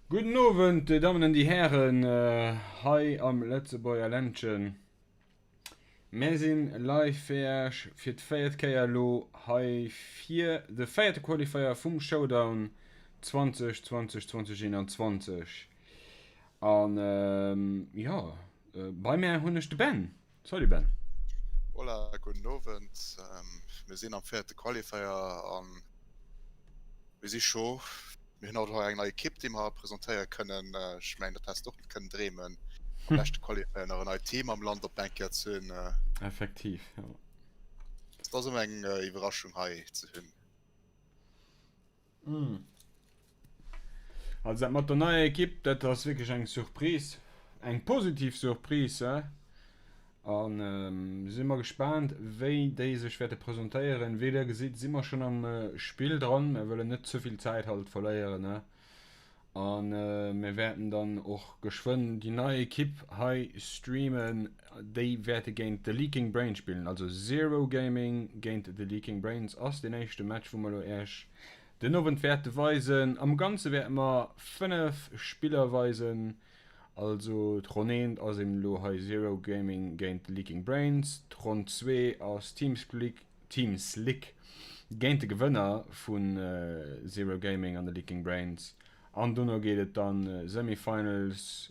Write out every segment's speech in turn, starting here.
Gudden Owend, Dir Dammen an Dir Hären, hei am Lëtzebuerger Ländchen. Mär sinn live fir Iech fir d'véiert Kéier elo hei fir de véierte Qualifier vum Showdown 2020, 2021. An jo, bei mär hunn ech de Ben. Salut Ben. Hola, gudden Owend. Mir sinn am véierte Qualifier an mir si scho. Mir hunn haut och eng nei Ekipp, déi mer presentéiere kënnen. Ech mengen, dat häss de och net kënnen dreemen, am leschte Qualifier nach en neit Team am Land op eng Kéier ze hunn. Effektiv, jo. Et ass ëmmer eng Iwwerraschung hei ze hunn. Also dat mat der neier Ekipp, dat ass wierklech eng Surprise, eng positiv Surprise, he? An si mer gespaant, wéi déi sech wäerte presentéieren. Wéi der gesitt, si mer schonn am Spill dran. Mir wëllen net ze vill Zäit halt verléieren, ne? A mir wäerten dann och geschwënn déi nei Ekipp hei streamen. Déi wäerte géint The Leaking Brains spillen. Also Zero Gaming géint The Leaking Brains ass deen éischte Match, wou mer elo Iech den Owend wäerte weisen. Am Ganze wäerte mer 5 Spiller weisen. Also d'Ronn 1 ass eben elo hei Zero Gaming géint Leaking Brains, d'Ronn 2 ass Team Slick, Team Slick géint de Gewënner vu Zero Gaming an de Leaking Brains an dono geet et dann Semi-Finals,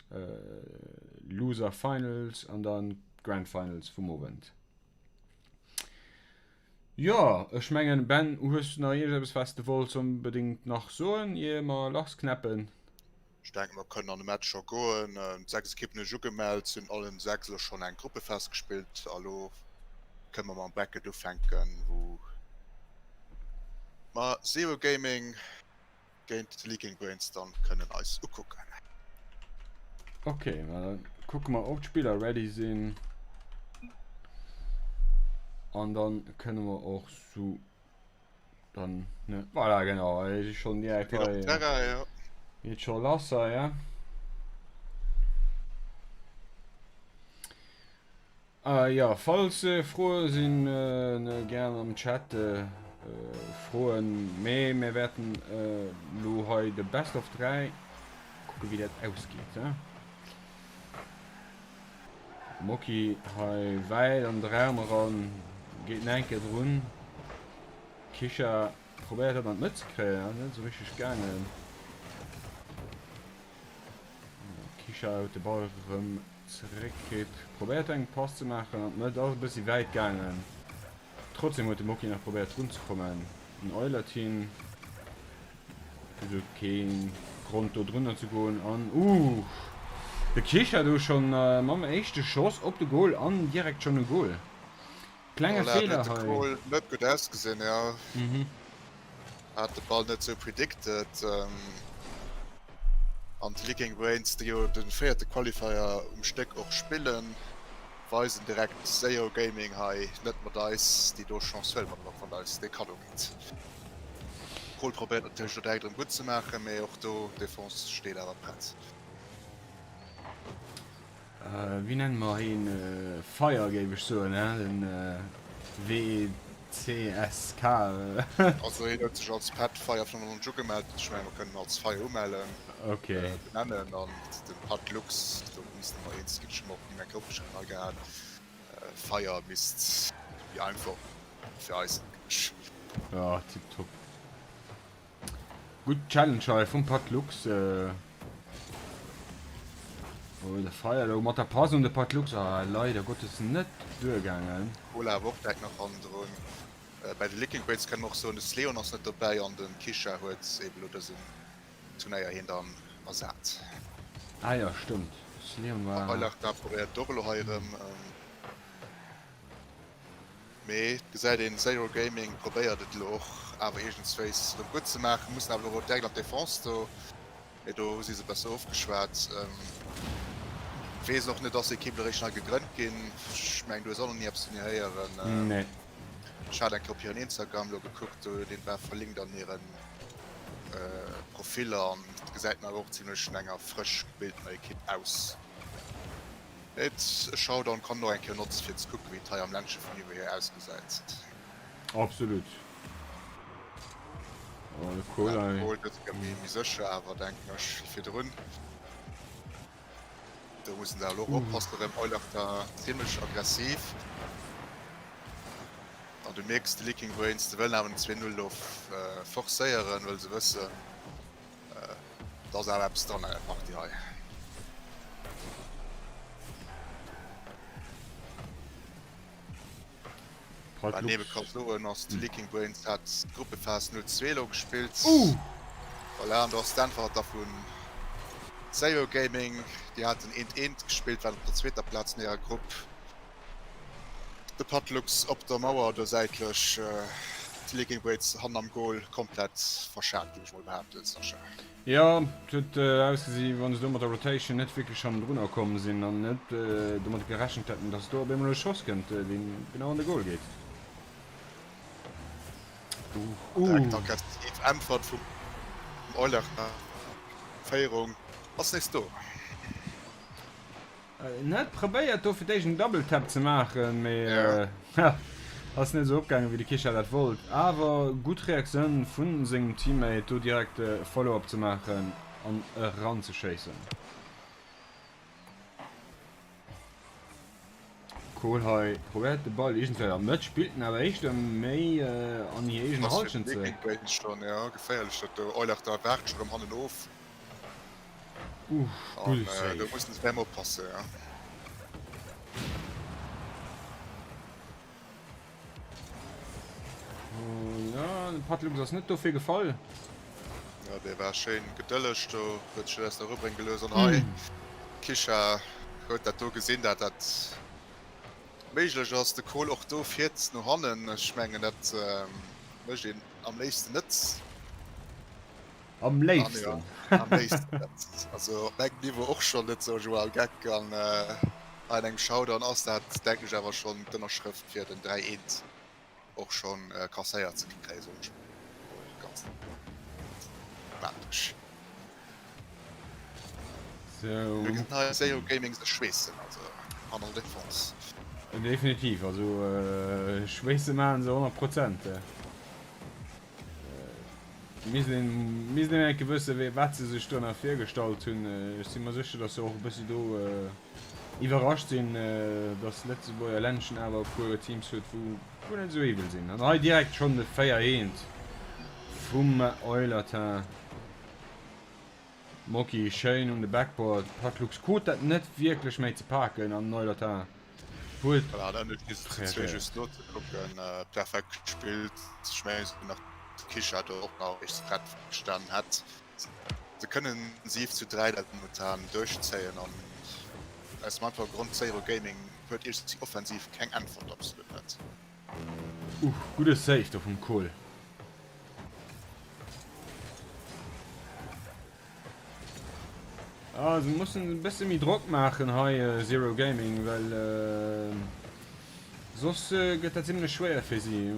Loser Finals an dann d'Grand Finals vum Owend. Jo, ech mengen Ben, hues du nach iergendeppes wat s de wollts onbedéngt nach soen ier mer lassknäppen? Ech denken mer kënnen an de Match scho goen. 6 Ekippen hu sech ugemellt, si hunn allen 6 elo schonn eng Gruppephas gespillt a lo kënne mer mam Bracket ufänken, wou mer Zero Gaming géint d'Leaking Brains dann kënnen eis ukucken. Ok, ma dann kucke mer ob d'Spiller ready sinn an dann kënne mer och sou dann ne voilà genau hei si schonn direkt Geet op hei den Terrain, ja. geet scho lass hei ja. Jo, falls Froe sinn, gären am Chat froen, mee mir wäerten elo hei de Best of 3 kucke wéi dat ausgeet. Moki hei wäit an de Raum eran, geet nach eng Kéier drun. Kisha probéiert dat an d'Mëtt ze kréien, ass net esou richteg gaangen. Kisha huet de Ball erëm zeréckkritt. Probéiert eng Pass ze maachen an d'Mëtt, ass e bëssi wäit gaangen. Trotzdem huet de Moki nach probéiert drun ze kommen. Den Eulertin also keen Grond do drunner ze goen an uuh de Kisha do schonn mam éischte Schoss op de Goal an direkt schonn e Goal. Klenge Voilà, do Feeler huet de hei. Goal net gutt ausgesinn, jo. Hat de Ball net sou predicted. An d'Leaking Brains, déi jo de véierte Qualifier um Stéck och spillen, weisen direkt Zero Gaming hei net mat eis déi do Chance huele mer och wann eis dee Kaddo geet. Kohl probéiert natierlech do direkt erëm gutt ze maachen, mee och do d'Defense steet awer prett. Wéi nenne mer heen? Fire géif ech soen, he? Den WCSK. Also hien huet sech als Pat Fire 95 ugemellt. Ech mengen mer kënnen en als Fire umellen, benennen. An den Pat Lux, do misste mer eens ginn, ech hu mer och ni eng Kéier opgeschriwwen hei gehat. Fire misst méi einfach fir eis, denken ech. Jo, tiptop. Gutt Challenge hei vum Pat Lux. Oh, de Fire elo mat der Pass un de Pat Lux. Ah, leider Gottes net duergaangen. Cola awer och direkt nach hannendrun. Bäi de Licking Brains kann een och soen, de Sleon ass net dobäi an de Kisha huet eben elo dësen Turnéier hien dann ersat. Ah jo, stëmmt. Sleon war. Eilerta probéiert och elo hei erëm. Mee et gesäit een, Zero Gaming probéiert et elo och awer iergendswéis erëm gutt ze maachen, mussen awer elo direkt an d'Defense do, mee do hu si se besser ofgeschwat. Weess och net, ass déi Ekipp elo réischt nei gegrënnt ginn? Ech mengen du hues och nach ni eppes vun hir héieren. Nee. Ech hat eng Kéier op hiren Instagram elo gekuckt, do deen war verlinkt an hiren Profiller an et gesäit nach och zimlech no enger frësch gebildener Ekipp aus. Et e Showdown kann och eng Kéier notzen fir ze kucken wéi et hei am Ländche vum Niveau hier ausgesäit. Absolut. Oh, de Kohl hei. Kohl gëtt méi méi sécher awer denken ech wéi virdrun. Do mussen se elo och oppassen erëm. Eulach da zimlech aggressiv. An du mierks de Leaking Brains, se wëllen awer den 2-0 elo forcéieren, wëll se wëssen, et ass awer eppes dran an der Partie hei. Wat een ebe ka soen ass, de Leaking Brains hat d'Gruppephas 0-2 elo gespillt. Voilà, an do ass d'Äntwert da vu Zero Gaming. Déi haten eent-eent gespillt, waren op der zweeter Plaz an hirer Grupp. De Patlux op der Mauer do säitlech, de Leaking Brains hannen am Goal komplett verschat, géif ech mol behaapten, Sascha. Jo, et huet ausgesi wéi wann se do mat der Rotation net wierklech hannendrunner komm sinn an net domat gerechent hätten, dass do op eemol e Schoss kënnt, deen genau an de Goal geet. Direkt aggressiv Äntwert vum Euler, Féierung ass nees do. En huet probéiert do fir d'éischt en Double Tap ze maachen, mee ass net esou opgaangen wéi de Kisha dat wollt. Awer gutt Reaktioun vu sengem Teammate do direkt de Follow-up ze maachen an eranzeschéissen. Kohl hei probéiert de Ball iergendwéi an der Mëtt, spillt en awer éischter méi an hir eegen Hallschent zeréck. Geféierlech dat do, Eulach da waart scho rëm hannen of. Uff, gudde Save. Do mussen se ferm oppassen, ja. Ja, de Patlux ass net dofir gefall. Ja, dee war schéin gedëlleg do, huet sech net aus der Rou brénge gelooss. An hei, Kisha huet dat do gesinn, dat dat méiglech ass. De Kohl och do fiert no hannen. Ech mengen, dat mécht een am léifsten net. Am léifsten. Am léifsten net. Also op engem Niveau och schonn net sou Joao Geck an hei an engem Showdown ass dat denken ech awer schonn d'Ënnerschrëft fir den 3 eent och schonn kasséiert ze kréien, soen ech mol ganz diplomatesch. Sou. Mir gesinn hei Zero Gaming sech schweessen, also an der Defense. Definitiv, also schweesse maachen se 100 Prozent. Misst een enke wëssen, wéi wat se sech drënner virgestallt hunn. Ech si mer sécher, datt se och e bëssi do iwwerrascht sinn, datt Lëtzebuerger Ländchen awer e puer Teams huet, wou guer net esou iwwel sinn. An hei direkt schonn de 4 eent vum Eulertin. Moki schéin un de Backboard. Patlux krut dat net wierklech méi ze paken an den Eulertin huet Voilà, dann huet hie se zwee reagéiert. just nozekucken. Perfekt gespillt. Ech mengen esou nach de Kisha do och nach eréischt prett gestanen hätt. Se kënnen 7 zu 3 dat momentan duerchzéien an aus dem einfache Grond, Zero Gaming huet iergendwéi offensiv keng Äntwert, absolut net. Uff, gudde Save do vum Kohl. Ah, se mussen e bësse méi Drock maachen hei äh, Zero Gaming, well äh, soss äh, gëtt dat zimmlech schwéier fir si.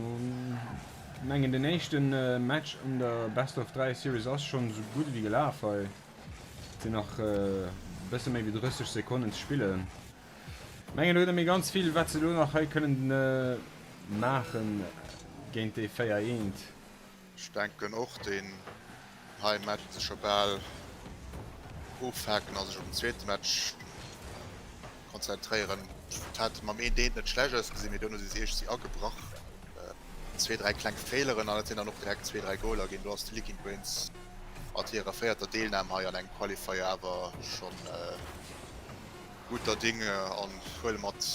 Mengen den éischten äh, Match an der Best of 3 Series ass schonn sou gutt ewéi gelaf hei. Et sinn nach äh, bësse méi wéi 30 Sekonnen ze spillen. Mengen do gëtt net méi ganz vill wat se elo nach hei kënnen äh, maachen géint déi 4 eent. Ech denken och deen hei Match se scho bal ofhaken a sech op den zweete Match konzentréieren. Et hat mam eent eent net schlecht ausgesinn, mee duerno si se iergendwéi agebrach. Zwee, dräi kleng Feeleren an et sinn dann och direkt zwee, dräi Goaler ginn. Do ass de Leaking Brains mat hirer véierter Deelnam hei an engem Qualifier awer schonn gudder Dinge an huele mat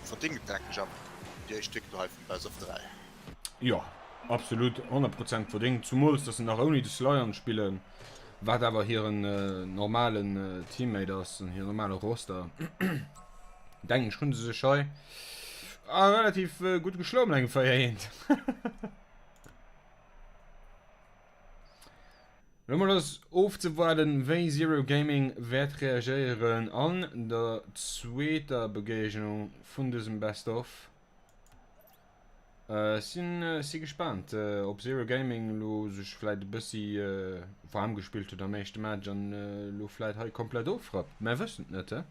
verdingt, denken ech, awer déi éischt Victoire hei vum Best of 3. Jo, absolut, 100 Prozent verdéngt, zumools dass se nach ouni de Slyan spillen, wat awer hiren normalen Teammate ass an hiren normale Roster. Denken ech hunn se sech hei relativ gutt geschloen mat engem 4 eent. Lo mol ass ofzewaarden wéi Zero Gaming wäert reagéieren an der zweeter Begéignung vun dësem Best of. Ech sinn si gespaant op Zero Gaming elo sech vläit e bëssi waarm gespillt huet am éischte Match an elo vläit hei komplett ofrappt. Mär wëssen et net, he?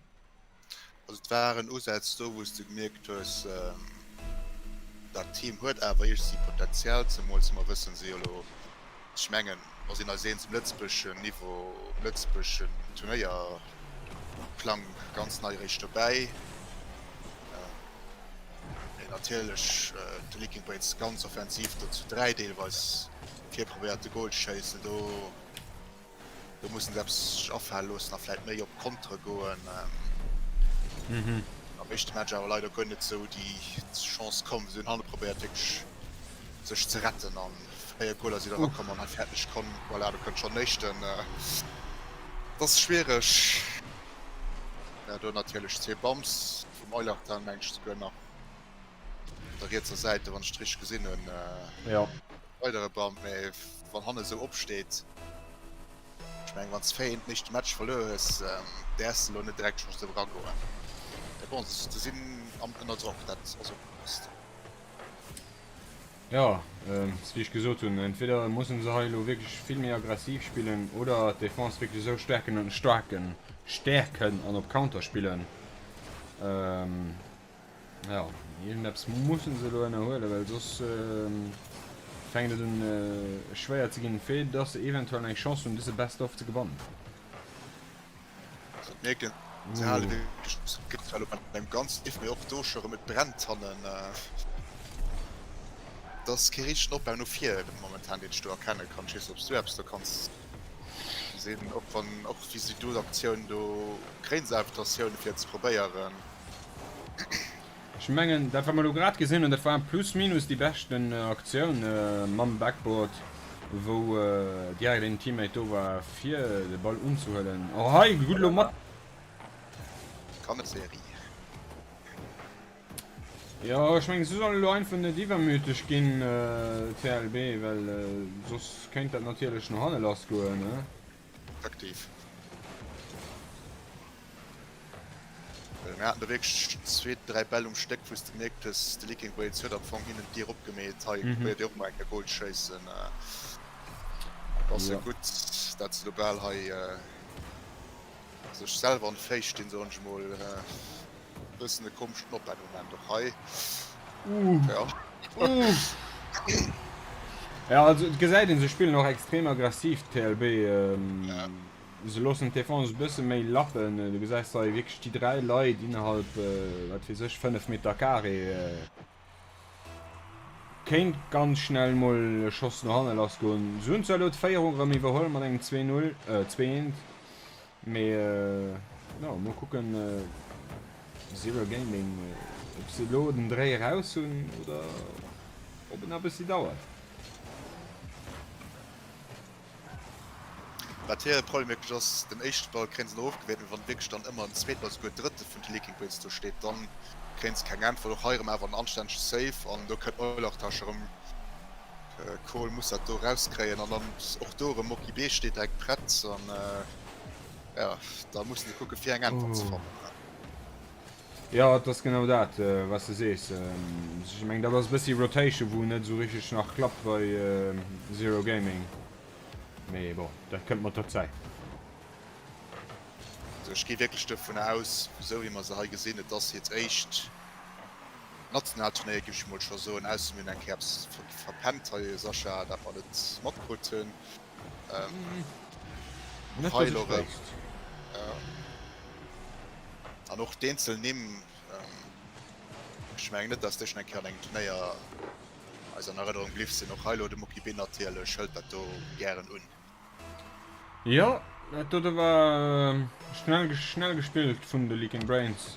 Also et waren Usätz do wou s de gemierkt hues, dat Team huet awer iergendwéi Potenzial, zemools wa mer wëssen, si elo. Ech mengen, mer sinn eis eens, um lëtzebuergeschen Niveau, um lëtzebuergeschen Turnéierplang ganz nei eréischt dobäi. Mee natierlech de Leaking Brains ganz offensiv do zu 3 deelweis vir probéiert de Goal ze schéissen. Do Do mussen se eppes sech afale loossen a vläit méi op Kontere goen. Am éischte Match awer leider guer net esou déi Chance komm. Se hunn hanne probéiert wierklech sech ze retten an 4 Goaler si da erakomm an hei fäerdeg komm. Voilà, do kënnt schonn den éischten. Et ass schwiereg. Ja, do natierlech zwee Bumps vum Eulachtal, mengen ech souguer nach op der rietser Säit, wann ech et richteg gesinn hunn. Jo. Weidere Bump, mee wann hannen esou opsteet, ech mengen wann s 4 eent den éischte Match verluer hues, däerfs de lo net direkt schonns do eragoen. Mee bon, se sinn am ënner Drock, dat ass och bewosst. Jo, wéi ech gesot hunn, entweder mussen se hei elo wierklech vill méi aggressiv spillen oder d'Defense wierklech esou staarken, staarken, stäerken an op Counter spillen. Jo, iergendeppes mussen se elo ënnerhuelen, well soss fänkt et un schwéier ze ginn, fir dass se eventuell eng Chance hunn, dëse Best of ze gewannen. Also et mierkt een, se hale wierklech gutt well op an engem ganz Tief, mee och do scho rëm, et brennt hannen. Et ass kee richtegen Opbau no vir momentan, deen ech do erkenne kann. Ech weess net, ob s du eppes do kanns gesinn, och wann och wéi si do d'Aktioun do kréien se awer d'Invitatioun fir et ze probéieren. Ech mengen, dat wat mer elo grad gesinn hunn, dat war plus minus déi beschten Aktioun mam Backboard, wou direkt een Teammate do war fir de Ball unzehuelen. Oh hei, gutt elo mat. Kanneserie. Jo, ech mengen, se sollen elo einfach net iwwermüteg ginn, TLB, well soss kéint dat natierlech no hanne lassgoen. Effektiv. Well mir haten do wierklech zwee, dräi Bäll um Stéck, wou s de gemierkt hues, de Leaking Wales huet am Fong hinnen d'Dier opgemeet, hei probéiert Dir och mol eng Kéier Goal ze schéissen. Et ass jo gutt, dat se do bal hei sech selwer an d'Féiss stinn, soen ech mol. E bëssen e komeschen Opbaumoment och hei. Jo. Jo, also et gesäit een, se spillen och extrem aggressiv, d'TLB. Se loossen d'Defense e bësse méi lappen. Du gesäis hei wierklech déi 3 Leit innerhalb, wat weess ech, 5 Meter carré. Kéint ganz schnell mol e Schoss no hanne lass goen. Se hunn zwar elo d'Féierung erëm iwwerholl mat engem 2, 0, 2, 1, mee jo, mol kucken, Zero Gaming, ob se elo den Dréi eraus hunn oder ob et nach e bëssi dauert. Wat hire Problem wierklech ass, den éischte Ball kréien se nach ofgewiert, mee wann wierklech dann ëmmer en zweeten oder souguer drëtte vun de Leaking Brains do steet, dann kréien se keng Äntwert. Och hei erëm awer en anstännege Save an do kënnt Eulachtasch erëm. Kohl muss dat do erauskréien an dann och do erëm Moki B steet direkt prett an jo, da mussen se kucke fir eng Äntwert ze fannen. Jo, et ass genau dat, wat s de sees. Ech mengen, dat ass e bëssi Rotation, wou net esou richteg nach klappt bei Zero Gaming. Mee bon, dat kënnt mat der Zäit. Also ech gi wierklech dovun aus, esou wéi mer se hei gesinn, et ass hiert éischt nationaalt Turnéier, géif ech emol scho soen, ausser mir hunn eng Kéier eppes verpennt hei, Sascha, dat mer net matkrut hunn. Net dass ech wéisst. An och d'eenzel Nimm, ech mengen net, dass déi schonn eng Kéier an engem Turnéier eis an Erënnerung bliww sinn. Och hei elo de Mookie B natierlech hëlt dat do gären un. Jo, dat dote war schnell, schnell gespillt vun de Leaking Brains.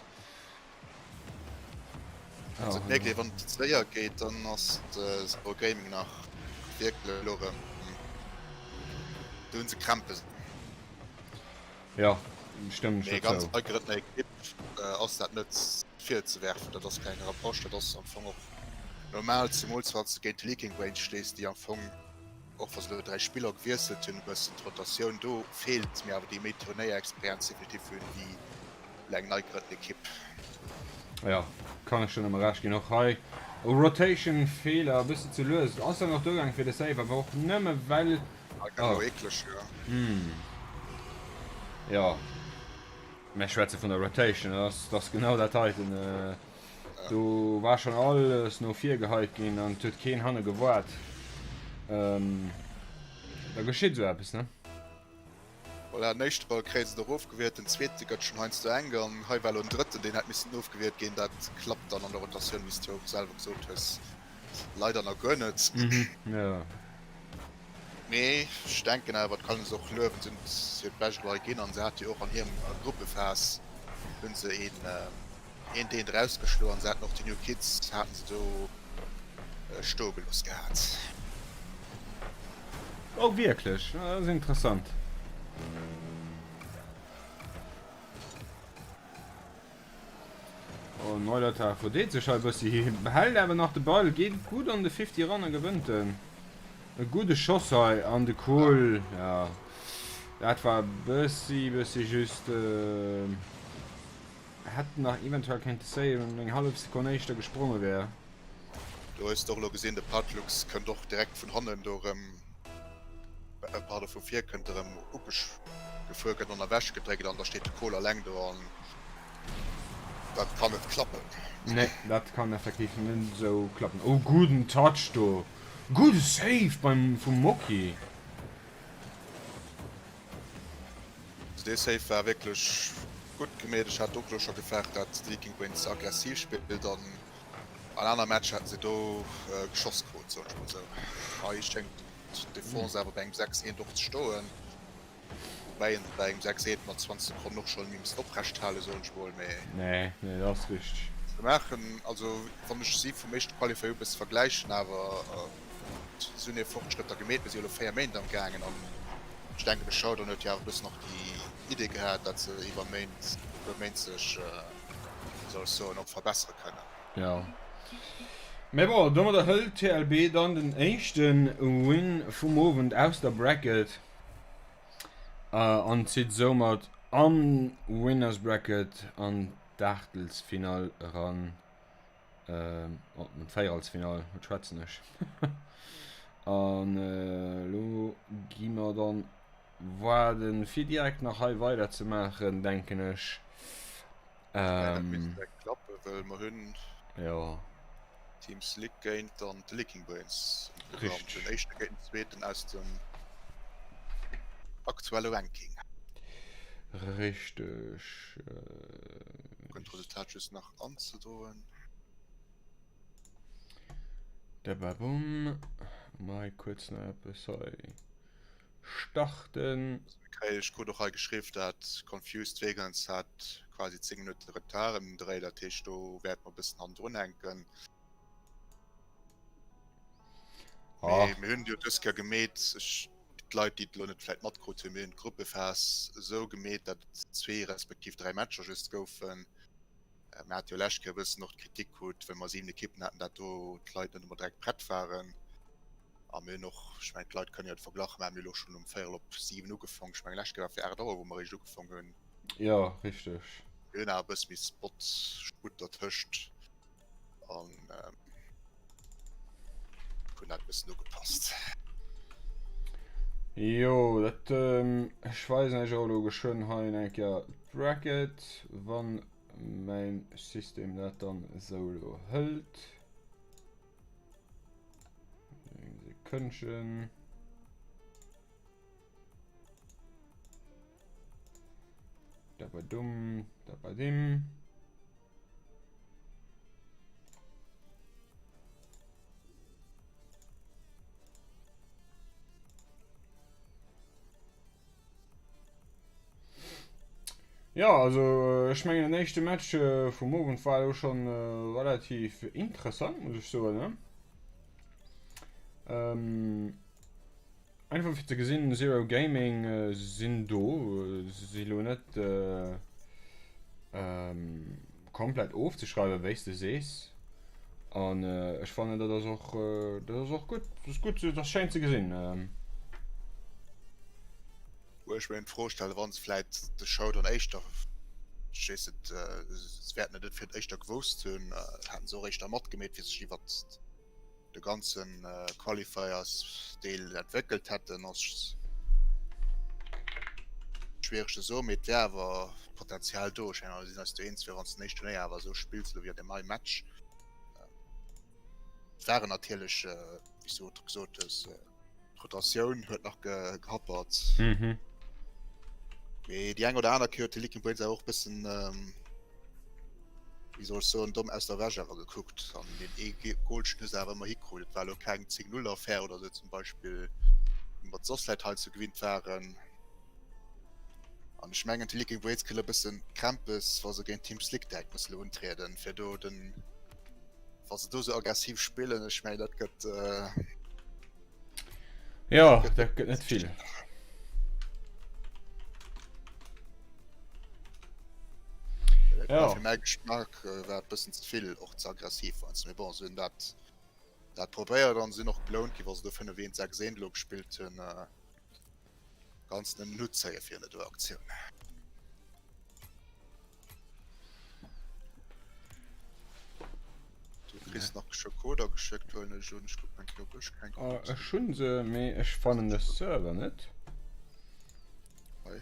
Also et mierkt ee wann et séier geet, dann ass de Zero Gaming nach wierklech elo erëm, do hunn se Krämpes. Jo, stëmmen ech Mee der ganz zou. nei gerënner Ekipp ass dat net virzewerfen, dat ass keng Reproche, dat ass am Fong och normal, zemools wann s de géint d'Leaking Brains stees, déi am Fong, och wa se elo 3 Spiller gewiesselt hunn, e bëssen d'Rotatioun do feelt, mee awer déi méi Turnéierexperienz definitiv hunn wéi eng nei gerënnt Ekipp. Jo, kann ech der nëmme Recht ginn. Och hei Rotation Feeler, e bëssi ze lues. Ass dann och do gaang fir de Save, awer och nëmme well. Hei gëtt elo eekleg, jo. Jo, mir schwätze vun der Rotation, dat ass genau dat heiten. Do war schonn alles no vir geheit ginn an et huet keen hanne gewaart. Da geschitt esou eppes, ne? Voilà, den éischte Ball kréie se do erofgewiert, den zweete gëtt schonn heiansdo enk an hei war elo en drëtten, deen hätt missen ofgewiert ginn. Dat klappt dann an der Rotatioun, wéi s de jo och selwer gesot hues, leider nach guer net. Jo. Mee ech denken awer, et kann ee se och luewen, se hunn hiert Bescht elo hei ginn an se hate jo och an hirem Gruppephas hu se een, een Deen erausgeschloen an se haten och déi New Kids haten se do stoe gelooss gehat. Oh wierklech? Dat ass interessant. Oh, Neulertag verdeet sech hei e bëssi, behält awer nach de Ball, geet gutt an de 50 eran a gewënnt en. E gudde Schoss hei an de Kohl, ja, dat war e bëssi, bëssi just. Hätt nach eventuell kéinte saven, wann en eng hallef Sekonn éischter gespronge wär. Do hues de och elo gesinn, de Patlux kënnt och direkt vun hannen do erëm, pardon, vu vir kënnt erëm ugefuer, gëtt an ewech gedréckt an da steet de Kohl alleng do an dat kann net klappen. Nee, dat kann effektiv net esou klappen. Oh, gudden Touch do! Gudde Save beim vum Moki! Also dee Save war wierklech gutt gemeet. Ech hat och elo scho gefaart dat de Viking Brain ze aggressiv spillt an an aner Matcher hätten se do geschoss krut, soen ech mol esou. Hei schéngt d'Defense awer bei engem 6 eent och ze stoen, woubäi een bei engem 6 eent mat 20 Sekonnen och schonn méi misst oprecht halen, soen ech mol. Mee Nee, nee, dat ass richteg. Se maachen, also wann ech si vum éischte Qualifier u bësse vergläichen, awer Si hunn hir Fortschrëtter gemeet, mir si jo elo 4 Méint am gaangen an ech denken de Showdown huet jo awer e bëssen och déi Idee gehat, dat se iwwer Méint, e puer Méint sech, wéi soll ech soen, och verbessere kënnen. Jo. Mä bon, domadder hëlt TLB dann den éischte Win vum Owend aus der Bracket an zitt soumat am Winners Bracket an d'Aachtelsfinall eran. Oh, den Véierelsfinall, wat schwätzen ech? An elo gi mer dann waarden, fir direkt nach hei weider ze maachen, denken ech. Ja, dat misst direkt klappen, well mer hunn Jo. Team Slick géint dann d'Licking Brains am Programm. Richteg. Den éischte géint den zweeten aus dem aktuelle Ranking. Richteg. Kucken d'Resultat just nach anzedroen. Dababum. Mei kuerz nach eppes hei starten. Ech krut och hei geschriww dat Confused Vegans hat quasi 10 Minutten Retard ëm den Dréi, dat heescht do wäerte mer e bëssen hannendrun hänken. Mee mir hunn jo dës Kéier gemeet, ech d'Leit déi et elo net vläit matkrut hunn, mir hunn d'Gruppephas esou gemeet, dat et zwee respektiv 3 Matcher just goufen. Mir hate jo lescht Kéier e bëssen och d'Kritik krut, well mer 7 Ekippen haten, dat do d'Leit net ëmmer direkt prett waren. A mir hunn och, ech mengen d'Leit kënnen jo de Verglach maachen, mir hunn elo schonn um véierel op 7 ugefong, ech mengen lescht Kéier war fir 8 Auer wou mer eréischt ugefong hunn. Jo, richteg. Mir hunn awer e bësse méi Spot, Sputt dertëscht an hunn dat e bëssen ugepasst. Jo, dat, ech weisen iech och elo geschwënn hei eng Kéier d'Bracket, wann mäin System dat dann esou elo hëlt. Eng Sekündchen. Dabadum, dabadim. Ja, also ech mengen den éischte Match äh, vum Owend war elo schon äh, relativ interessant, muss ech soen. Ne? Ähm, Einfach fir ze gesinn, Zero Gaming sinn do, si lo net komplett ofzeschreiwen, wéi s de sees. An ech fannen dat ass och, dat ass och gutt, dat ass gutt, dat ass schéin ze gesinn. Wou ech mir eben d'Fro stellen, wa se vläit de Showdown éischter, ech weess net, se wäerten et net fir éischter gewousst hunn, hätten se och éischter matgemeet, fir sech iwwert de ganzen Qualifiers Deel entwéckelt hätten ass schwiereg ze soen, mee et wär awer Potenzial do. Ech mengen, mir sinn eis do eens, fir wann s de den éischten Turnéier awer esou spills elo wéi an deem hei Match. Et waren natierlech, wéi s du och gesot hues. D'Rotatioun huet nach gehappert. Mhm. Mee déi eng oder aner Kéier huet de Leaking Brains awer och bëssen, wéi soll ech soen, domm aus der Wäsch awer gekuckt. An deen ee Goalchen hu se awer ëmmer hikrut. Et war elo keng 10 Null Affär oder sou zum Beispill, wéi mer et soss vläit heiansdo gewinnt waren. An ech mengen, de Leaking Brains kritt elo e bëssen Krämpes, wa se géint Team Slick direkt musse elo untrieden, fir do den, wa se do sou aggressiv spillen, ech mengen, dat gëtt. Ja, dat gëtt net vill. Ja. Fir mäi Geschmack äh, war et bëssen ze vill och ze aggressiv. Also, mee bon, se hunn dat, dat probéiert an sinn och belount ginn, wa se do 5 1 6 1 elo gespillt hunn. Äh, ganz den Hut zéie fir do Aktioun. Du kriss nach scho Coder geschéckt, huelen ech un. Ech kucken eng Kéier, ob ech keng Ah, krut. ech hunn se, mee ech fannen de Server net. Hei.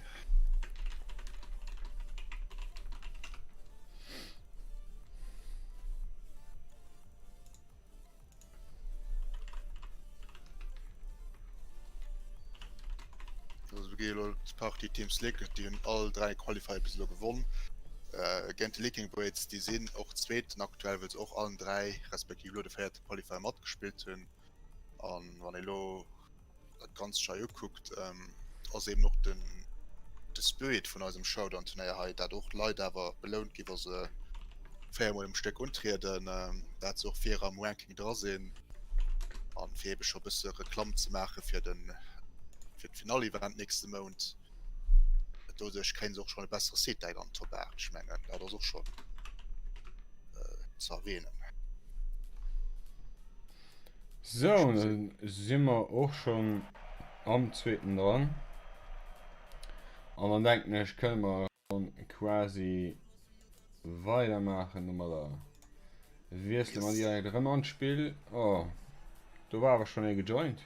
Also do geet elo d'Partie Team Slick, déi hunn all 3 Qualifier bis elo gewonn. Äh, géint de Leaking Braids, déi sinn och Zweeten aktuell, well se och allen 3, respektiv elo de véierte Qualifier matgespillt hunn. An wann ee lo dat Ganzt sech hei ukuckt, ass eben och den de Spirit vun eisem Showdown-Turnéier hei, dat och Leit awer belount ginn, wa se véiermol um Stéck untrieden, dat se och vir am Ranking dra sinn an fir ebe scho bësse Reklamm ze maache fir den fir d'Finall-Event nächste Mount. Doduerch kréie se och schonn e bessere Seat-Deck an Top 8. Ech mengen, dat ass och schonn ze erwähnen. Sou, dann si mer och schonn am zweeten dran. An dann denken ech, kënne mer schonn quasi weidermaachen domadder. Wiessele mer direkt erëm an d'Spill. Oh, do war awer schonn ee gejoint.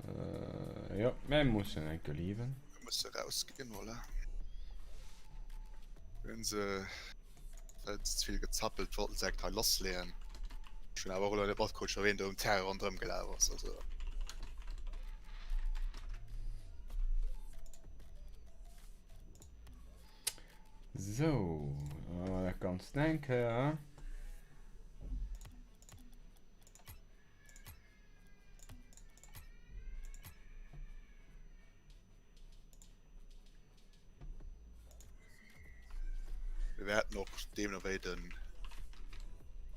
Äh, jo, mir mussen enke leaven. Mir musse rausginn, voilà. Hunn se well ze vill gezappelt wollten se direkt hei lassleeën. Ech hunn awer och elo net matkrut, scho ween do um Terrain ronderëm gelaf ass, also. Sou, da maache mer dat Ganzt eng Kéier. Mir wäerten och deemno wéi den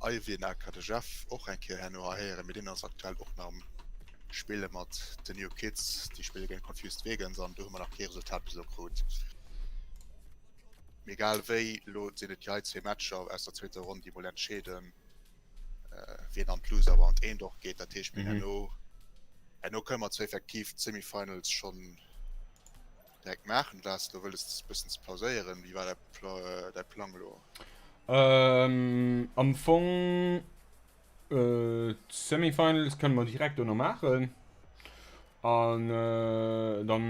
Eiwin aka de Jeff och eng Kéier herno hei héieren, mee deen ass aktuell och nach am Spille mat The New Kids. Déi spille géint Confused Vegans an do hu mer nach kee Resultat bis elo krut. Mee egal wéi, elo sinn et déi hei zwee Matcher aus der zweeter Ronn, déi mol entscheeden. wien an d'Loser Round 1 och geet. Dat heescht, mir herno, herno kënne mer zwar effektiv d'Semifinals schonn direkt maachen. Oder has de elo wëlles e bëssen ze pauséieren? Wéi war däi, däi Plang elo? Am Fong, d'Semifinals kënne mer direkt dono maachen. An dann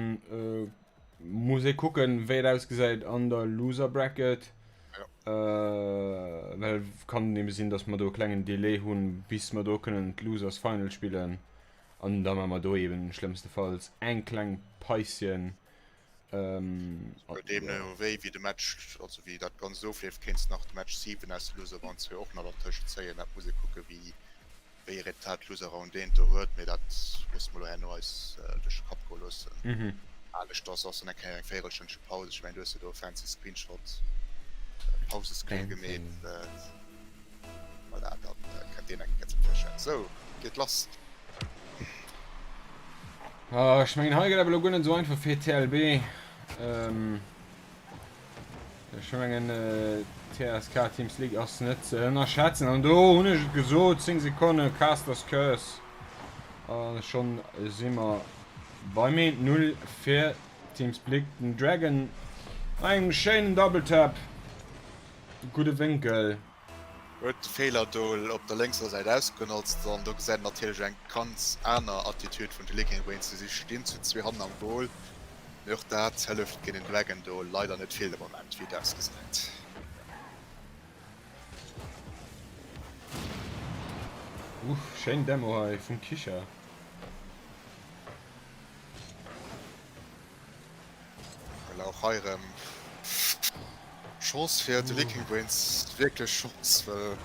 muss ee kucken, wéi et ausgesäit an der Loser Bracket. Well kann eben sinn, dass mer do e klengen Delay hunn, bis mer do kënnen d'Losers Final spillen. An da maache mer do eben schlëmmstefalls eng kleng Paisschen. Deemno wéi wéi de Match, also wéi dat Ganzt ofleeft, kéints nach de Match 7 aus de Loser Round 2 och nach dertëscht zéien. Dat muss ee kucken, wéi wéi ee Resultat d'Loser Round 1 do huet, mee dat musse mer elo herno eis duerch de Kapp goe loossen. Aneschters ass dann eng Kéier eng véierelstënnege Paus. Ech mengen, du hues jo do e fancy Screenshot, Pausescreen gemeet. Voilà, da kënnt deen eng Kéier zum Virschäin. Sou, geet lass. Ech mengen, hei gëtt awer elo guer net esou einfach fir TLB. Ech mengen TSK Teams League ass net ze ënnerschätzen an do hunn ech et gesot, 10 Sekonne Casters Curse a schonn si mer beim 1, 0 fir Team Split. Den Dragon no engem schéinen Double Tap, gudde Wénkel. Huet de Feeler do op der lénkser Säit ausgenotzt an do gesäit een natierlech eng ganz aner Attitude vun de Licking Wings. Si stinn zu zwee hannen am Goal, mee och dat hëlleft géint den Dragon do leider net vill de Moment, wéi et ausgesäit. Uff, schéin Demo hei vum Kisha. Voilà, och hei erëm Chance fir de Leaking Brains, wierklech Chance, well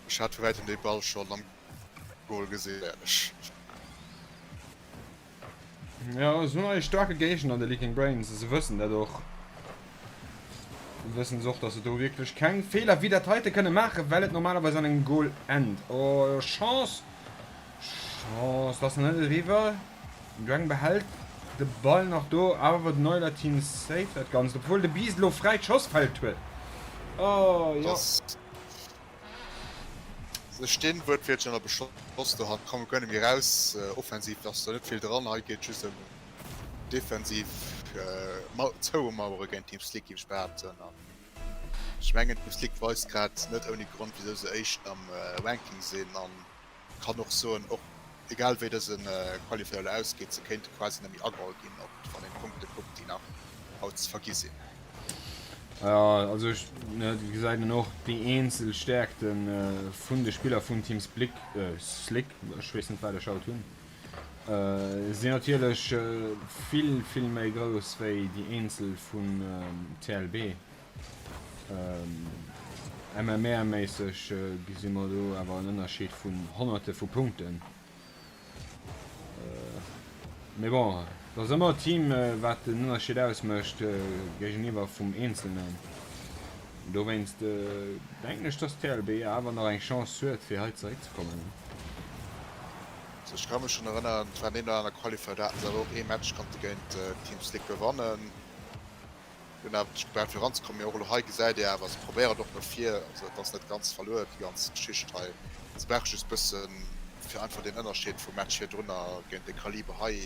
ech hat vu wäitem dee Ball schonn am Goal gesinn, éierlech. Jo, se hunn hei e staarke Géigner, de Leaking Brains, se wëssen dat och. Wëssen se och, dass se do wierklech keng Feeler wéi dat heite kënne maachen, well et normalerweis an engem Goal end. Oh, Chance! Chance, dat ass nach net eriwwer. Den Dragon behält de Ball nach do, awer den Euler Team saved dat Ganzt, obwuel de Beast elo fräit Schossfeld huet. Oh, jo. Se stinn wuertwiertlech ënner Beschoss do hatt komme guer net méi raus. Offensiv ass do net vill dran, hei geet just ëm defensiv Zoumauere géint Team Slick géif ech behaapten. An ech mengen Team Slick weist grad net ouni Grond wisou se éischt am Ranking sinn an kann och soen och egal wéi dëse Qualifier elo ausgeet se kéinte quasi net méi ageholl ginn och wann een d'Punkte kuckt déi nach haut ze vergi sinn. Jo, also ech, ne, et gesäit een och déi eenzel Stäerkte vun de Spiller vun Team Splick, Slick, ech weess net wat ech haut hunn, sinn natierlech vill, vill méi grouss wéi déi eenzel vun TLB. MMR-méisseg gesi mer do awer en Ënnerscheed vun Honnerte vu Punkten. Mee bon, et ass ëmmer d'Team, wat den Ënnerscheed ausmécht géigeniwwer vum Eenzelnen. Dowéinst denken ech, dass TLB awer nach eng Chance huet, fir hei zeréckzekommen. Also ech ka mech schonn erënneren, et war an een oder aner Qualifier, do haten se awer och ee Match konnte géint Team Slick gewannen. Hunn awer sech gebraucht fir eranzekommen, mee och elo hei gesäit Dir awer, se probéieren och no vir, also et ass net ganz verluer déi ganz Geschicht hei. Se brauche just bëssen, fir einfach deen Ënnerscheed vum Match virdrunner géint dee Kaliber hei,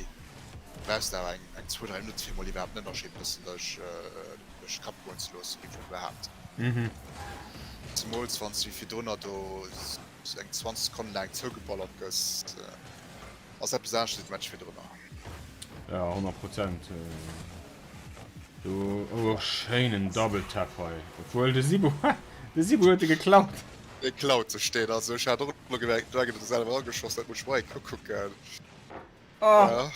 brauchs de awer eng eng zwou, dräi Minutte fir mol iwwerhaapt den Ënnerscheed bëssen duerch duerch de Kapp goen ze loossen, géif ech mol behaapten. Zemools wann s de wéi virdrunner do eng 20 Sekonnen laang zougeballert gëss, ass eppes anescht wéi de Match virdrunner. Jo, 100 Prozent. Do, oh schéinen Double Tap hei. Obwuel de Sibu, de Sibu huet e geklaut. Dee klaut sech deen, also ech hat och elo gemengt den Dragon huet e selwer ageschoss, dat muss ech mol eng Kéier kucken. Oh. Ja.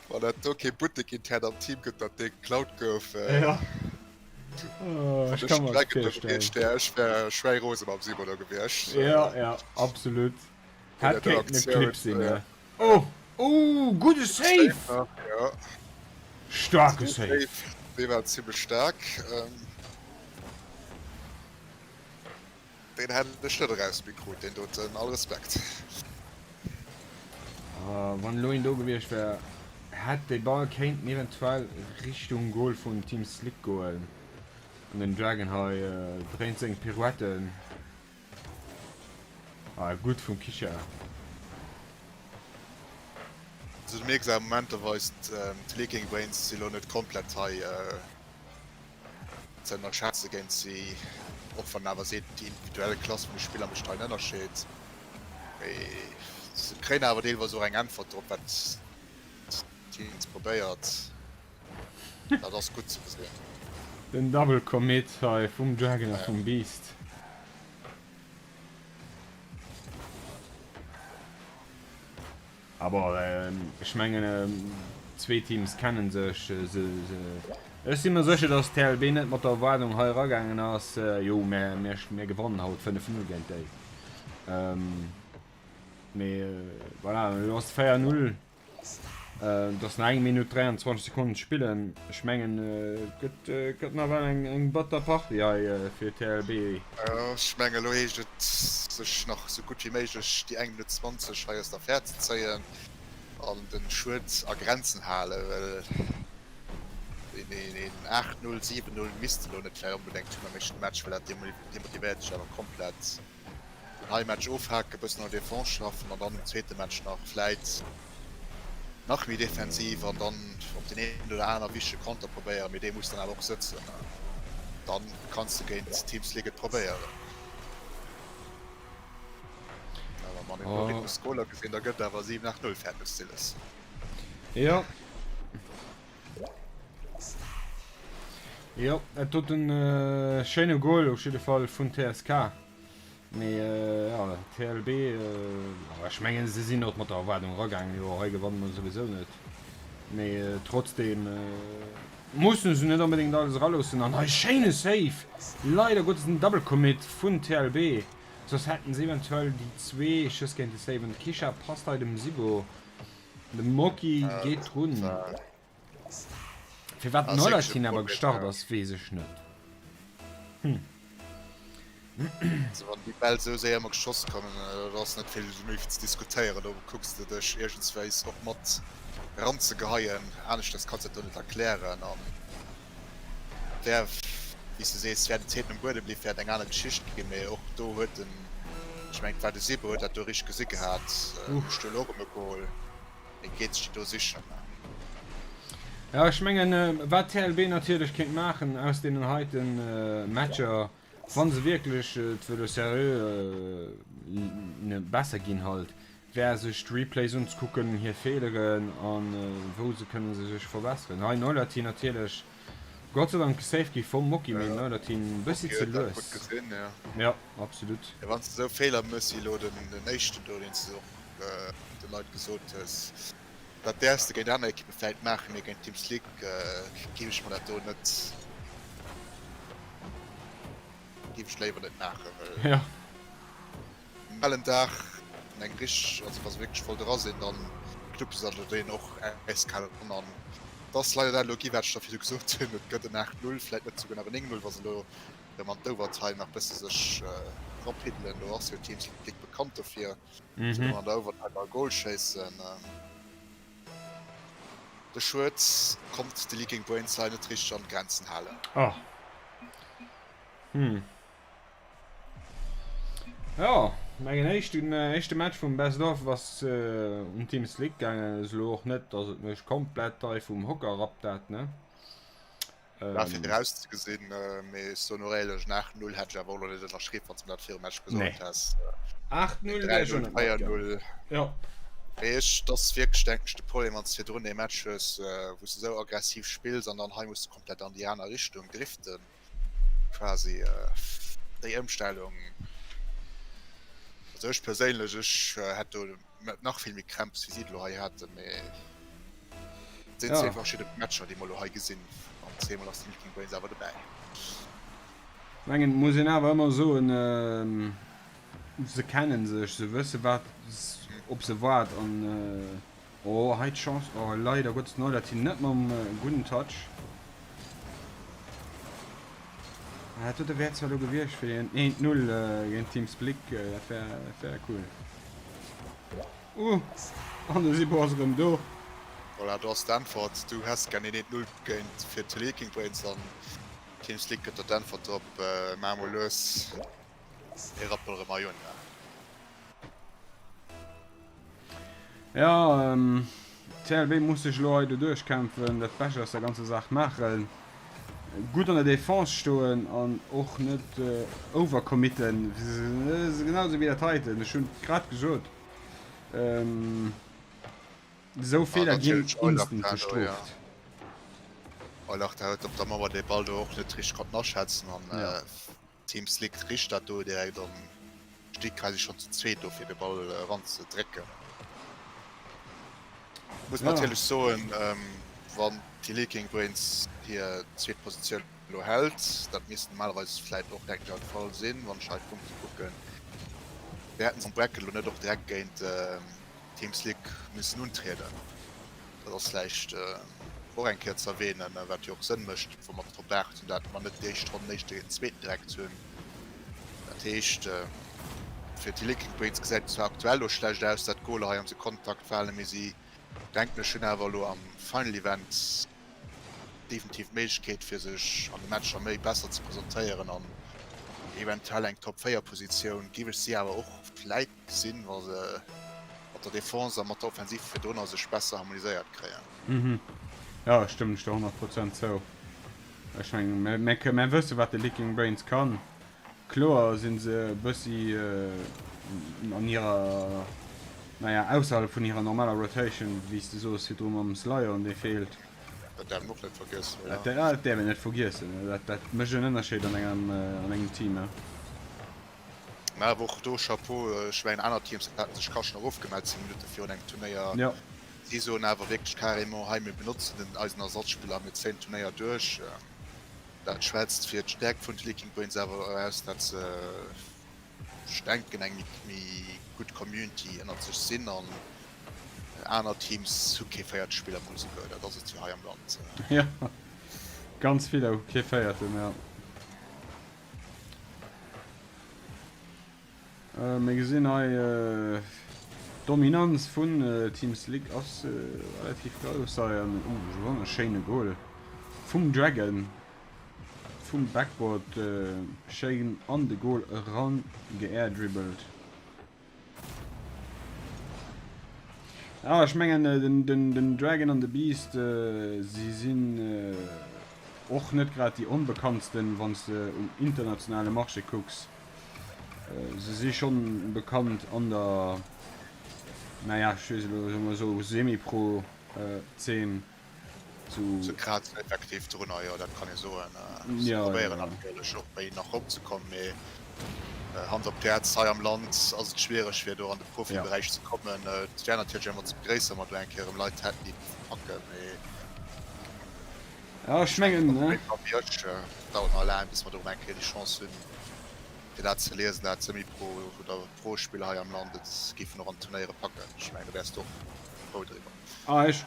Wann dat do kee Buttek intern am Team gëtt, datt dee geklaut gouf. Ja. Oh, ech kann mer et virstellen. Ech wär schwäirose mam Sibu do gewiescht. Ja, ja, absolut. Hätt kéinten e Clip sinn, ne? Oh! Oh! Gudde Save! Ja. Staarke Save! Dee war zimmlech staark. Deen hätt ech net eraus méi krut, deen doten. All Respekt. Wann elo een do gewiescht wär, hätt dee Ball kéinten eventuell Richtung Goal vun Team Slick goen. An den Dragon hei dréint seng Pirouetten. Ah gutt vum Kisha. Also du mierks awer momenterweis d'Leaking Brains si lo net komplett hei ze ënnerschätze géint si, och wann een awer seet déi individuell Klass vun de Spiller mécht hei en Ënnerscheed, mee se kréien awer deelweis och eng Äntwert drop wat d'Teams probéiert, dat ass gutt ze gesinn. Den Double Commit hei vum Dragon a vum Beast. Ah bon, ech mengen zwee Teams kennen sech. Ech si mer sécher, datt TLB net mat der Erwaardung hei eragaangen ass, jo mir mir gewannen haut 5, 0 géint déi. Mee voilà, elo ass et 4, 0. Et ass nach eng Minutt 23 Sekonnen ze spillen. Ech mengen et gëtt gëtt nawell eng eng batter Partie hei fir TLB. Ech mengen elo heescht et sech nach sou gutt wéi méiglech déi eng Minutt 20 hei aus der Affär ze zéien an den Schued a Grenzen halen, well een een 8, 0, 7, 0 misst elo net vläicht onbedéngt hunn am éischten Match, well dat demotivéiert dech awer komplett. Den hei Match ofhaken, bëssen an der Defense schaffen an dann um zweete Match nach vläit nach méi defensiv an dann op den een oder aner wichtege Konter probéieren, mee dee muss dann awer och sëtzen. Dann kanns de géint Team Slick et probéieren. Awer wann een elo Rhythmus Goaler gesinn, da gëtt awer 7, 8, 0 fäerdeg Stilles. Jo. Jo, dat doten schéine Goal op jidde Fall vun TSK. Mee jo, TLB, jo ech mengen se sinn och mat der Erwaardung eragaangen, jo hei gewanne mer souwisou net. Mee trotzdem mussen se net onbedéngt alles eraloossen. An hei schéine Save, leider Gottes den Double Commit vun TLB, soss hätten se eventuell déi zwee Schëss géint de saven. D'Kisha passt hei dem Sibo, de Moki geet drun. Firwat den Eulertin awer gestart ass, weess ech net. Hm. Also wann déi Bäll sou séier ëmmer geschoss kommen, da ass net vill méi ze diskutéieren. Do kucks de dech iergendswéis och mat eranzegeheien. Aneschters kanns de dat do net erklären. An wär, wéi s de sees, wär den zweeten um Buedem bliww, wär et eng aner Geschicht ginn. Mee och do huet en, ech mengen et war de Sibo, huet dat do richteg gesi gehat. Ech huelen och erëm e Goal. Et geet sech do sichen. Jo, ech mengen, wat TLB natierlech kéint maachen aus deenen heite Matcher, wa se wierklech et wëlle seriö besser ginn halt, wär sech d'Replays unzekucken, hir Feeleren a wou se kënne se sech verbesseren. Hei Neulerty natierlech Gott sei Dank gesaved gi vum Moki, mee Neulerty e bëssi ze lues. Jo, absolut. Wann s de esou Feeler méchs wéi elo den éischten do, deen s de och de Leit gesot hues, dat däerfs de géint aner Ekippe vläit maachen, mee géint Team Slick géif ech mer dat do net, géif ech léiwer net maachen, well ja. um hellen Dag an eng rich, also wa se wierklech voll dra sinn, dann knuppe se der deen och äiskal eran an et ass leider dat elo gi wat ech der virdu gesot hunn, et gëtt en 8, 0, vläit net souguer nach en 9, 0, wa se elo erëm an d'Overtime nach bësse sech erapiddelen, do ass jo Team Slick bekannt dofir. Mhm. An der Overtime nach e Goal schéissen. De Schued konnt de Leaking Brains hei net richteg an Grenzen halen. Oh. Hm. Ja, mengen éischten éischte Match vum Best of ass äh, un Team Slick gaangen. Ass elo och net, dass et mech komplett hei vum Hocker rappt dat, ne? War fir erauszegesinn, mee ech soen och éierlech, en 8, 0 hätt ech awer och elo net ënnerschriwwen, wann s de mer dat virum Match gesot Nee. häss. 8, 0 wär ech och 3, 0, net 4, matgaangen. 0. Jo. Mee ech, et ass wierklech, denken ech, de Problem, wann s de virdrun ee Match hues, wou s de esou aggressiv spills an dann hei muss de komplett an déi aner Richtung driften, quasi déi Ëmstellung. Also ech perséinlech, ech hätt do nach vill méi Krämpes wéi si et elo hei haten, mee et sinn zwee verschidde Matcher déi mer elo hei gesinn an zweemol ass de Leaking Brains awer dobäi. Mengen muss een awer ëmmer soen, se kennen sech, se wësse wat op se waart an oh hei d'Chance, oh leider Gottes Neuer Team net mam gudden Touch. Ah, dat dote wär zwar elo gewiescht fir en 1-0 géint Team Splick, dat wär, dat wär cool. Uh, an de Sibo ass erëm do. Voilà, do ass d'Äntwert. Du häss gär en 1-0 géint fir d'Leaking Brains an Team Slick gëtt der d'Äntwert drop. Maach mol lues ee Rappel erëm hei un. Jo, TLB muss sech elo hei do duerchkämpfen, dat Bescht aus der ganzer Saach maachen, gutt an der Defense stoen an och net overcommitten, genau esou wéi dat heiten. Ech hunn et grad gesot, esou Feeler ginn instant bestrooft. Eulach huet op der Mauer dee Ball do och net richteg konnten aschätzen an Team Slick richt dat do direkt an sti quasi schon zu zweet do fir de Ball eran ze drécken. Muss natierlech soen, wann déi Leaking Brains hir zweet Positioun elo hält, dat misst normalerweis vläit och denken ech awer de Fall sinn, wann ech hei d'Punkte kucken, wäerten se am Bracket elo net och direkt géint Team Slick missen untrieden. Dat ass vläicht och eng Kéier ze erwähnen, wat jo och Sënn mécht, wa mer drop achten, dat mer net déi éischt Ronn den éischte géint den zweeten direkt hunn. Dat heescht, fir déi Leaking Brains gesäit et zwar aktuell elo schlecht aus, dat d'Goler hei am Sekonnentakt falen, mee si, denken ech, hunn awer elo am Final Event definitiv d'Méiglechkeet, fir sech an de Matcher méi besser ze presentéieren an eventuell eng Top 4 Positioun géif ech si awer och vläit gesinn, wa se mat der Defense a mat der Offensiv virdrunner sech besser harmoniséiert kréien. Mhm. Jo, ech stëmmen dech do 100 Prozent zou. Ech mengen, mir, mir wësse wat de Leaking Brains kann. Kloer si se e bëssi an hirer, naja, ausserhalb vun hirer normaler Rotation, wéi s de soos virdru mam Slion, dee feelt. Dat däerf een och net vergiessen, jo. Dat däerf een net vergiessen, dat, dat mécht en Ënnerscheed an engem, an engem Team, jo. Mä awer och do Chapeau, ech mengen aner Teams hätten sech Kaschen erofgemellt 10 Minutte virun engem Turnéier. Ja. Si soen awer wierklech carrément, hei mir benotzen den eisen Ersatzspiller a mir zéien d'Turnéier duerch. Dat schwätzt fir d'Stäerkt vun de Leaking Brains awer aus, dat se, ech denken, eng méi gutt Community ënnert sech sinn an aner Teams hu kee véierte Spiller mol esouguer. Dat ass et jo hei am Land. Jo, ganz vill hu kee véierten, jo. Mir gesinn hei d'Dominanz vun Team Slick ass relativ grouss hei an oh wonnerschéine Goal vum Dragon vum Backboard schéin an de Goal eran geairdribbelt. Ah, ech mengen den, den, den Dragon an de Beast, si sinn och net grad déi onbekanntsten, wann s de um internationale Marché kucks. Se si schonn bekannt an der, naja, ech weess elo, soe mer esou, Semi-Pro-Zeen. Zu. Se krazen effektiv drunner, jo, dat kann ee soen. Se probéieren natierlech och méi nach eropzekommen, mee Hand op d'Häerz, hei am Land ass et schwiereg fir do an de Profiberäich ze kommen. Et wär natierlech ëmmer ze begréissen, wa mer do eng Kéier erëm Leit hätten, déi et packen, mee ech mengen, och méi wéi ech, et dauert nach laang, bis mer do erëm eng Kéier déi Chance hunn, fir dat ze liesen, dat Semi-Pro oder Pro-Spiller hei am Land et géifen och an d'Turnéiere packen. Ech mengen, do wäers de och frou driwwer. Ah, ech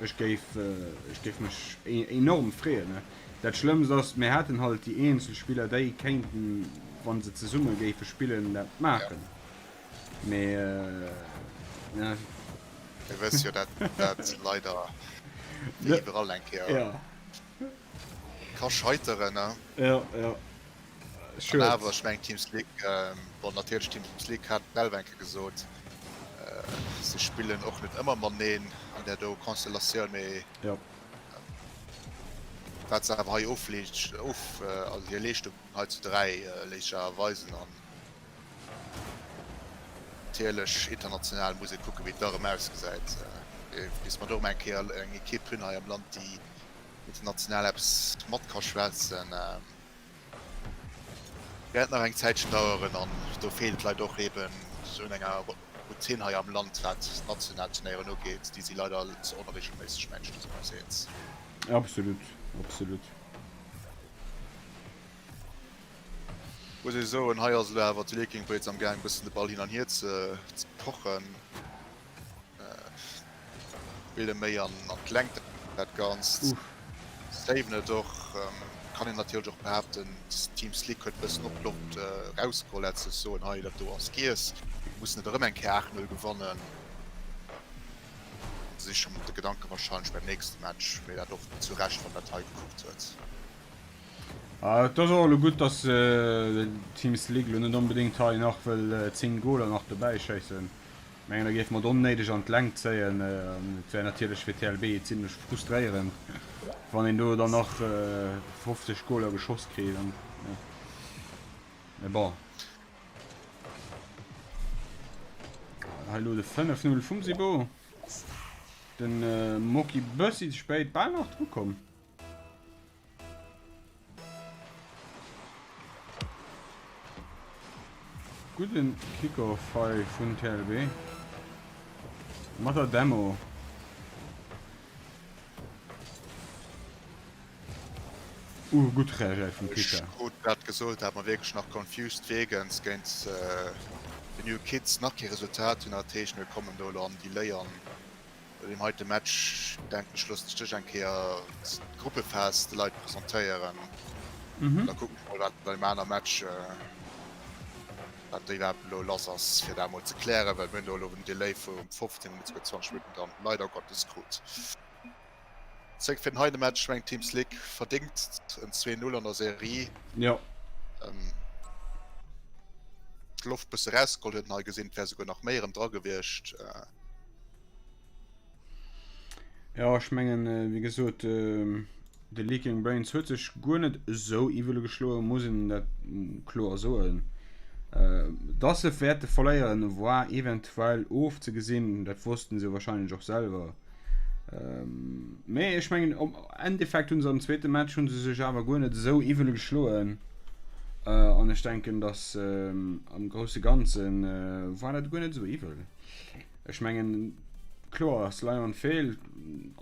Ech géif, ech géif mech enorm freeën. Dat Schlëmmst ass, mir hätten halt déi eenzel Spiller, déi kéinten, wa se zesumme géife spillen, dat maachen. Mee, ja. Mir wësse jo, dat dat leider wéi iwwerall eng Kéier ka scheiteren, ne? Jo, jo. An awer, ech mengen Team Slick, bon natierlech Team Slick hat selwer eng Kéier gesot, se spillen och net ëmmer mateneen an där do Konstellatioun, mee wat se awer hei ofleescht, of, also hir Leeschtung hei zu 3 léisst sech awer weisen an natierlech international muss ee kucken, wéi et da erëm ausgesäit, bis mer do erëm eng Kéier eng Ekipp hunn hei am Land, déi international eppes mat ka schwätzen. Wäert nach eng Zäitchen daueren an do feelt leider och eben un enger Routine hei am Land wat national Turnéieren ugeet. Déi si leider ze onregelméisseg mengen ech, do si mer eis eens. Absolut, absolut. Muss ee soen, hei ass elo awer de Leaking Blades am gaang bëssen de Ball hin an hier ze pochen. Spille méi an d'Längt dat Ganzt. Saven et och. Kann een natierlech och behaapten, Team Slick huet bëssen och d'Loft erausgeholl, letztlech soen, hei dat do ass giess, mir mussen et erëm eng Kéier 8, 0 gewannen. Se si scho mat de Gedanke warscheinlech beim nächste Match, mee dat och zu Recht, wann dat hei gekuckt huet. Et ass och elo gutt, datt Team Slick elo net onbedéngt hei nach wëll 10 Goler nach dobäi schéissen. Mengen da géife mer et onnéideg an d'Längt zéien an et wär natierlech fir TLB zimlech frustréierend wann een do dann nach 50 Goler geschoss kritt an jo. Mee bon. Hei elo de 5, 0 vum Sibo. Den Moki bëssi ze spéit bal nach dru komm. Gudden Kickoff hei vun TLB. Mat der Demo. Uh, gutt reagéiert vum Kicker. Ech krut dat gesot, hat mer wierklech nach confused Vegans géint The New Kids nach kee Resultat hunn. Dat heescht mir kommen do elo an Delay an No deem heite Match denken ech loossen ech dech eng Kéier d'Gruppephas de Leit presentéieren. Mhm. Da kucken ech mol wat bei deem aner Match wat do iwwerhaapt elo lass ass fir dat mol ze klären, well mir hunn do elo en Delay vu 15 oder souguer 20 Minutten dann leider Gottes krut. Zréck fir den heite Match, ech mengen Team Slick verdéngt en 2, 0 an der Serie. Jo. D'Loft bësse rausgeholl huet en hei gesinn, et wär souguer nach méi erëm dra gewiescht. Ja ech mengen wéi gesot de Leaking Brains huet sech guer net esou iwwel geschloen, muss een dat kloer soen. Dass se wäerte verléieren war eventuell ofzegesinn, dat wossten se wahrscheinlech och selwer. Mee ech mengen am Endeffekt hunn se am zweete Match hunn se sech awer guer net esou iwwel geschloen. An ech denken, dass am grousse Ganze war dat guer net esou iwwel. Ech mengen, kloer, Slion feelt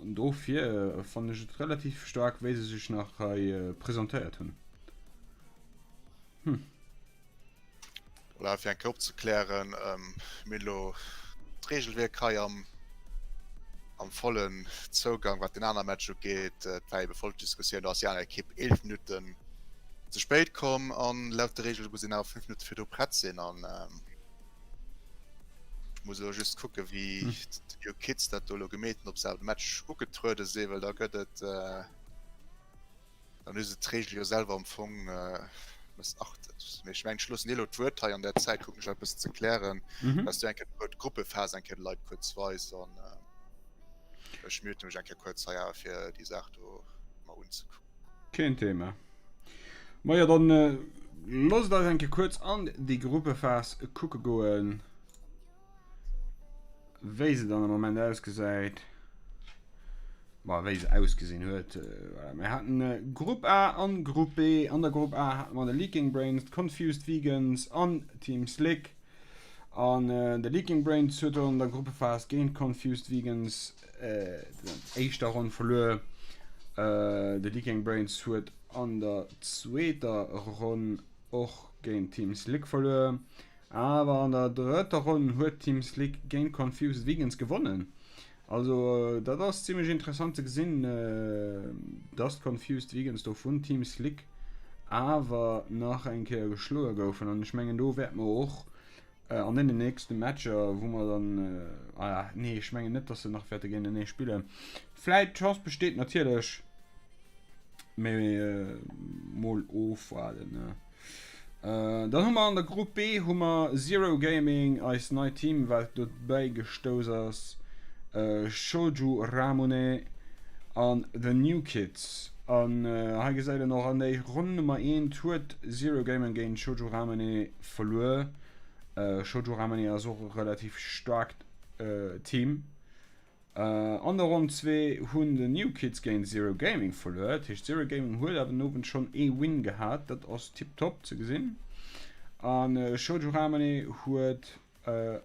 an dofir fannen ech et relativ staark, wéi se sech nach hei presentéiert hunn. Hm. Voilà, fir eng Kéier opzeklären, mir hunn elo d'Regelwierk hei am, am vollen Zougang, wat den aner Match ugeet. Et war ebe voll d'Diskussioun, do ass déi aner Ekipp 11 Minutten ze spéit komm an laut de Regele muss een awer 5 Minutte virdru prett sinn. An ech muss elo just kucke wéi d'New Kids dat do elo gemeet hunn, ob se awer de Match ugetruede sinn, well da gëtt et. Dann hu se d'Regel jo selwer am Fong mëssachtet. Mee ech mengen, ech loossen dir elo d'Wuert hei. An där Zäit kucken ech nach e bëssen ze klären, dass du eng Kéier d'Gruppephas eng Kéier de Leit kuerz weis. An ech mute mech eng Kéier kuerz hei awer, fir déi Saach do mer unzekucken. Keen Thema. Majo, dann loosst eis eng Kéier kuerz an déi Gruppephas kucke goen. Wéi se dann am Moment ausgesäit, ma wéi se ausgesinn huet. Voilà, mir haten Grupp A an Grupp B. An der Grupp A hate mer de Leaking Brains, d'Confused Vegans an Team Slick. An de Leaking Brains huet an der Gruppephas géint d'Confused Vegans éischter Ronn verluer. De Leaking Brains huet an der zweeter Ronn och géint Team Slick verluer. Awer an der drëtter Ronn huet Team Slick géint Confused Vegans gewonnen. Also dat ass zimmlech interessant ze gesinn, dass d'Confused Vegans do vun Team Slick awer nach eng Kéier geschloe goufen. An ech mengen do wäerte mer och an deenen nächste Matcher, wou mer dann, ah nee, ech mengen net, dass se nach wäerte géintenee spillen. Vläit, d'Chance besteet natierlech, mee mol ofwaarden, ne. Dann hu mer an der Grupp B hu mer Zero Gaming, eist neit Team wat dobäi gestouss ass, Shoju Ramune an The New Kids. An hei gesäit een och an der Ronn Nummer 1 huet Zero Gaming géint Shoju Ramune verluer. Shoju Ramune ass och e relativ staarkt Team. An der Ronn 2 hunn de New Kids géint Zero Gaming verluer. Dat heescht Zero Gaming huet awer den Owend schonn ee Win gehat, dat ass tiptop ze gesinn. A Shoujo Ramune huet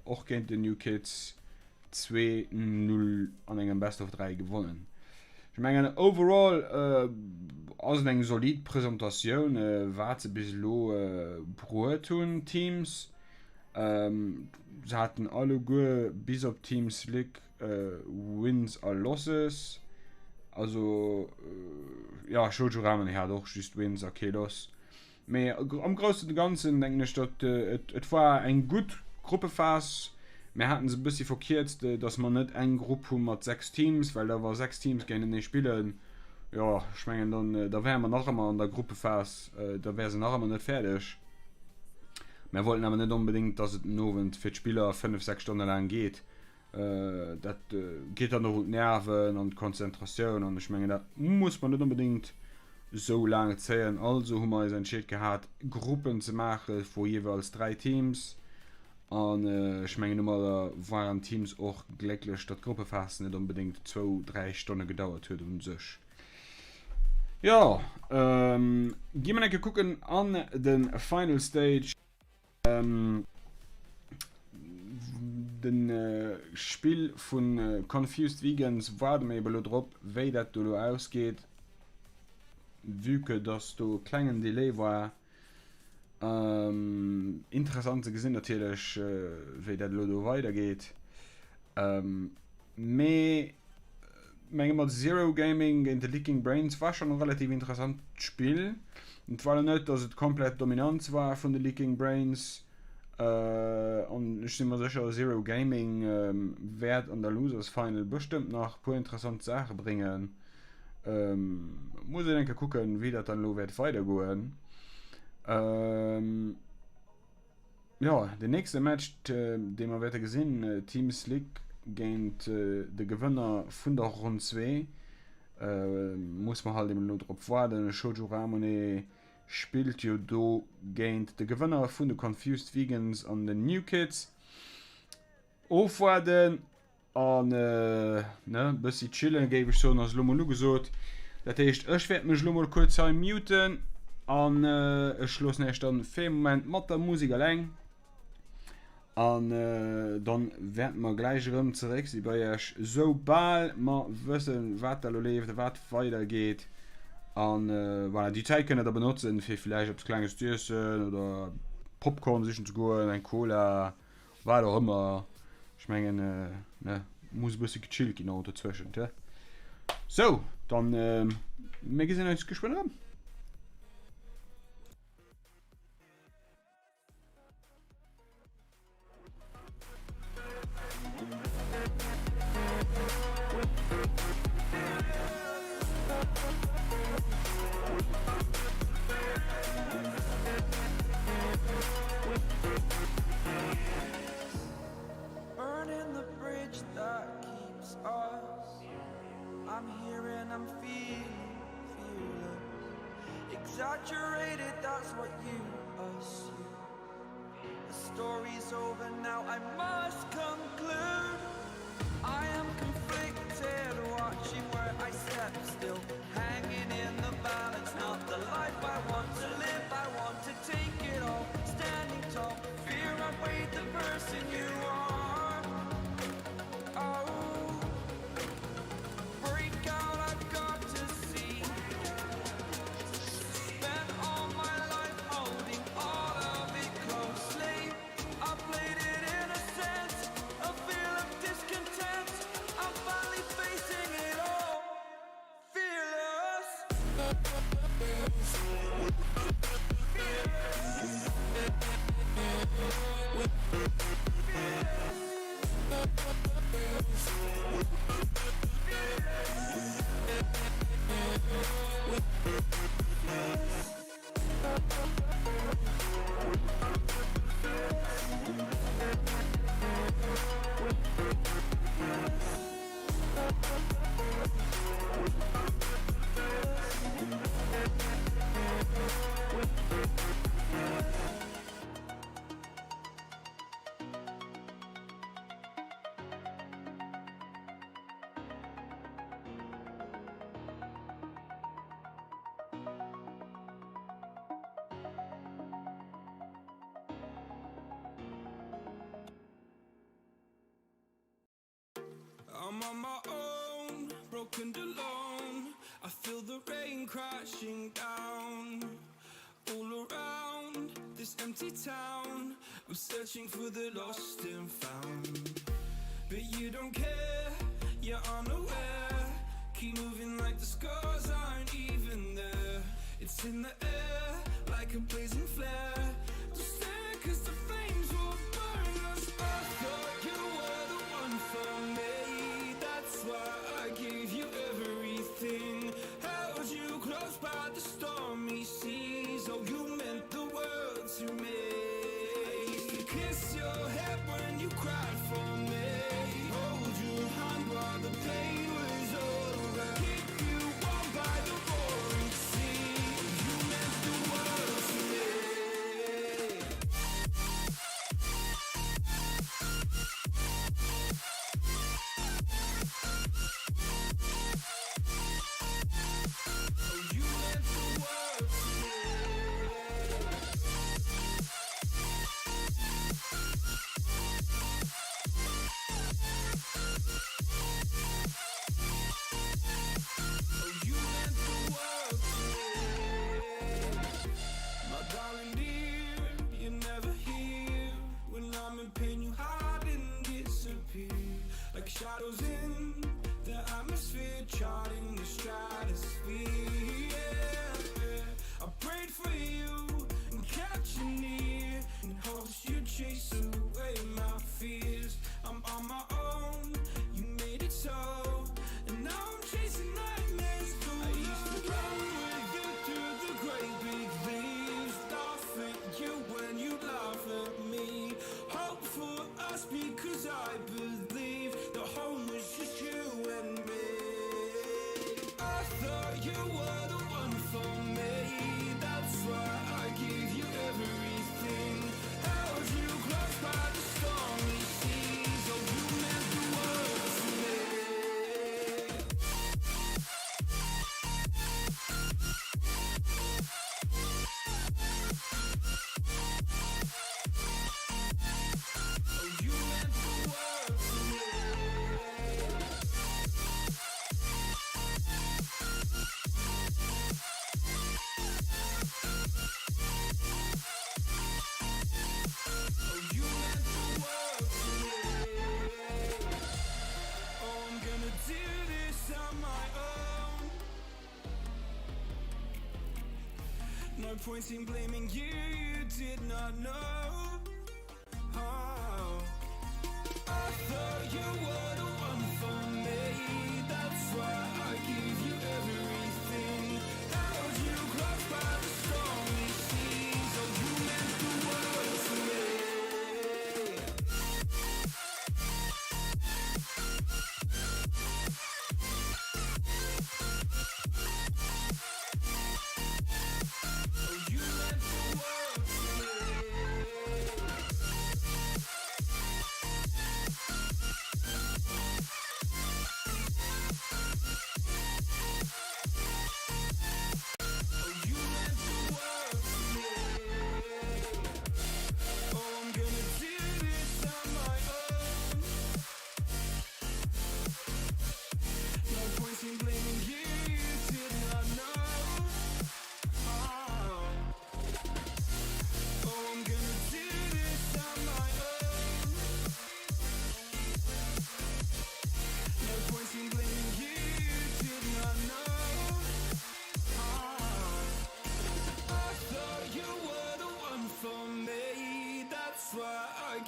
och géint de New Kids 2, 0 an engem Best of 3 gewonnen. Ech mengen overall ass et eng solid Presentatioun wat se bis elo bruet hunn d'Teams. Se haten alleguer bis op Team Slick Wins a Losses. Also jo, Shoujo Ramen hat och just Wins a kee Loss. Mee am groussen Ganzen denken ech, datt et et war eng gutt Gruppephas. Mir haten se e bëssi verkierzt, datt mer net eng Grupp hu mat 6 Teams, well da wa 6 Teams géintenee spillen, jo ech mengen dann da wäre mer nach ëmmer an der Gruppephas, da wär se nach ëmmer net fäerdeg. Mär wollten awer net onbedéngt, dass et den Owend fir d'Spiller 5, 6 Stonne laang geet. Dat geet dann och un d'Nerven an d'Konzentratioun an ech mengen, dat muss mer net onbedéngt esou laang zéien. Also hu mer eis entscheet gehat, Gruppen ze maache vu jeeweils 3 Teams an ech mengen, domadder waren d'Teams och glécklech, datt d'Gruppephas net onbedéngt zwou, 3 Stonne gedauert huet u sech. Jo, gi mer enke kucken an de Final Stage. De Spill vu Confused Vegans waarde mer ebe lo drop, wéi dat do lo ausgeet, vue que dass do e klengen Delay war. Interessant ze gesinn natierlech, wéi dat elo do weidergeet. Mee menge mat Zero Gaming géint de Leaking Brains war schon e relativ interessant Spill. Et war lo net, dass et komplett Dominanz war vun de Leaking Brains. An ech si mer sécher, Zero Gaming wäert an der Losers Final bestëmmt nach puer interessant Saache bréngen. Muss een eng Kéier kucken, wéi dat dann elo wäert weidergoen. Jo, den nächste Match, dee mer wäerte gesinn, Team Slick géint de Gewënner vun der Ronn 2. Muss mer halt eben elo drop waarden. Shoujo Ramune spillt jo do géint de Gewënner vun de Confused Vegans an den New Kids. Ofwaarden An ne bëssi chillen géif ech soen ass elo mol ugesot. Dat heescht ech wäert mech elo mol kuerz hei muten. An ech loossen iech dann fir ee Moment mat der Musek eleng. An dann wäerte mer gläich erëm zeréck si bei iech, soubal mer wëssen, wat da lo leeft a wat weider geet. An voilà, déi Zäit kënnt der da benotzen, fir villäicht eppes Klenges z'iessen oder Popcorn sichen ze goen, eng Cola, wat och ëmmer. Ech mengen, ne, muss e bësse gechillt ginn och dozwëschent, he. Sou, dann mir gesinn eis geschwënn erëm. Exaggerated, that's what you assume. The story's over now, I must conclude. I am conflicted, watching where I step still, hanging in the balance. Not the life I want to live, I want to take it all, standing tall. Fear outweighed the person you are. Oh. Break out, I've got to see. Spent all my life holding all of it closely. I played it innocent, a feel of discontent. I'm finally facing it all, fearless. I'm on my own, broken alone. I feel the rain crashing down all around this empty town. I'm searching for the lost and found. But you don't care, you're unaware. Keep moving like the scars aren't even there. It's in the air, like a blazing flare. Just stare, cause the flames will burn us. I thought you were the one for me. That's why I gave you everything. Held you close by the stormy seas. Oh, you meant the world to me. I used to kiss your head when you cried for me. Hold your hand while the pain was over. Keep you warm by the roaring sea. You meant the world to me. Oh, you meant the world to me. Oh, you meant the world to me. My darling dear, you're never here. When I'm in pain, you hide and disappear. Like shadows in the atmosphere, charting the stratosphere. Yeah. I prayed for you and kept you near in hopes you'd chase away my fears. I'm on my own, you made it so. And now I'm chasing nightmares through I used to run with you through the great big leaves. Laugh at you when you laugh at me. Hope for us because I believe the home was just you and me. I thought you were the one for me. That's why I gave you everything. Held you close by. point in blaming you, you did not know. Oh. I thought you were the one for me. That's why I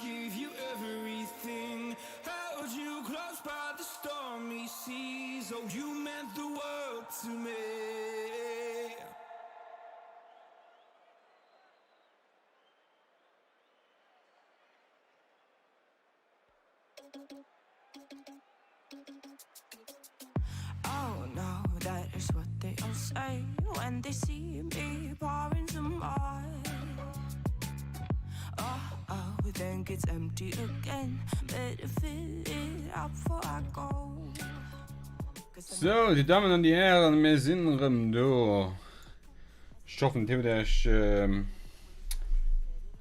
gave you everything. Held you close by the stormy seas. Oh, you meant the world to me. Oh no, that is what they all say when they see me pouring some more. Oh, oh, then gets empty again. Better fill it up before I go. Sou, déi Dammen an déi Hären, mir sinn erëm do. Ech hoffen, dir hutt Iech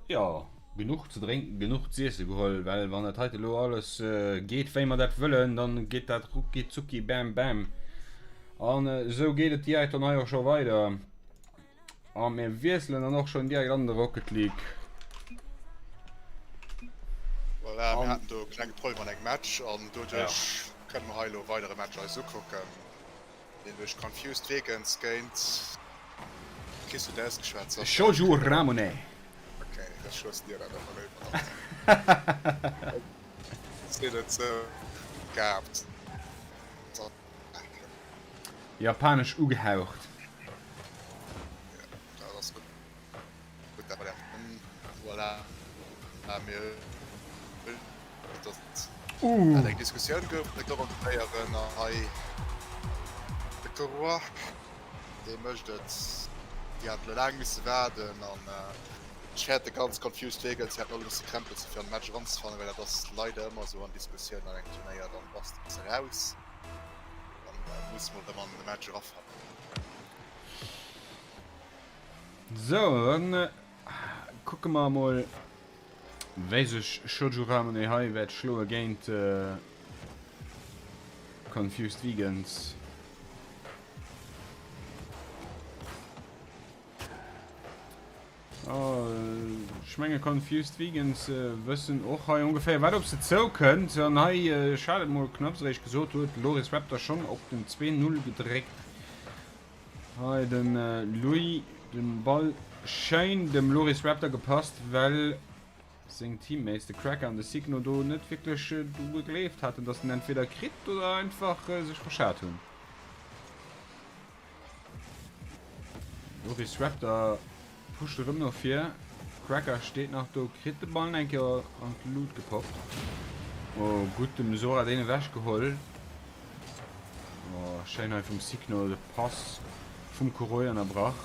jo genuch ze drénken, genuch z'iesse geholl, well wann dat heite elo alles geet, wéi mer dat wëllen, dann geet dat rucki zucki bam bam. An esou geet et direkt dann hei och scho weider. A mir wiesselen dann och schonn direkt an de Rocket League. Voilà, mir haten do e klenge Problem an engem Match an doduerch kënne mer hei elo e weidere Match eis ukucken, nämlech Confused Vegans géint, kriss du et ausgeschwat, Sascha? Shoju Ramune. Ok, ech loossen dir dat awer elo iwwerlooss. Seet et sou gehabt. Japanesch ugehaucht. Uh. Dann muss mol rem an de Match erafannen. Sou, dann kucke mer emol wéi sech Shoujo Ramune hei wäert schloe géint Confused Vegans. Ech menge Confused Vegans wëssen och hei ongeféier wat op se zoukënnt. An hei schalt et mol knapps eréischt gesot huet Loris Raptor schonn op den 2, 0 gedréckt. Hei den Louis den Ball schéin dem Loris Raptor gepasst, well seng Teammates de Cracker an de Signo do net wierklech dru gegleeft haten, dass en entweder kritt oder einfach sech verschat hunn. Loris Raptor pusht erëm no vir. Cracker steet nach do, kritt de Ball eng Kéier an d'Lut gepoppt. Oh, gutt dem Sora deen ewech geholl. Oh, schéin hei vum Signo de Pass vum Kuroi ënnerbrach.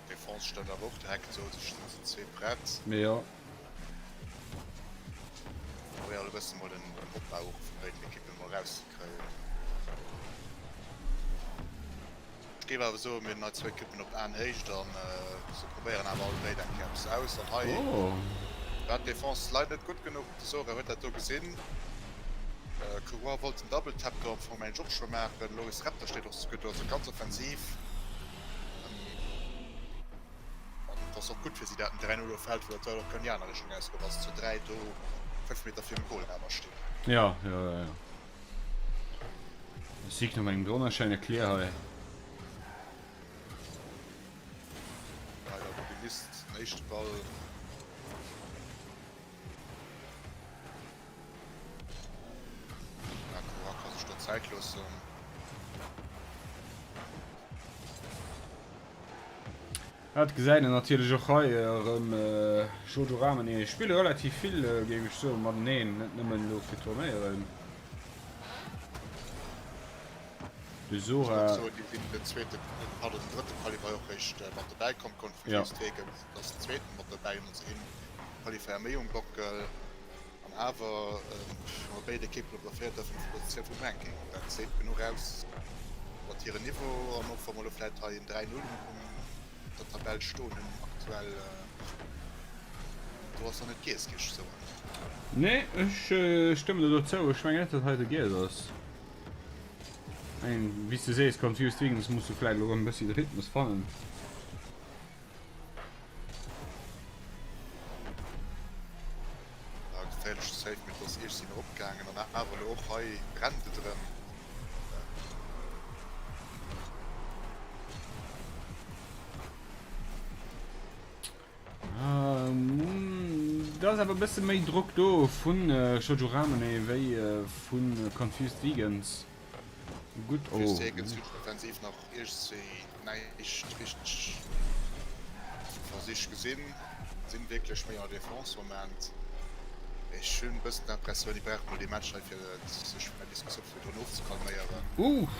D'Defense stellt awer och direkt sou sech den zwee prett. Jo. Probéiert e bëssen mol den Opbau och vun béiden Ekippen mol rauszekréien. Ech géif awer soen, mir hunn hei zwou Ekippen op Aenhéicht an se probéieren awer all béid eng Kéier eppes aus. An hei war d'Defense leider net gutt genuch. De Sora huet dat do gesinn. Courroie wollt den Double Tap do am Fong mengen ech och scho maachen. Loris Raptor steet och ze gutt do, also ganz offensiv. An et ass och gutt fir si, dat en 3, 0 elo fält, well et huet och kënnen déi aner Richtung ausgoen, wa se zu 3 do 5 Meter virum Goal awer stinn. Jo, jo, jo, jo. Sieg no engem wonnerschéine Clear hei. Den éischte Ball. Ja, Cora ka sech do Zäit loossen. Dat gesäit een natierlech och hei erëm. Shoujo Ramen spille relativ vill, géif ech soen, mateneen, net nëmmen elo fir Turnéieren. De Sora. Ech soen, déi sinn den zweeten, pardon, den drëtte Qualifier och réischt mat dobäi komm, Confused Vegans ass den zweeten mat dobäi, hunn also een Qualifier méi um Bockel. An awer hu mer béid Ekippen op der véierter a fënnefter Positioun vum Ranking. Dat seet genuch aus iwwer hiren Niveau. An och wa mer elo vläit hei en 3, 0 un der Tabell stoen hunn aktuell, do ass nach net giess, géif ech soen. Nee, ech stëmmen der do zou. Ech mengen net, datt hei de giess ass. Wéi s de sees, Confused Vegans musse vläit elo erëm e bëssi de Rhythmus fannen. Ja, geféierleche Save, mee et ass eescht sinn eropgaangen an awer elo och hei brennt et erëm. Da ass awer e bësse méi Drock do vun Shoujo Ramune wéi vu Confused Vegans. Gutt, oh. Confused Vegans hunn offensiv nach iergendswéi näischt richteg Versich gesinn, sinn wierklech méi an der Defense Moment. Ech hunn bëssen d'Impressioun, déi brauchen elo dee Match hei fir sech vun der Diskussioun vu virdrun ofzekalméieren. Uff.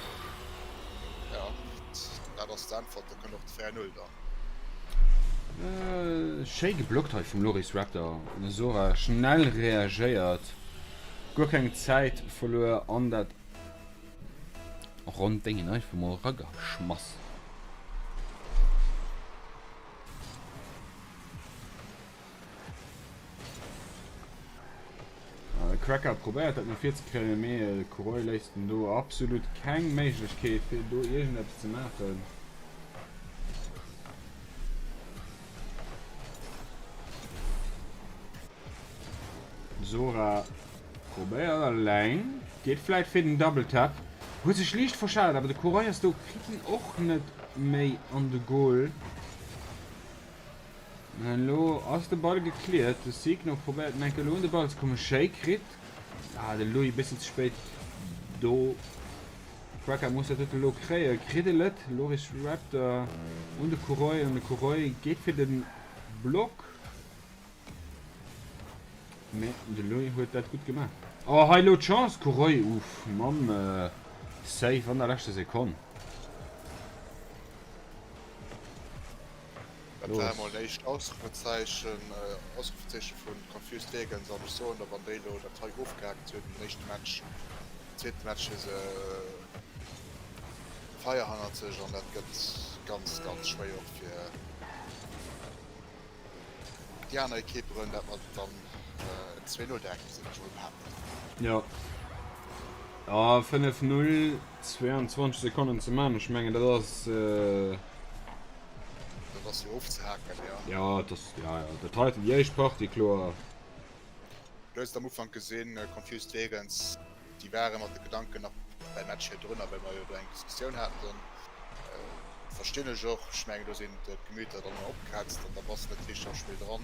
Jo, dat ass d'Äntwert. Da kënnt och de 4, 0 dann. Schéi geblockt hei vum Loris Raptor. Den Sora schnell reagéiert, guer keng Zäit verluer an dat Ronnt Déngen einfach mol erageschmass. De Cracker probéiert dat no vir ze kréien, mee de Kuroi léisst en do absolut keng Méiglechkeet fir do iergendeppes ze maachen. Sora probéiert alleng, geet vläit fir den Double Tap, huet sech liicht verschat, awer de Kuroi ass do, kritt en och net méi an de Goal. An elo ass de Ball gecleared, de Signo probéiert en enke elo un de Ball ze kommen, schéi kritt, ah de Louis bëssi ze spéit do. Cracker muss dat elo kréien, kritt e let, Loris Raptor un de Kuroi an de Kuroi geet fir de Block. Mee de Louis huet dat gutt gemaach. Oh hei elo d'Chance, Kuroi, uff, mam Save an der leschter Sekonn. Dat war emol en éischt Ausrufezeichen, Ausrufezeeche vu Confused Vegans an ech soen der, wann déi elo dat hei ofgehaakt hunn, den éischte Match, den zweete Match hu se Feier hannert sech an dat gëtt ganz, ganz schwéier och fir Déi aner Ekipperen, dat mer dann en 2-0 direkt gesinn, ech mol behaapten. Jo. Ja, 5-0, 22 Sekonnen ze man, ech mengen dat ass. Dat ass jo ofzehaken, jo. Jo, dat ass, ja, ja, dat heiten, déi éischt Partie, kloer. Du hues et am Ufank gesinn, Confused Vegans, déi ware mat de Gedanken nach beim Match virdrun, a well mer jo do eng Diskussioun haten, Verstinn ech och. Ech mengen do sinn d'Gemüter dann opgehetzt an da bass de net richteg am Spill dran.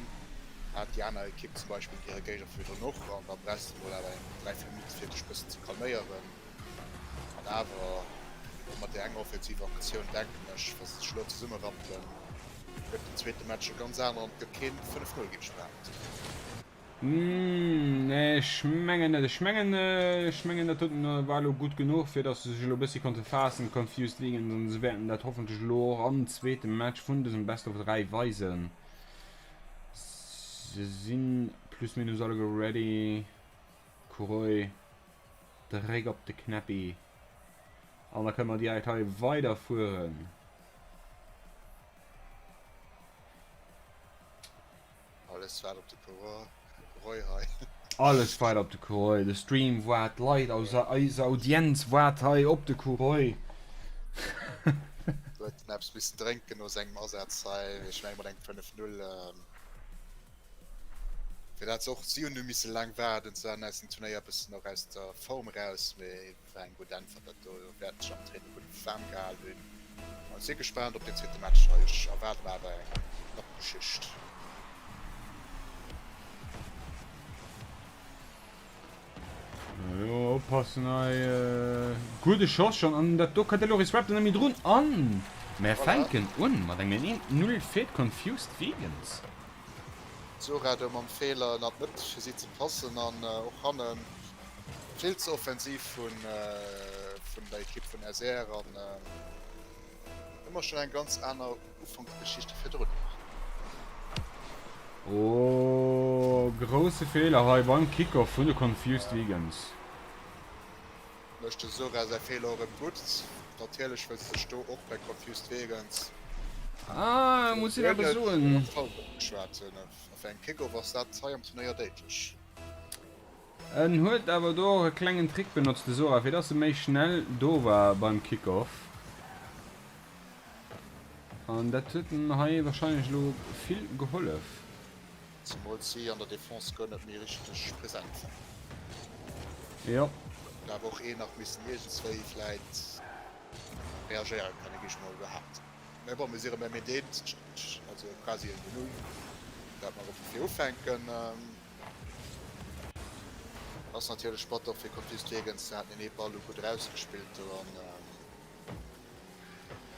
Hat déi aner Ekipp zum Beispill hire Géigner virdrun och an da brauchs de mol awer eng 3, 4 Minutte fir dech bëssen ze calméieren. An awer elo mat där enger offensiver Aktioun denken ech, wa se sech elo zesummerappelen, gëtt den zweete Match e ganz aneren an et gëtt keen 5, 0 géif ech behaapten. Nee, ech mengen net. Ech mengen, ech mengen dat doten war elo gutt genuch, fir datt se sech elo e bëssi konnte faassen, d'Confused Vegans, an se wäerten dat hoffentlech elo och am zweete Match vun dësem Best of 3 weisen. Se si plus minus alleguer ready. Kuroi, dréck op de Knäppi an da kënne mer direkt hei weiderfueren. Alles waart op de Kuroi hei. Alles waart op de Kuroi. De Stream waart, d'Leit aus eiser Audienz waart hei op de Kuroi. Do huet en eppes missen drénken no sengem Asaz hei. Ech menge mat engem 5, 0 fir dat se och. Si hunn du misse laang waarden, se waren aus dem Turnéier e bëssen och aus der Form eraus, mee war eng gutt Äntwert dat do. Wäerten sech am Training gutt waarm gehal hunn. Ech si gespaant op deen zweete Match hei. Ech erwaarden awer eng knapp Geschicht. Jo, oppassen hei. Gudde Schoss schon an dat do kënnt de Loris Raptor net méi drun an mer fänken un mat engem 1, 0 fir d'Confused Vegans. Zora do mam Feeler ënnert d'Mëtt fir si ze passen an och hannen vill ze offensiv vun vun der Ekipp vun SR an ëmmer schon eng ganz aner Ufanksgeschicht wéi virdrun. Oh, grousse Feeler hei beim Kickoff vun de Confused Vegans. Mécht de Zora säi Feeler och erëm gutt. Natierlech wëll se sech do och bei Confused Vegans. Ah, muss een awer soen. Geschwat hunn. A fir eng Kickoff ass dat hei am Turnéier déidlech. En huet awer do och e klengen Trick benotzt, de Zora, fir dass e méi schnell do war beim Kickoff. An dat huet em hei wahrscheinlech elo vill gehollef. Zemools si an der Defense guer net méi richteg present war. Jo. Huet awer och een nach missen iergendswéi vläit reagéiere kënnen, géif ech mol behaapten. Mä bon, mir si erëm beim eent eent, also quasi en null, dat mer erëm vu vir ufänken. Ass natierlech batter fir Confused Vegans, se haten een ee Ball elo gutt erausgespillt do an.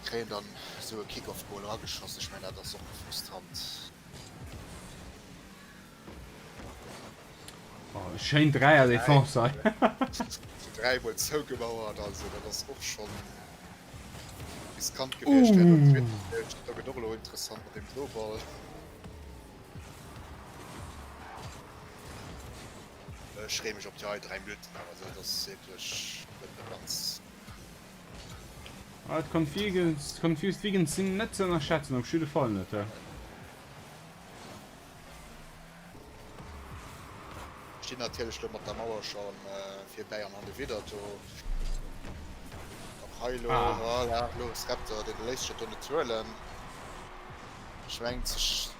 Kréien dann esou e Kick-off Goal erageschoss, ech mengen dat ass och frustrant. Oh, schéin Dräier Defense hei. Zu 3 mol zougemauert, also dat ass och schonn riskant gewiescht. Wär do zweeten gewiescht. Do gëtt och elo interessant mat deem Droball. Ech freeë mech op déi hei 3 Minutten, awer dat ass wierklech net ganz. Ah, d'Confused Vegans sinn net ze ënnerschätzen, op jidde Fall net. Stinn natierlech lo mat der Mauer schon virbäi an hannewidder do. Och hei lo, voilà, lo ass Raptor, dee léisst sech dat do net huelen. Ech mengen sech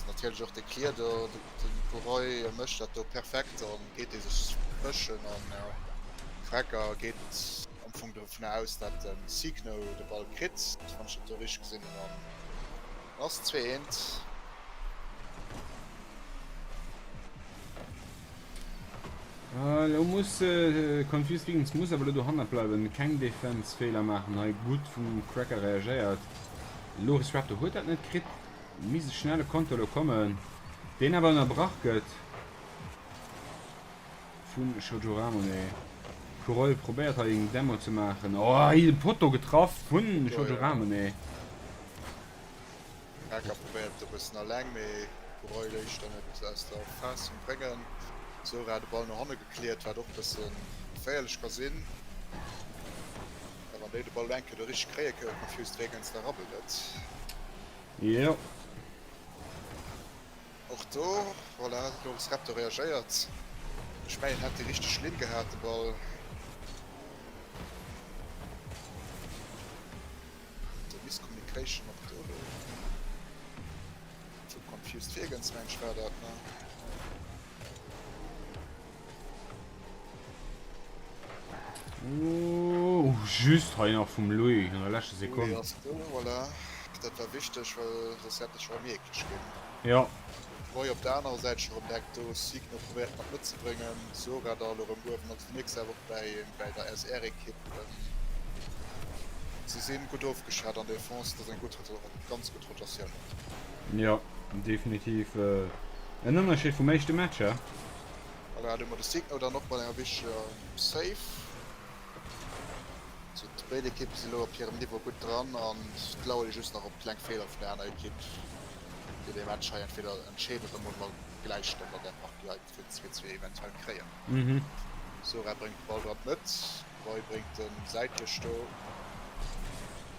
natierlech och de Clear do, de Kuroi mécht dat do perfekt an geet dee sech pëschen an jo, Cracker geet am Fong dovun aus dat de Signo de Ball kritt, wann ech dat do richteg gesinn hunn an ass 2 eent. Elo muss Confused Vegans muss awer elo dohannert bleiwen, keng Defense Feeler maachen hei. Gutt vum Cracker reagéiert. Loris Raptor huet dat net kritt, misst e schnelle Konter elo kommen, deen awer ënnerbrach gëtt. Vun Shoujo Ramone. Kuroi probéiert hei eng Demo ze maachen. Oh, hei de Potto getraff vun Shoujo Ramone. Kaka probéiert et e bëssen alleng, mee Kuroi léischt dann net aus der Fassung bréngen. Sora de Ball no hanne gekläert, wat och bësse geféierlech ka sinn. Wann déi de Ball elo eng Kéier do richteg kréie, Confused Vegans, da rabbelt et. Jo. Och do, voilà, de Loris Raptor reagéiert. Ech mengen, en hätt déi richteg Linn gehat, de Ball. De Miscommunication och do elo vu Confused Vegans, meng ech, war dat, ne? Oh, just hei nach vum Louis an der leschter Sekonn. Louis ass do, voilà. Dat war wichteg, well soss hätt et scho erëm eekleg ginn. Jo. Roy op der anerer Säit scho erëm direkt do. Signo probéiert nach matzebréngen. Sora da elo erëm uewen. Also de Mix awer och bäi bäi der SR-Ekipp. Si sinn gutt ofgeschat an Defense. Dat ass eng gutt, ganz gutt Rotatioun. Jo, definitiv en Ënnerscheed vum éischte Match, he? Voilà, do hu mer de Signo dann och mat enger wichteger Save. Also béid Ekippe si lo op hirem Niveau gutt dran an et lauert ee just nach op kleng Feeler vun der aner Ekipp, déi dee Match hei entweder entscheeden oder mol mol gläichstellen an der Partie hei fir den 2, 2 eventuell kréien. Sora bréngt de Ball do an d'Mëtt, Roy bréngt en säitlech do,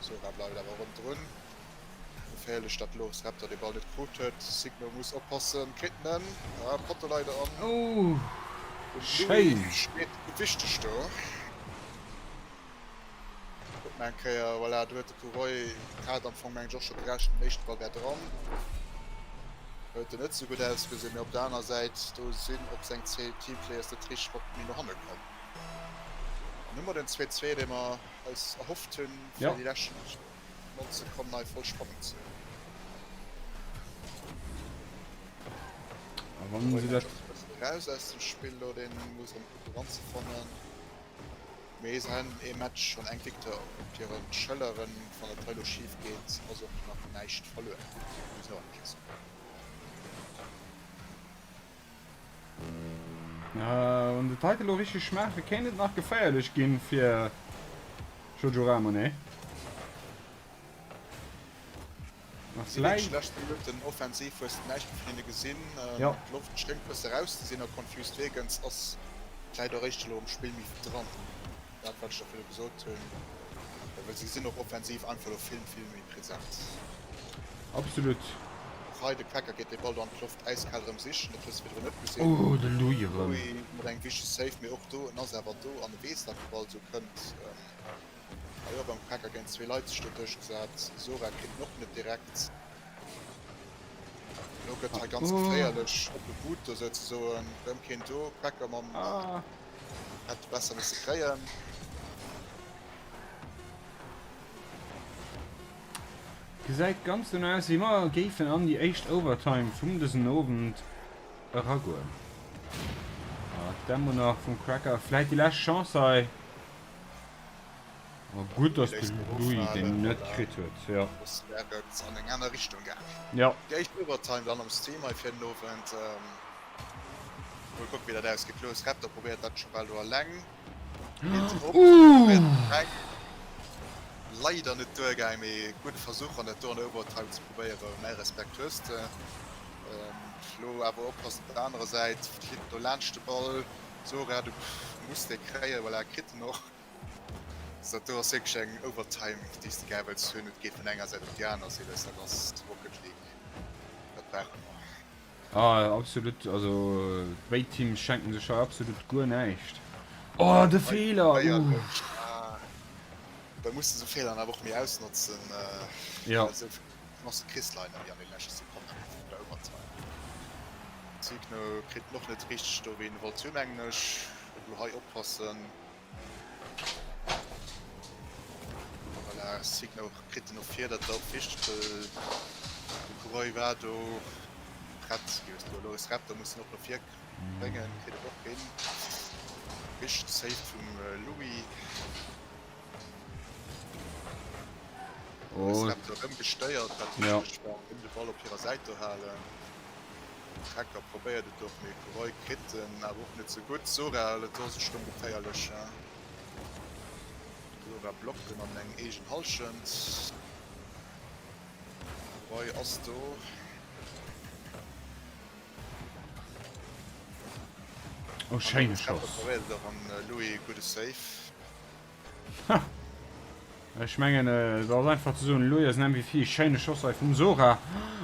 Sora bleift awer ronderun. Geféierlech dat Loris Raptor de Ball net krut huet. Signo muss oppassen, kritt en en. Ah, Potto leider an. Oh, schéin. Steet gutt wichteg do. Kuck mal eng Kéier, voilà, do huet de Kuroi hat am Fong meng ech och scho gerechent, den éischte Ball wär dran. Huet en net sou gutt ausgesinn, mee op der aner Säit do sinn och seng Teamplayers net richteg mat méi no hanne komm. An hu mer den 2-2, dee mer eis erhofft hunn fir déi lescht. 9 Sekonnen hei voll Spannung ze hunn. A wann se dat. Raus aus dem Spill elo, deen muss erëm kucke ranzefannen. Mee se hunn ee Match an eng Victoire op hiren Schëlleren. Wann et hei elo schif geet, ass och nach näischt verluer, muss een och eng Kéier soen. Wann de Title elo richteg schmaacht, kéint et nach geféierlech ginn fir Jojo Ramone. Nach vläicht. Schlecht Minutten, offensiv hues de näischt méi vun hinne gesinn. D'Loft schéngt bësse raus ze sinn a Confused Vegans ass vläit och eréischt elo am Spill méi dran. Dat wat ech der virdu gesot hunn, well se sinn och offensiv einfach elo vill, vill méi present. Absolut. Och hei de Quacker geet de Ball do an d'Loft äiskal erëm sichen, dat hues de virdrun net gesinn. Oh, de Louis erëm. Louis mat engem wichtege Save, mee och do, en ass awer do an e weess, datt de Ball esou kënnt. A jo, beim Cracker géint zwee Leit sech do duerchgesat. Sora kritt en och net direkt. Elo gëtt hei ganz geféierlech op e But do souzesoen. Rëm keen do. Cracker mam hätt besser misse kréien. Gesäit ganz dono aus wéi mer géifen an déi éischt Overtime vum dësen Owend eragoen. Tempo nach vum Cracker, vläit déi lescht Chance hei. Oh, gutt, dass de Louis deen net kritt huet. Jo. Soss wär et an eng aner Richtung gaang. Jo. Déi éischt Overtime dann am Stream hei fir den Owend. Mol kucken, wéi dat ausgeet. Louis Raptor probéiert dat scho bal do alleng. Geet op, probéiert et alleng. Leider net duergaang, mee gudde Versuch an dat do an der Overtime ze probéieren. Mäi Respekt hues de. Elo awer oppassen op der anerer Säit, flitt do laanscht de Ball. Zora, du muss dee kréien, voilà, kritt en och. Dat do ass wierklech eng Overtime, déi s de gär wëlls hunn. Et geet vun enger Säit op déi aner, Silas, dat ass Rocket League, dat brauche mer. Ah, absolut, also béid Teams schenken sech hei absolut guer näischt. Oh, de Feeler! Uuh. Da muss de sou Feeler awer och méi ausnotzen. Jo. Ass de Chris leider méi an den leschte Sekonnen vun der Overtime. Signo kritt en och net richteg do wéi en wollt hunn mengen ech. Elo hei oppassen. Voilà, Signo kritt en no vir, dat war och wichteg well de Kuroy war do prett. Elo Raptor muss en och no vir bréngen, kritt et och hin. Richteg Save vum Louis. Oh. Erëm gestéiert, wat ja. wichteg war, ëm de Ball op hirer Säit do halen. Trecker probéiert et och, mee Kuroy kritt en awer och net sou gutt. Sora, dat ass och rëm geféierlech. Sora blockt en an eng eegen Hallschent. Kuroy ass do. Oh, schéine Schoss. Probéiert et och an Louis, gudde Save. Ha! Ech mengen et ass einfach ze soen, Louis ass en MVP. Schéine Schoss hei vum Sora.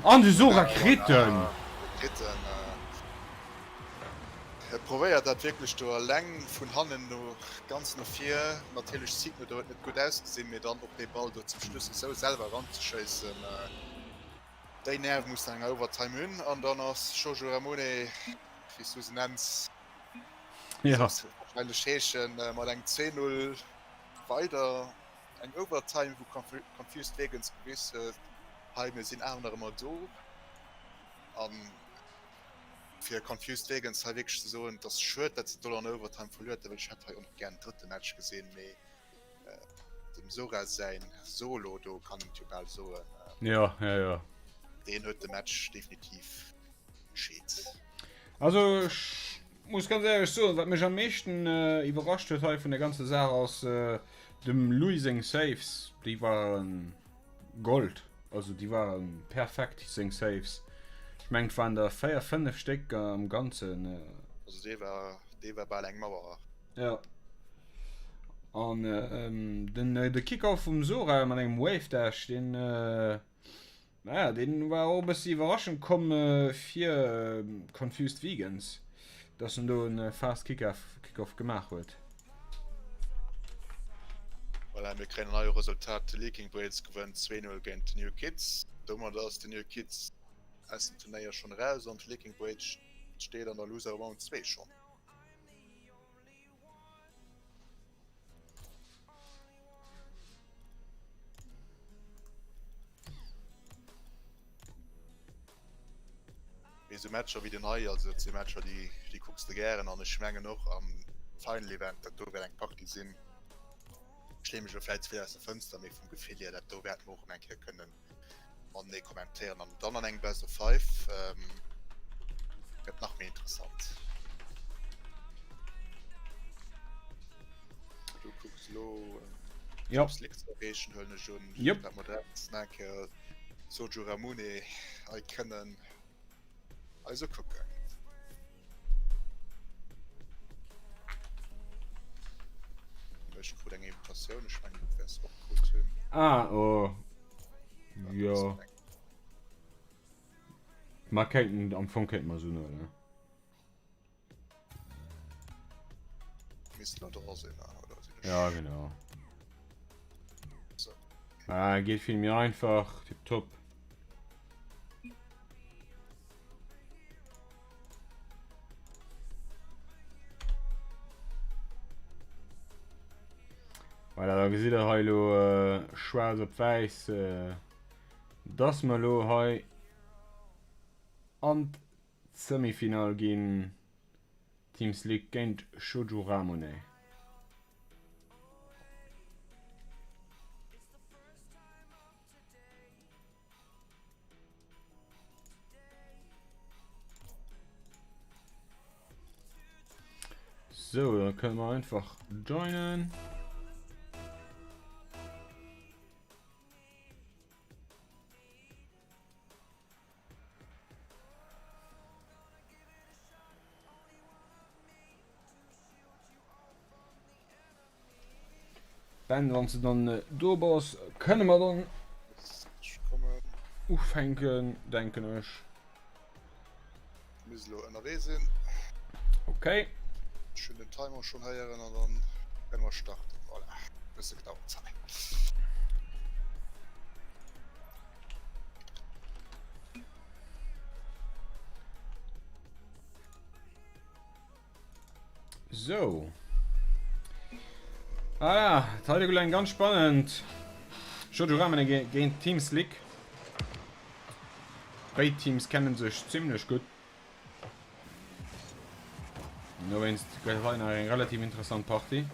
An de Sora kritt en! Kritt en. E probéiert dat wierklech do eleng vun hannen no ganz no vir. Natierlech Signo do huet net gutt ausgesinn, mee dann och dee Ball do zum Schluss esou selwer eranzeschéissen, déi Nerve muss de an enger Overtime hunn. An dann ass Jojo Ramone, wéi s du se nenns, Ja. Wahrscheinlech heeschen mat engem 2-0 weider eng Overtime, wou Confused Vegans gewis huet, hei mir sinn awer nach ëmmer do. An fir Confused Vegans hei wierklech ze soen, et ass schued, datt se do an der Overtime verluer hätten, well ech hätt hei och nach gär en drëtte Match gesinn, mee dem Sora säin Solo do, kann een et jo bal soen, Ja, ja, ja. deen huet de Match definitiv entscheet. Also ech muss ganz éierlech soen, wat mech am meeschten iwwerrascht huet hei vun der ganzer Saach ass dem Louis seng Saves, déi waren Gold, also déi waren perfekt seng Saves. Ech mengen et waren der 4, 5 Stéck am ganzen. Also dee war, dee war bal eng Mauer. Ja. An den de Kick-off vum Sora mat engem Wave Dash, deen Naja, deen war och e bëssi iwwerraschend komm fir Confused Vegans, dass en do en fast Kickoff Kickoff gemaach huet. Voilà, mir kréien en neie Resultat, De Leaking Brains gewënnt 2-0 géint d'New Kids. Domadder ass de New Kids aus dem Turnéier schonn eraus an d'Leaking Brains steet an der Loser Round 2 schonn. Mee esou Matcher wéi den hei, also dat si Matcher, déi, déi kucks de gären an ech mengen och am Final Event, dat do wäert eng Partie sinn, ech leeë mech elo vläicht ze vill aus dem Fënster, mee vum Gefill hier, dat do wäerte mer och erëm eng Kéier kënnen matenee kommentéieren an dann an engem Best of Five gëtt nach méi interessant. Du kucks elo Ja. Champions League ze erreechen, huelen ech un, Jep. dat mer dat nach eng Kéier Soju Ramune hei kënnen eis ukucken. Ech krut eng Invitatioun, ech mengen du wäers och krut hunn. Ah, oh. Jo. Ma kéinten, am Fong kéinte mer se unhuelen. Misst lo dra sinn, oder sinn ech? Ja, genau. So. Ah, geet vill méi einfach, tipptopp. Voilà, da gesitt der hei elo äh, schwaarz op wäiss, äh, dass mer elo hei an d'Semifinall ginn. Team Slick géint Shoujo Ramune. So, dann können wir einfach joinen. Ben, wann du dann äh, do bass, kënne mer dann ufänken, denken ech. Muss lo ënnerwee sinn. Okay. Ech hunn den Timer schonn héieren an dann kënne mer starten. Voilà. Bësse gedauert hei. So. Ah ja, dat heite gëtt eng ganz spannend Jojo Ramene géint Team Slick. Béid Teams kennen sech zimlech gutt. Dowéinst gëtt hei nach eng relativ interessant Partie.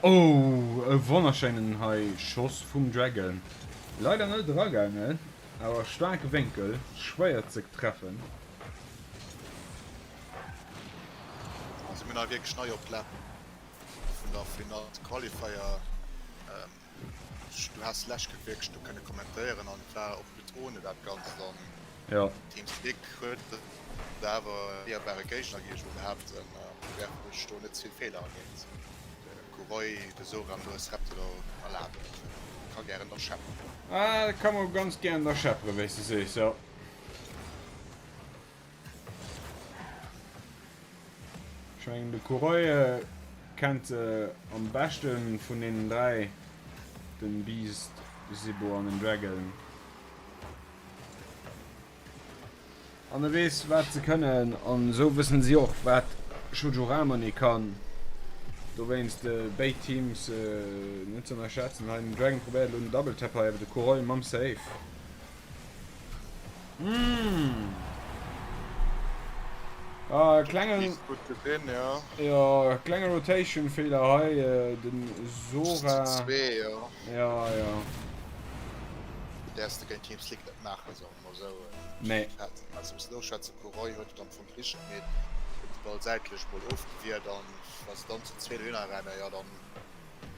Oh, e wonnerschéinen hei Schoss vum Dragon. Leider net eragaangen, awer staarke Wénkel, schwéier ze treffen. Also mir hunn hei wierklech nei op d'Läpp vun der Final Qualifier. Du has lech wierklech do kënne kommentéieren an et war och net ohne dat Ganzt an Ja. Team Slick huet et awer éierbare Géigner gi ech mol behaapten, däerfen sech do net ze vill Feeler erginn. De Kuroi, de Soran do ass Repte do erlaben, ka gären der schepperen. Ah, dat ka mol ganz gären der schepperen, wéi s de sees, jo. Ech mengen de Kuroi kennt se am beschten vun deenen 3, den Beast, Sibo an den Dragon. An e weess wat se kënnen an esou wëssen si och wat Shoujo Ramone kann. Dowéinst béid Teams net ze ënnerschätzen. Hei den Dragon probéiert elo den Double Tap hei, awer de Kuroi mam Save. Mmh. Ah, klengen Gutt gesinn, ja. Ja, klenge Rotation Feeler hei, äh, den Sora. Zwee, ja. Ja, ja. Däerfs de géint Team Slick net maachen, soe mer esou. Nee. Also muss elo schwätzen, Kuroi huet et am Fong richteg gemeet, huet de Ball säitlech mol ofgewiert an wa se dann zu zwee dohinner rennen, ja dann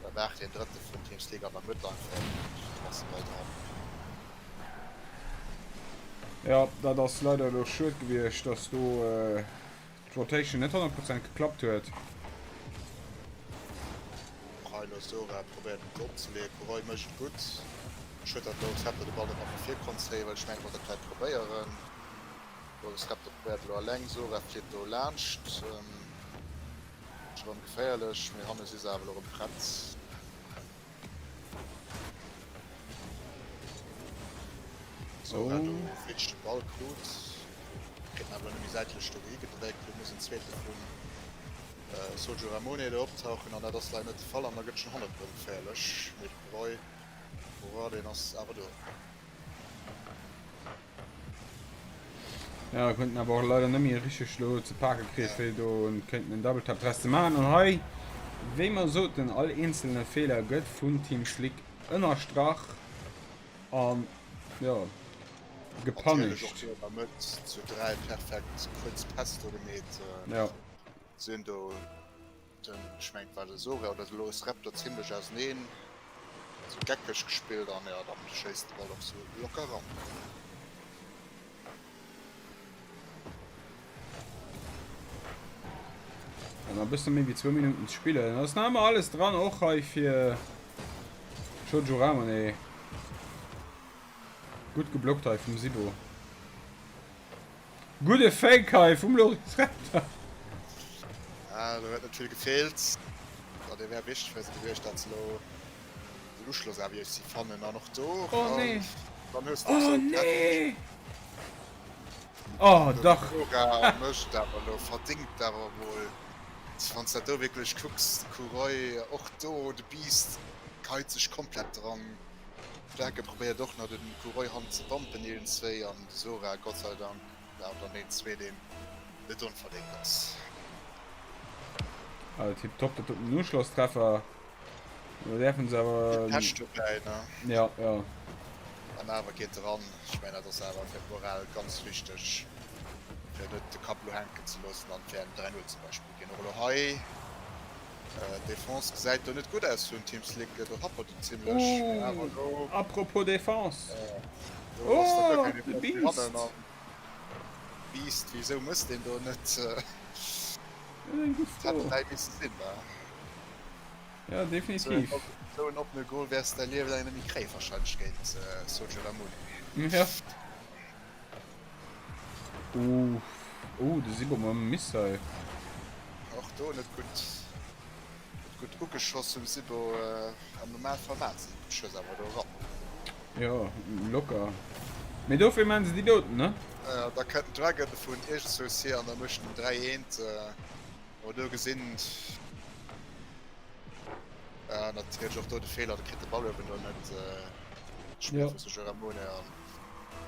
da waart deen drëtte vun Team Slick an der Mëtt einfach an ass de Ball dran. Jo, dat ass leider elo schued gewiescht, dass do d'Rotation net 100 Prozent geklappt huet. Rhino Sora probéiert en Drop ze leeën, Kuroi mécht et gutt. Schued dat Loris Raptor de Ball net nach no vir konnt zéien, well ech mengen wollt dat vläit probéieren. Loris Raptor probéiert elo alleng, Sora flitt do laanscht. Scho rëm geféierlech, mee hanne si se awer elo rëm prett. Sora do flitt de Ball krut. Kritt en awer elo nëmme säitlech do higedréckt. Lo muss en zweete vum Sojo Ramone do optauchen an dat ass leider net de Fall an da gëtt schonn hannert erëm geféierlech. Mee de Roy Roy deen ass awer do. Ja, konnten awer och leider net méi richteg lo ze pake kritt, fir do kéinten en Double Tap draus ze maachen. An hei, wéi mer soten, all eenzelne Feeler gëtt vun Team Slick ënnerstrach an jo, Natierlech och gepunished. do an der Mëtt zu 3 perfekt kuerz Päss do gemeet. Ja. Sinn do den, ech mengen et war de Sora oder de Loris Raptor zimlech auseneen, sou geckeg gespillt an jo dann schéisst de Ball och sou locker ran. An nach e bësse méi wéi zwou Minutten ze spillen. Ass nach ëmmer alles dran, och hei fir Jojo Ramone. Gutt geblockt hei vum Sibo. Gudde Fake hei vum Loris Rector. Ah, do huet net vill gefeelt. Ja, dee wär wichteg fir se gewiescht, dat se lo den Uschloss awer iergendwéi fannen. An och do, Oh nee. dann hues de Oh sou nee. Oh dach. Nora mécht awer lo verdéngt awer mol. Wann s dat do wierklech kucks, de Kuroi och do, de Beast geheit sech komplett dran. D'Werke probéiert och nach den Kuroi Hand ze bumpen iergendswéi an de Sora Gott sei Dank awer dann deen zwee deen net onverdéngt ass. Ah, tip top, dat doten Uschlosstreffer. Do däerfen se awer. Vill Pech dobäi, ne? Ja, ja. An awer geet eran. Ech mengen dat ass awer fir d'Moral ganz wichteg fir net de Kapp elo hänken ze loossen an fir en 3, 0 zum Beispill ginn. Och elo hei. D'Defense gesäit do net gutt aus vun Team Slick, do happert et zimlech. Mee awer Ooh, do, apropos Defense. do ass da guer Oh, keng de Defense méi Beast. hannen. An Beast, wisou mësst deen do net? Dat ass eng gutt Dat hätt Fro. dräi misse sinn, wa? Ja, Sou en definitiv. op, sou en oppene Goal wäers de däi Liewe laang net méi kréien, wahrscheinlech géint Sojo Lamoni. Ja. Uff. Oh, de Sibo mam Missile. Och do net gutt, net gutt ugeschoss vum Sibo. Am Normalfall maacht se de Schëss awer do eran. Jo, locker. Mee dofir maan se déi doten, ne? Da kënnt den Dragon vun iergendzwous hier an da mécht en 3 eent. Awer do gesinn natierlech och do de Feeler, de kritt de Ball uewen do net. Spillt vu Sergio Ramone an.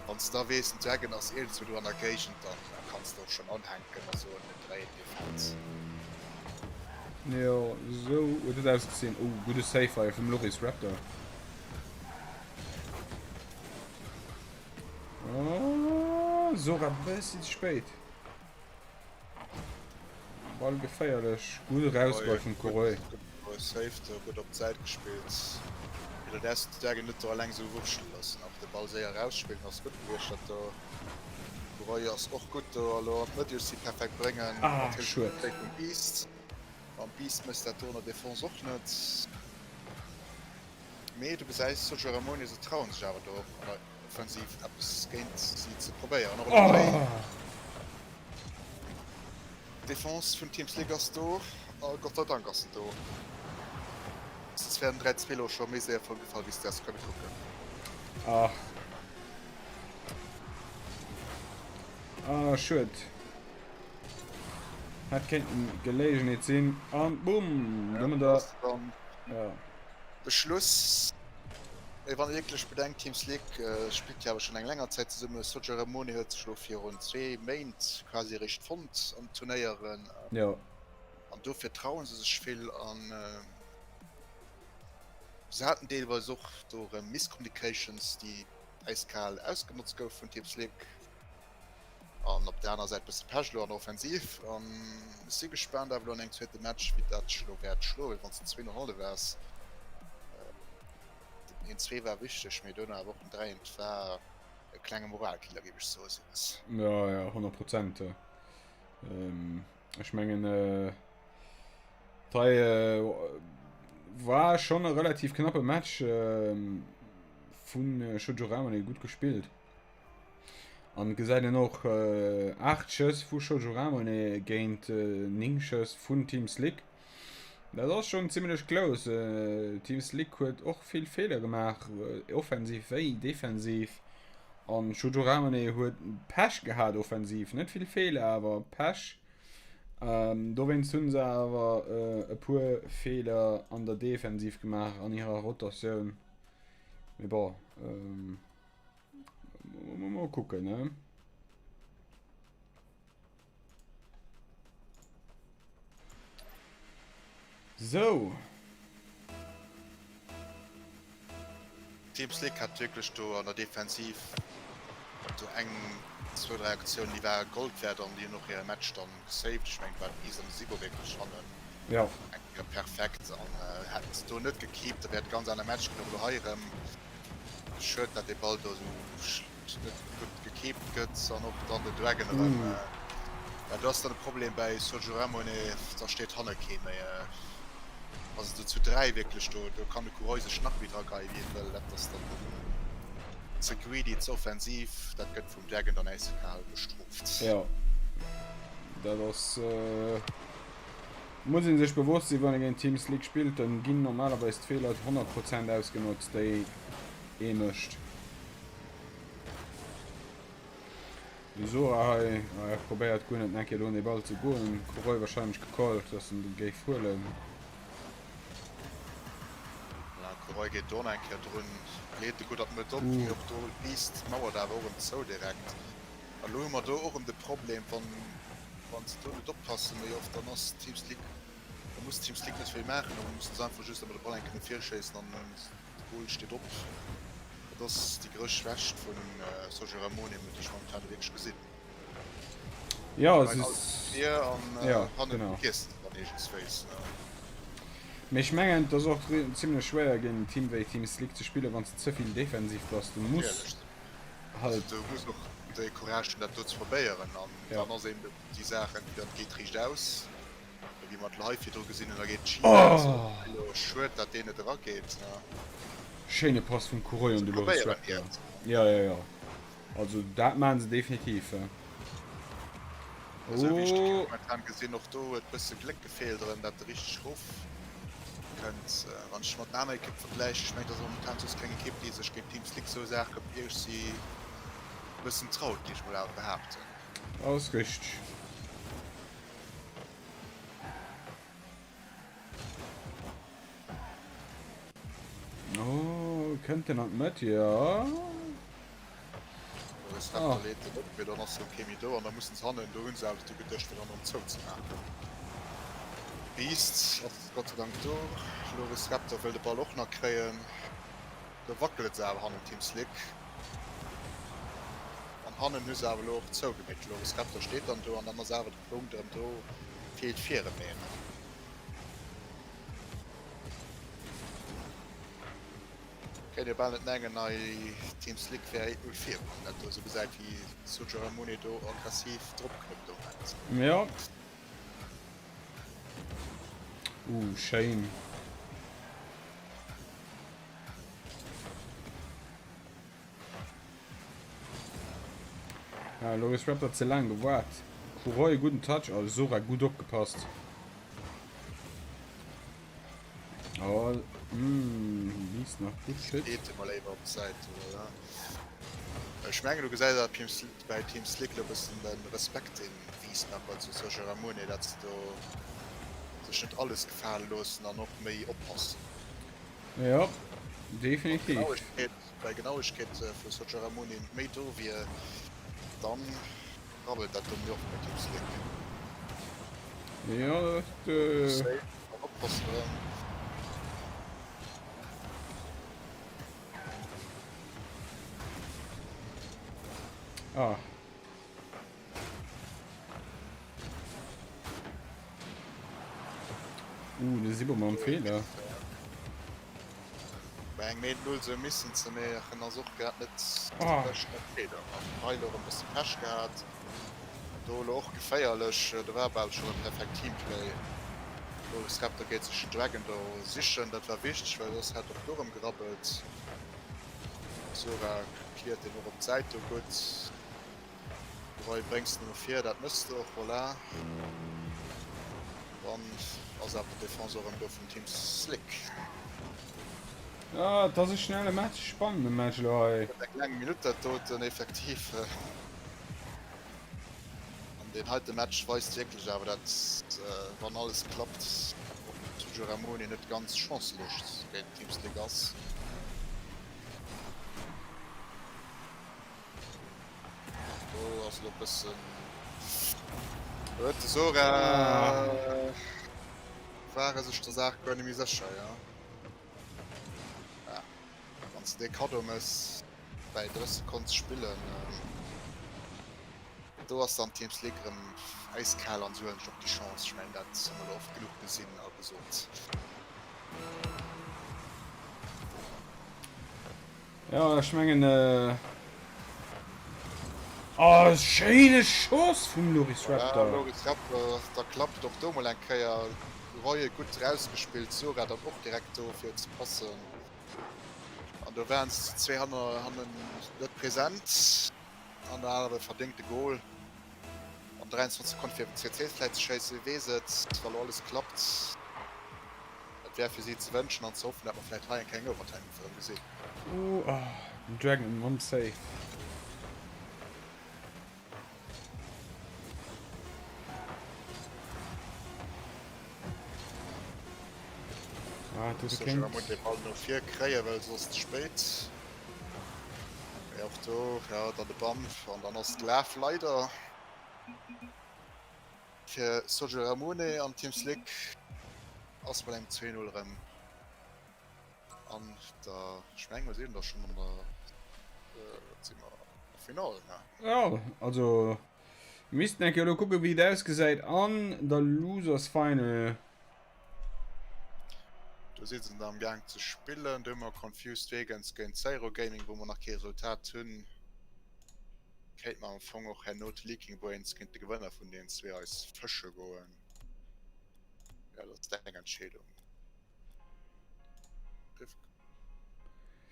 Wann s de da weess, den Dragon ass iergendzwou do an der Géigend, dann kanns de och schonn anhänken a soen, den dréien dee Feld. Jo, sou huet et ausgesinn. Oh, gudde Save hei vum Loris Raptor. Oh, Sora bëssi ze spéit. Ball geféierlech. Gutt erausgeholl vum Coureur. Gutt Save do, gutt op d'Säit gespillt. Fir dat däerfs de d'Dragon net do alleng sou wurschele loossen. Och de Ball séier erausspillen ass gutt gewiescht dat do. Coureur ass och gutt do elo an d'Mëtt iech si perfekt bréngen. Ah, Natierlech schued. gutt Play vum Beast. Mam Beast méchs dat do an der Defense och net. Mee du gesäis, Sergio Ramoni, se trauen sech awer do och an der Offensiv eppes géint si ze probéieren. Och elo hei. Oh! D'Defense vun Team Slick ass do a Gott sei Dank ass se do. Soss wären 3 2 elo scho méi séier voll gefall wéi s de häss kënne kucken. Ach. Ah, schued. Hätt kéinten Gelegenheet sinn. An bumm, domadder. Ja. De Schluss, mee wann ee wierklech bedenkt, Team Slick spillt jo awer schonn eng länger Zäit zesummen, Sojo Ramone huet sech elo virun zwee Méint quasi eréischt fonnt an den Turnéieren, an dofir traue se sech vill an se haten deelweis och do erëm Miscommunications, déi äiskal ausgenotzt goufe vun Team Slick. An op der aner Säit bësse Pech elo an der Offensiv. An ech si gespaant awer elo an engem zweete Match, wéi dat sech elo wäert schloen, wann s de 2 no hallef ass. Den 1 2 war wichteg, mee duerno awer och den 3 1 war e klenge Moralkiller, géif ech soen, Sinnes. Jo, jo, 100 Prozent. Ech mengen, hei war schonn e relativ knappe Match vun Shoujo Ramone, gutt gespillt. An gesäit een och 8 Schëss vu Shoujo Ramone géint 9 Schëss vun Team Slick. Dat ass schonn zimlech close. Team Slick huet och vill Feeler gemaach, offensiv wéi defensiv. An Shoujo Ramune huet Pech gehat offensiv, net vill Feeler, awer Pech. Dowéinst hunn se awer e puer Feeler an der Defensiv gemaach an hirer Rotatioun. Mee bon, mol kucken, ne? Sou. Team Slick hat wierklech do an der Defensiv do eng, zwou, dräi Aktiounen, déi ware Gold wäert an déi hunn och hire Match dann gesaved. Ech mengen, et war den Is an de Sibo wierklech hannen Ja. eng Kéier perfekt an hätten se do net gekeept, da wär et e ganz aner Match ginn. Och elo hei erëm schued, dat dee Ball do esou net gutt gekeept gëtt an och dann de Dragon erëm. Ja, do ass dann de Problem bäi Sergio Ramone, da steet hanne kee méi. Wa se do zu 3 wierklech do, do kann de Kuroi sech nach méi dra geie wéi e wëll. Dat ass dann ze greedy, ze offensiv. Dat gëtt vum Dragon dann äisekal bestrooft. Jo, dat ass, muss ee sech bewosst sinn, wann ee géint Team Slick spillt, dann ginn normalerweis d'Feeler 100 Prozent ausgenotzt, déi ee mécht. De Sora hei ah, probéiert guer net eng Kéier do un de Ball ze goen. Kuroi wahrscheinlech gecallt, dass en de géif huelen. Ja, Kuroi geet do nach eng Kéier drun, leet de gutt an d'Mëtt op, mee och do Beast mauert awer och erëm zou direkt. An elo hu mer do och erëm de Problem, wann wann se do net oppassen méi oft, dann ass Team Slick, da muss Team Slick net vill maachen, da mussen se einfach just ëmmer de Ball eng Kéier no vir schéissen an De Goal steet op. Dat ass déi grouss Schwächt vun Sergio Ramone, déi ech momentan wierklech gesinn. Jo, se ass vir an ja, hannen genau. vergiess de dann iergendswéis. Mee ech mengen, et ass och zimlech schwéier géint en Team wéi Team Slick ze spillen, wann s de ze vill defensiv bass. Du muss Natierlech. halt. Du muss och de Courage hunn, dat do ze probéieren. An Ja. dann ass eben déi Saach, entweder et geet riicht aus, Wéi mer et live virdru gesinn hunn, da geet d'Schinn aus. Oh! Schued, dat deen net erageet. Schéine Pass vum Kuroi un Se de Loris probéieren Raptor. hiert. Ja, ja, ja. Also dat maachen se definitiv. Esou wéi ech d'Ekipp Oh! momentan gesinn, och do huet bësse Gléck gefeelt erëm, dat de richteg erof kënnt. Wann ech mat den aner Ekipp vergläichen, ech mengen, et ass momentan soss keng Ekipp, déi sech géint Team Slick esou Saache iergendwéi e bëssen traut, géif ech mol awer behaapten. Ass richteg. Oh, kënnt en an d'Mëtt? Ja. Ah. Dann ass jo kee méi do an da mussen se hannen, do hunn se awer dru geduecht fir dann erëm zouzemaachen. Beast ass Gott sei Dank do. Loris Raptor wëll de Ball och nach kréien. Do wackelt se awer hannen Team Slick. An hannen hu se awer elo och zougemeet. Loris Raptor steet dann do an dann ass awer de Punkt erëm do. Feelt vir erëm een. Kéint jo bal net mengen hei Team Slick wär 1-0 vir, wann dat do esou gesäit wéi Sujar Amune do aggressiv drop knëppt de Moment. Jo. Uh, schéin. Ah, Loris Raptor ze laang gewaart. Kuroi, gudden Touch. Oh, Sora gutt opgepasst. Oh, mm, liest nach gutt Shit. Leet e mol léiwer op d'Säit, voilà. Ech mengen du gesäis awer Team bei Team Slick lo bëssen de Respekt deen Wies nach huet zu Sergio Ramone, dat se do sech net alles gefale loossen an och méi oppassen. Jo, definitiv. Bei Genauegkeet vu Sergio Ramone méi do wier, dann rabbelt dat do méi oft bei Team Slick. Jo, dat. Safe, oppassen erëm. Ah. Uh, de Sibo mam Feeler. Bei engem 1-0 sou missen ze maachen ass och grad net déi beschten Entscheedung. An hei elo erëm bësse Pech gehat. Do elo och geféierlech, do war bal schonn e perfekt Teamplay. Loris Raptor geet sech den Dragon do sichen, dat war wichteg, well soss hätt och do erëm gerabbelt. Sora cleart deen och op d'Säit do gutt. Roy bréngs de no vir, dat mëss de och, voilà. Dann ass awer d'Defense och erëm do vum Team Slick. Ah, et ass e schnelle Match, spannende Match elo hei. Gëtt eng laang Minutt dat doten, effektiv. An deen heite Match weist wierklech awer, dat wann alles klappt, och Tuju Ramoni net ganz chancelos géint Team Slick ass. Do ass elo e bëssen, huet de Sora, war e sech der Saach guer net méi sécher, jo. Ja, wann s de dee Kaddo mëss bäi 30 Sekonn ze spillen, do ass dann d'Teams League erëm äiskal an se huelen sech och déi Chance. Ech mengen, dat hu mer elo oft genuch gesinn a gesot. Jo, ech mengen. Oh, schéine Schoss vum Loris Raptor. Voilà, Loris Raptor, da klappt och do mol eng Kéier. Roye gutt rausgespillt, Sora dann och direkt do fir ze passen. An do waren se zu zwee hannen net present. An dann awer e verdéngte Goal an 23 Sekonne fir CC vläit ze schéissen, wie weess et, wa lo alles klappt. Et wär fir si ze wënschen an ze hoffen, dat mer vläit hei eng kleng Overtime erëm gesinn. Ooh, oh, den Dragon mam Save. Ah, du Muss ech emol de Ball no vir kréien, well soss ze spéit. Mee och do, ja, dann de Bamf an dann ass d'Laf leider fir Sergio Ramone an Team Slick ass mat engem 2-0 erëm an der, ech mengen mer sinn da schonn an der, wat si mer, der Finall, ne? Jo, also mir missten eng Kéier elo kucken, wéi et ausgesäit an der Losers Final. Do si se am Gaang ze spillen. Do hu mer Confused Vegans géint Zero Gaming, wou mer nach kee Resultat hunn. Kéint mer am Fong och herno d'Leaking Brains géint de Gewënner vun deenen zwee eis fësche goen. Ja, dat ass deng Entscheedung.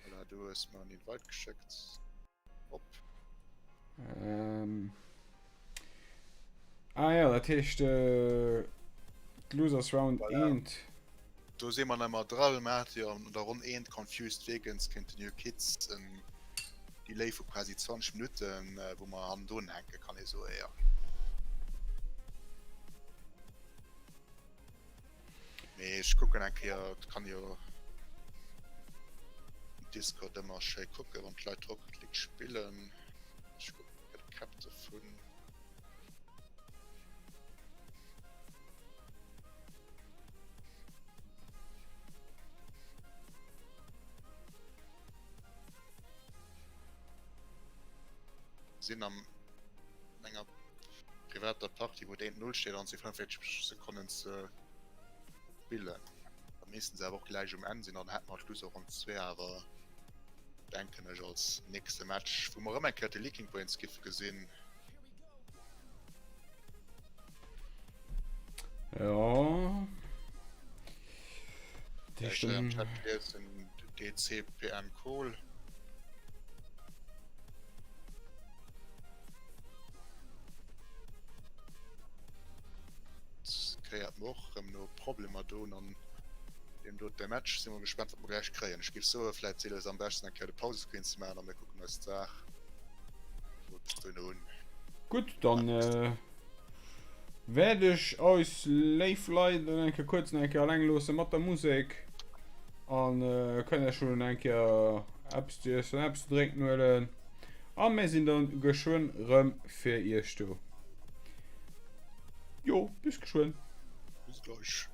Voilà, du hues mer en Invite geschéckt. Op. Ähm. Ah ja, dat heescht äh, d'Losers Round Voilà. 1. Do si mer nemmer dra. Mir hate jo an der Ronn 1 Confused Vegans géint de New Kids en Delay vu quasi 20 Minutten, wou mer hannendrun hänken, kann ee soen, jo. Mee ech kucken eng Kéier, et kann jo um Discord ëmmer schéi kucken, wann d'Leit Rocket League spillen. Ech kucken eng Kéier de Cap dovun. Sinn am enger privater Partie wou et 1, 0 steet an et si 45 Sekonnen ze spillen. Da missten se awer och gläich um Enn sinn an hätte mer d'Schluss och ronn 2 awer denken ech als nächste Match wou mer erëm eng Kéier de Leaking Brains giffe gesinn. Ja. Ech am Chat liesen DCPM Kohl. Kéiert mer och rëm no Problemer doen an deem dote Match. Si mer gespaant wat mer gläich kréien. Ech géif soe vläit Silas am beschten eng Kéier de Pausescreen ze maachen a mir kucken eis d'Saach duerno un. Gutt, dann wäert ech eis léif Leit elo eng Kéier kuerz nach eng Kéier alleng loosse mat der Musek an kënnt iech schon eng Kéier eppes ze iessen, eppes ze drénken huelen a mir sinn dann geschwënn rëm fir iech do. Jo, bis geschwënn. Bis gleich.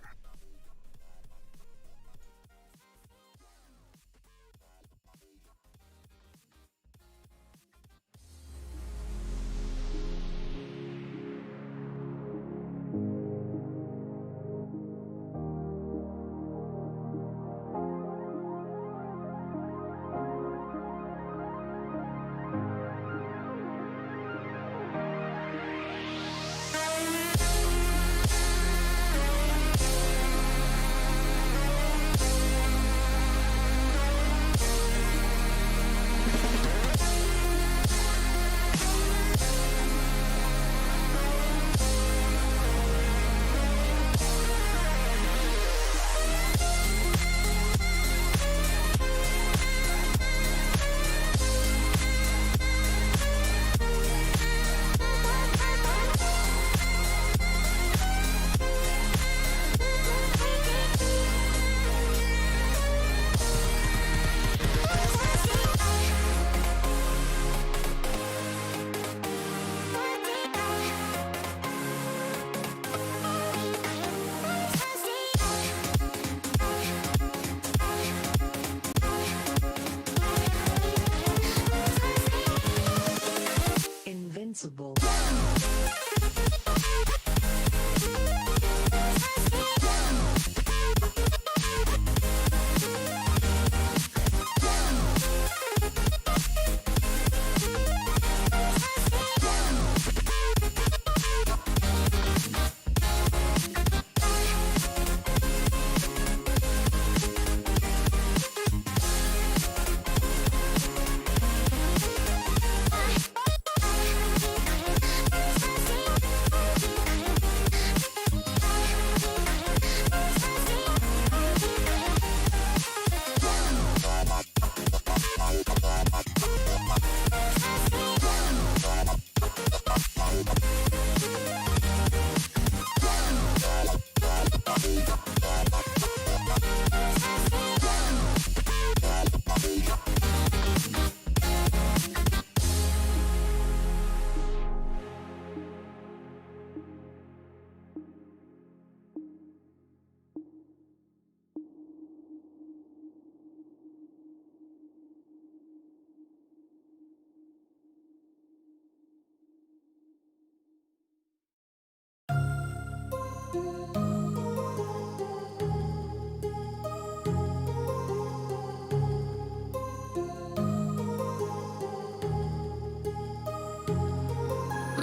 Impossible.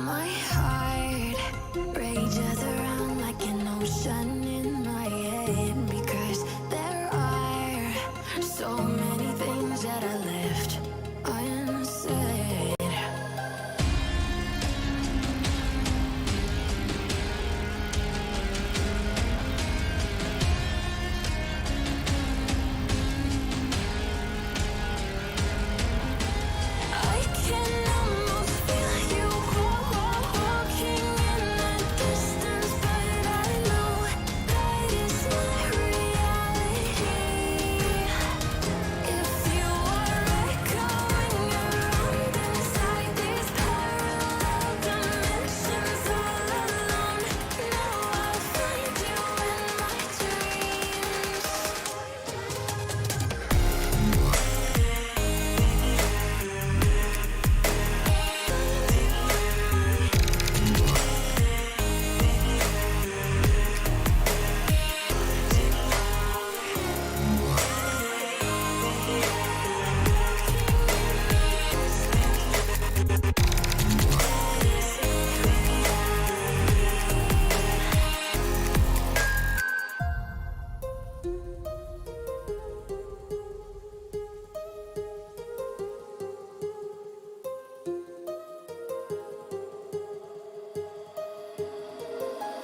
My heart rages around like an ocean in my head because there are so many things that I left unsaid. I can almost feel you walking in the distance, but I know that it's not reality. If you are echoing around inside these parallel dimensions all alone, now I'll find you in my dreams.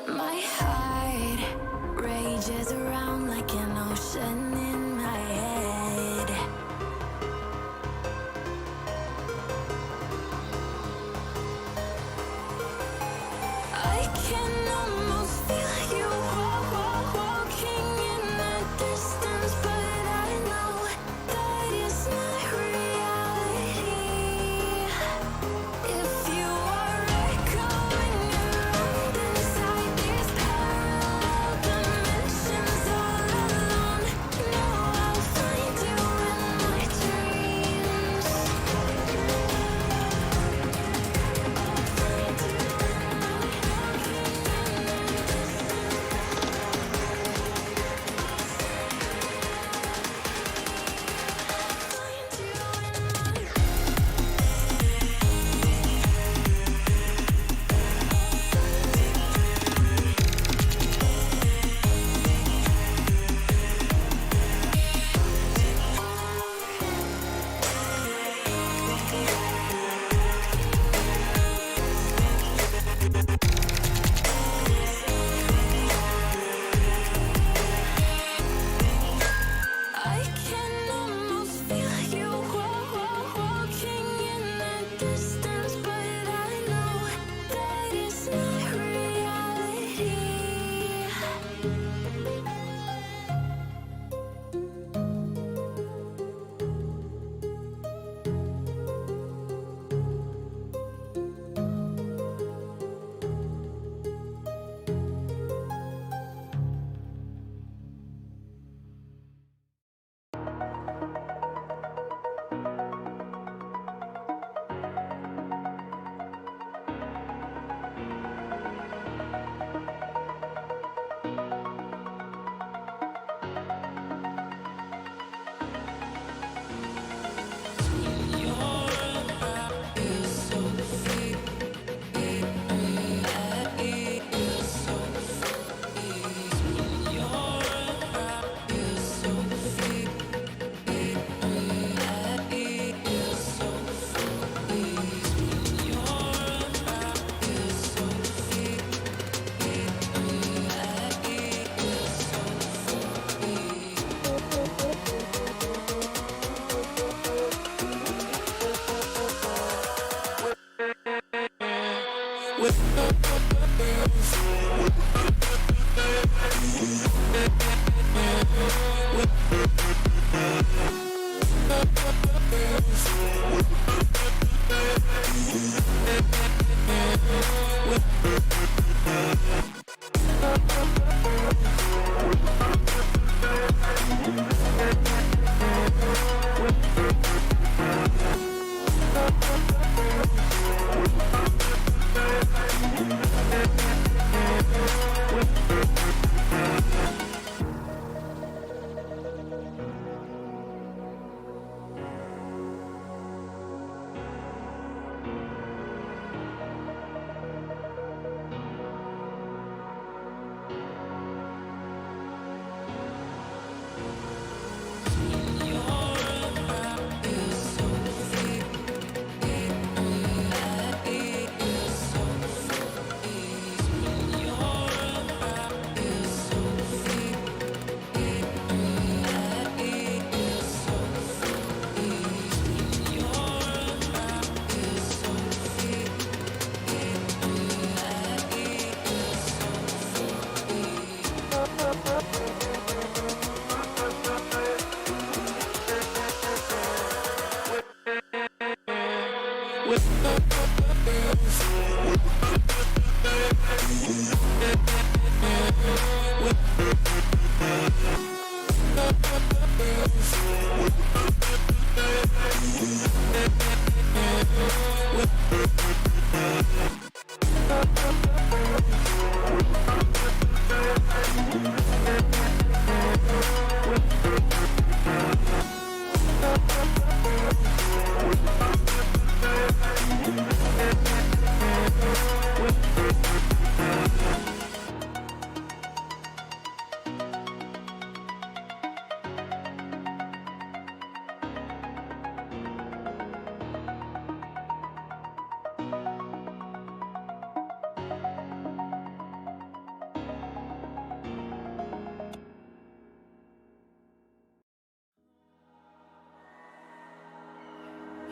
My heart rages around like an ocean in my head. I can almost feel you walking in the distance, but I know that it's not reality. If you are echoing around inside these parallel dimensions all alone, now I'll find you in my dreams.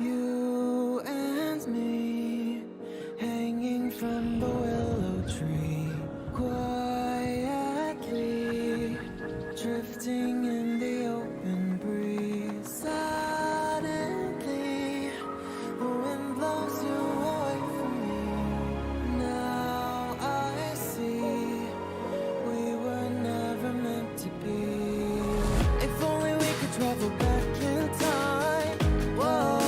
You and me hanging from the willow tree quietly drifting in the open breeze suddenly the wind blows you away from me now I see we were never meant to be if only we could travel back in time whoa.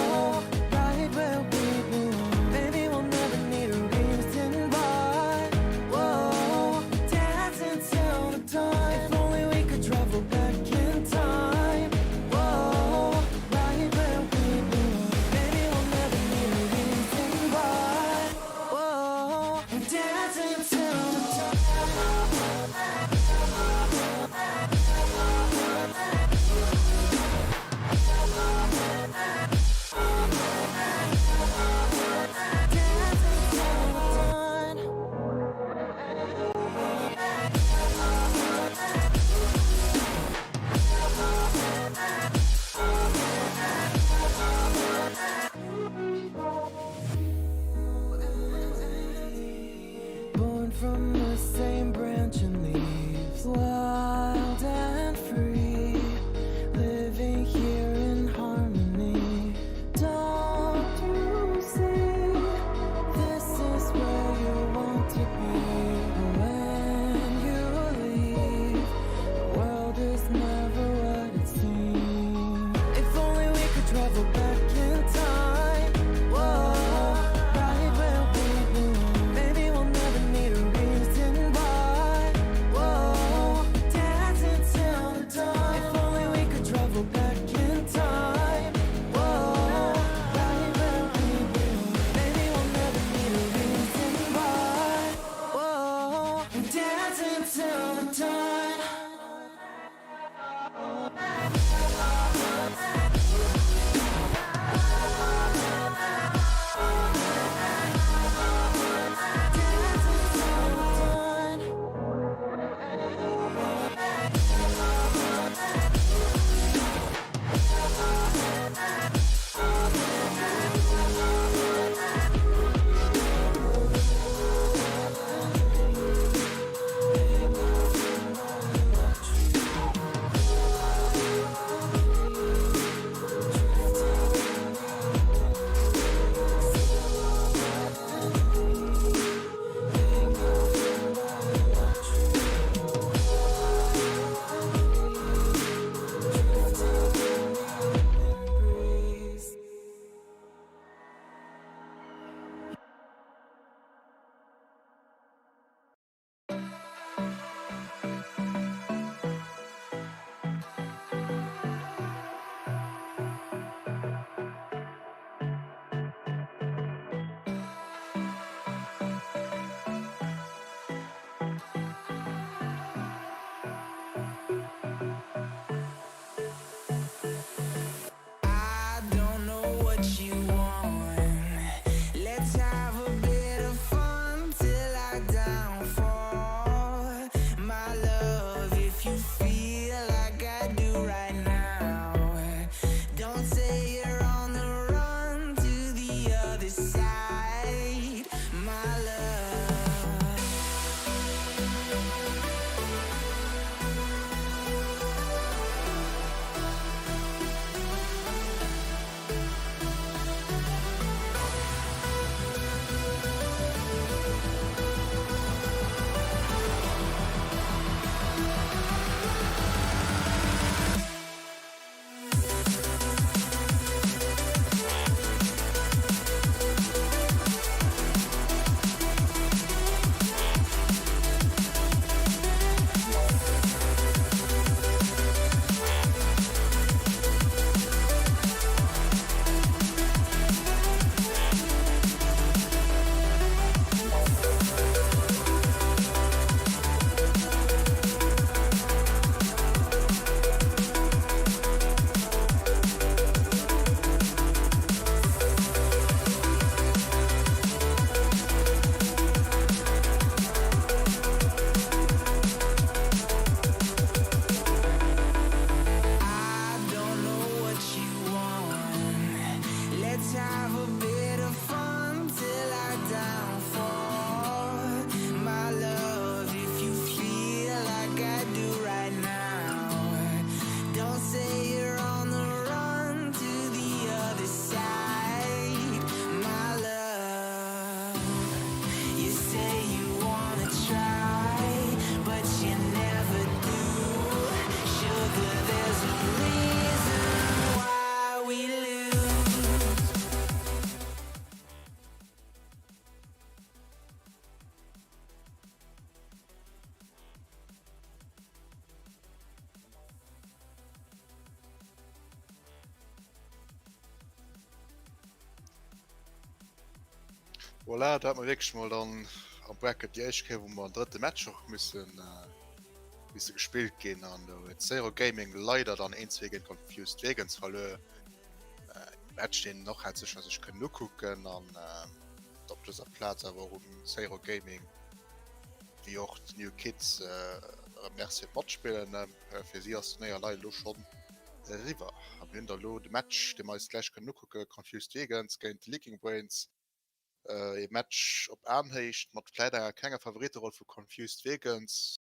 Voilà, da hat mer wierklech mol dann am Bracket déi éischt Kéier, wou mer en drëtte Match och müssen, äh, misse gespillt ginn. An do huet Zero Gaming leider dann 1-2 géint Confused Vegans verluer. Äh, Match, deen och hätt sécher sech kënnen ukucken an äh, op dëser Plaz awer och um Zero Gaming wéi och d'New Kids äh, Merci fir d'Matspillen. Äh, fir si ass d'Turnéier leider elo schonn eriwwer. A mir hunn da lo de Match, dee mer eis gläich kënnen ukucken, Confused Vegans géint Leaking Brains. Ee Match op Aenhéicht mat vläit enger klenger Favoriteroll vu Confused Vegans,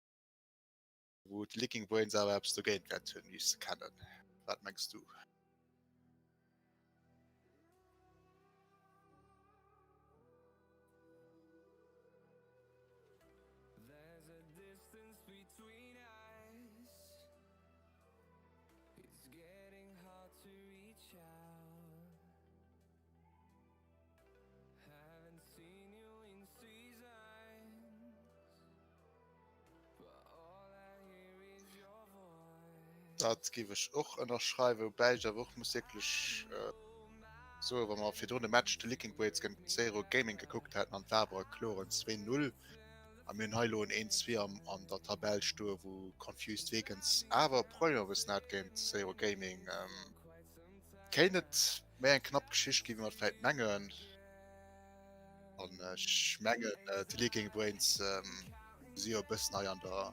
wou d'Leaking Brains awer eppes dogéint wäert hunn, wéi ech se kennen. Wat mengs du? Dat géif ech och ënnerschreiwen, woubäi ech awer och muss wierklech soen, wa mer virdrun de Match de Licking Blades géint Zero Gaming gekuckt haten an et war awer e kloren 2-0 a mir hunn hei elo en 1-2 an der Tabell stoe wou Confused Vegans awer Problemer e bëssen hat géint Zero Gaming. Kéint et méi eng knapp Geschicht ginn, wéi mer et vläit mengen. An ech mengen, d'Leaking Brains si jo e bëssen hei an der,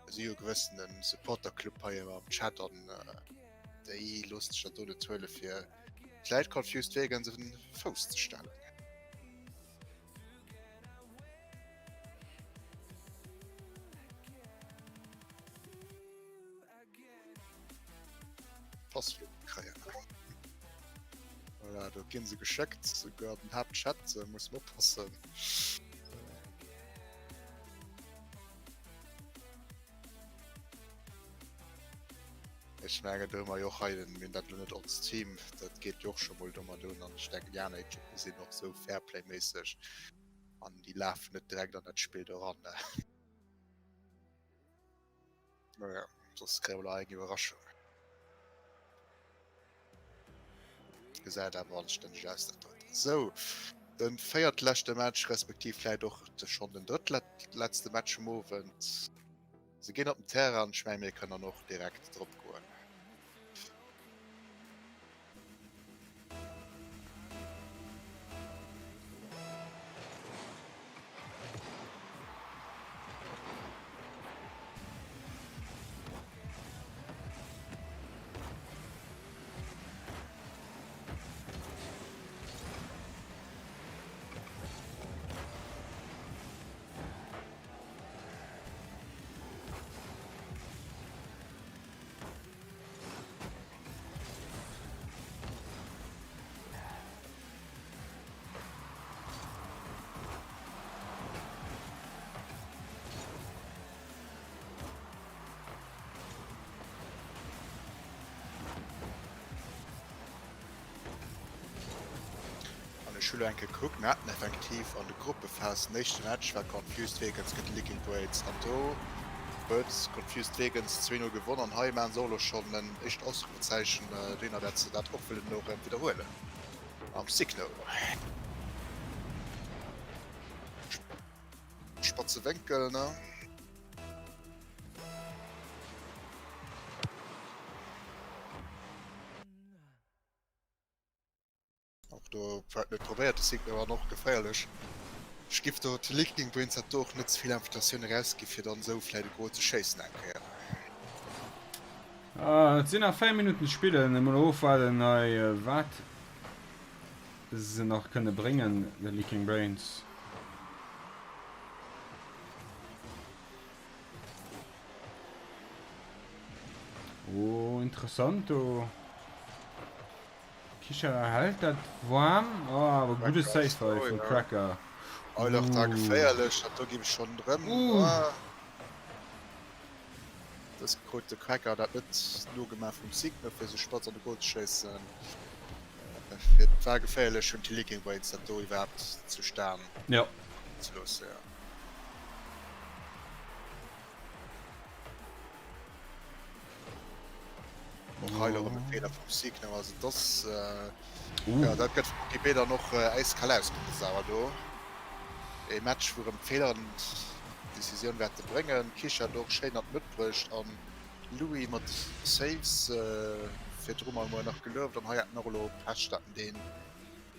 si jo e gewëssene Supporterclub hei am Chat an déi loosse sech dat do net huele fir vläit Confused Vegans e Fouss ze stellen. Passwuert kréien. Voilà, do ginn se geschéckt, souguer an den Haaptchat, äh, muss man oppassen. Ech mengen, do hu mer jo och hei den, mir hunn dat elo net ons Team, dat geet jo och scho mol domat un an ech denken déi aner Ekippe sinn och sou Fairplay-méisseg an déi lafen net direkt an dat Spill do ran. Naja, soss kréie mer nach eng Iwwerraschung. Gesäit awer anstänneg aus dat doten. Sou, de véiertleschte Match, respektiv vläit och schonn den drëttletzte Match vum Owend. Se ginn op den Terrain an ech menge mir kënnen dann och direkt drop goen. Ech hu lo eng Kéier gekuckt, mir haten effektiv an de Gruppephas den éischte Match war Confused Vegans géint Leaking Brains an do huet Confused Vegans 2, 0 gewonn an hei maachen se och lo schonn en éischt Ausrufezeichen dohinner dat se dat och wëllen elo erëm widderhuelen am Signo. Spatze Wénkel, ne? Och do wat net probéiert de Signal an och geféierlech. Ech giff do de Leaking Brains hat do och net zevill Invitatioun erausgi fir dann esou vläit e Goal ze schéissen eng Kéier. Ah, et sinn nach 4 Minutten ze spillen. Emol ofwaarden hei wat se nach kënne bréngen, de Leaking Brains. Oh, interessant do. Kisha hält dat waarm. Oh, awer gudde Save hei vum Cracker. Eulach da geféierlech, dat do gi schonn drëm. Dës krut de Cracker dat net nogemaach vum Signer fir sech spatz an de Goal ze schéissen. Et war geféierlech hunn d'Leaking Brains dat do iwwerhaapt zustan ze loosse. Och hei erëm e Feeler vum Signer, also dass ja dat gëtt vum OGB dann och äiskal ausgenotzt awer do. E Match wou erëm d'Feeler an d'Decisioun wäerte bréngen. Kish hat och schéin an d'Mëtt bruecht an Louis mat Saves virdru mol mol nach gelueft an hei hat en och elo Pech dat en deen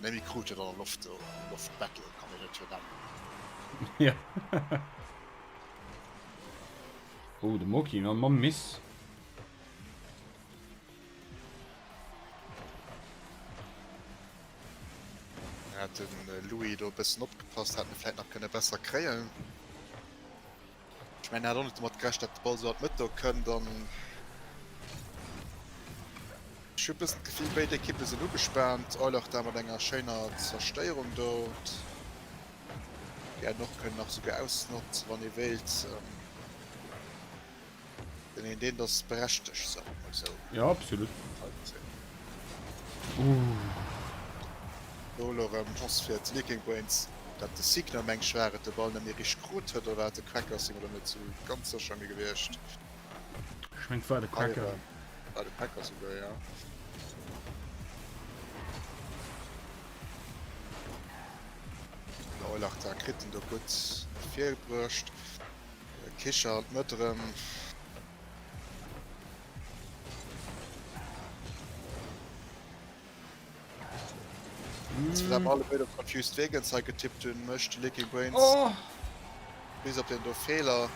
net méi krut huet an der Loft do, am Loftbattle kann een et jo nennen. Jo. Oh, de Moki mam Miss. Hat den Louis do e bëssen opgepasst, hätt en vläit nach kënne besser kréien. Ech mengen, en hat och net domat gerechent, datt de Ball esou an d'Mëtt do kënnt an ech hu e bëssen d'Gefill, béid Ekippe sinn ugespaant. Eulach da mat enger schéiner Zerstéierung do. Déi hätten och kënnen nach souguer ausnotzen, wann ee wéilt. Den een deen ass berechtegt, soe mer mol esou. Jo, absolut. Do elo erëm Chance fir d'Leaking Brains, dat de Signer meng ech war et, de Ball net méi richteg krut huet, oder war et de Cracker, si mer do net sou ganz sécher méi gewiescht. Ech meng et war de Cracker. War de Cracker souguer, jo. Den Eulachtar kritt en do gutt virbruecht. Kicher an d'Mëtt erëm. Jetzt haben alle beide op Confused Vegans hei getippt hunn, mécht de Leaking Brains Oh! bis op den do Feeler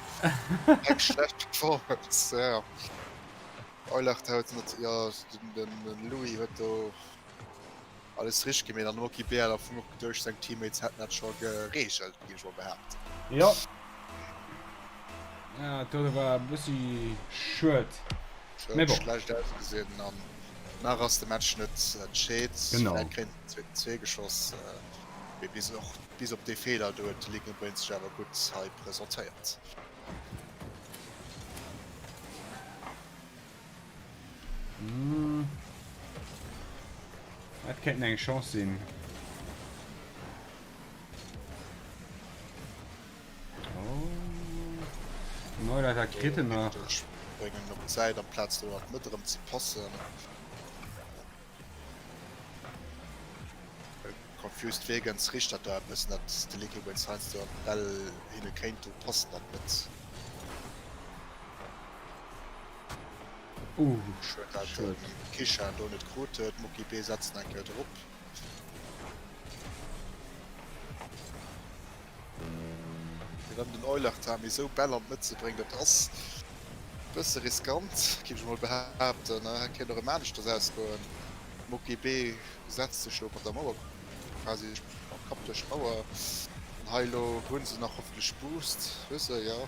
eng schlecht Performance. Ja. Eulachtar huet net, ja, den, den, den Louis huet do Alles richteg gemeet an Moki Bär am Fong och geduecht seng Teammates hätten dat scho gereegelt, géif ech mol behaapten. Jo. Ja, dat war e bëssi schued. Mee bon. Schlecht ausgesinn an nach ass de Match net entscheet. Genau. Vläit kréien se den zweeten 2 geschoss, mee bis och bis op dee Feeler do huet de Lincoln Brains sech awer gutt hei presentéiert. Dat kéint eng Chance sinn. Oh. Neuer da kritt en nach. Bréngen op d'Säit amplaz do an d'Mëtt erëm ze passen. Confused Vegans richt dat da e bëssen, dat de Leaky Brains heiansdo an d'Bäll hinne kéint do passen an d'Mëtt. Uh, Schued dat schued. den Kishan do net krut huet. Muki B setzt eng Kéier drop. Fir dann den Eulertami esou Bäll an d'Mëtt ze bréngen, dat ass e bësse riskant, géif ech mol behaapten. Hei kéint och erëm aneschters ausgoen. Muki B setzt sech elo mat der Mauer quasi mam Kapp duerch d'Mauer. An hei elo hu se nach hoffentlech Boost. Hu se, jo.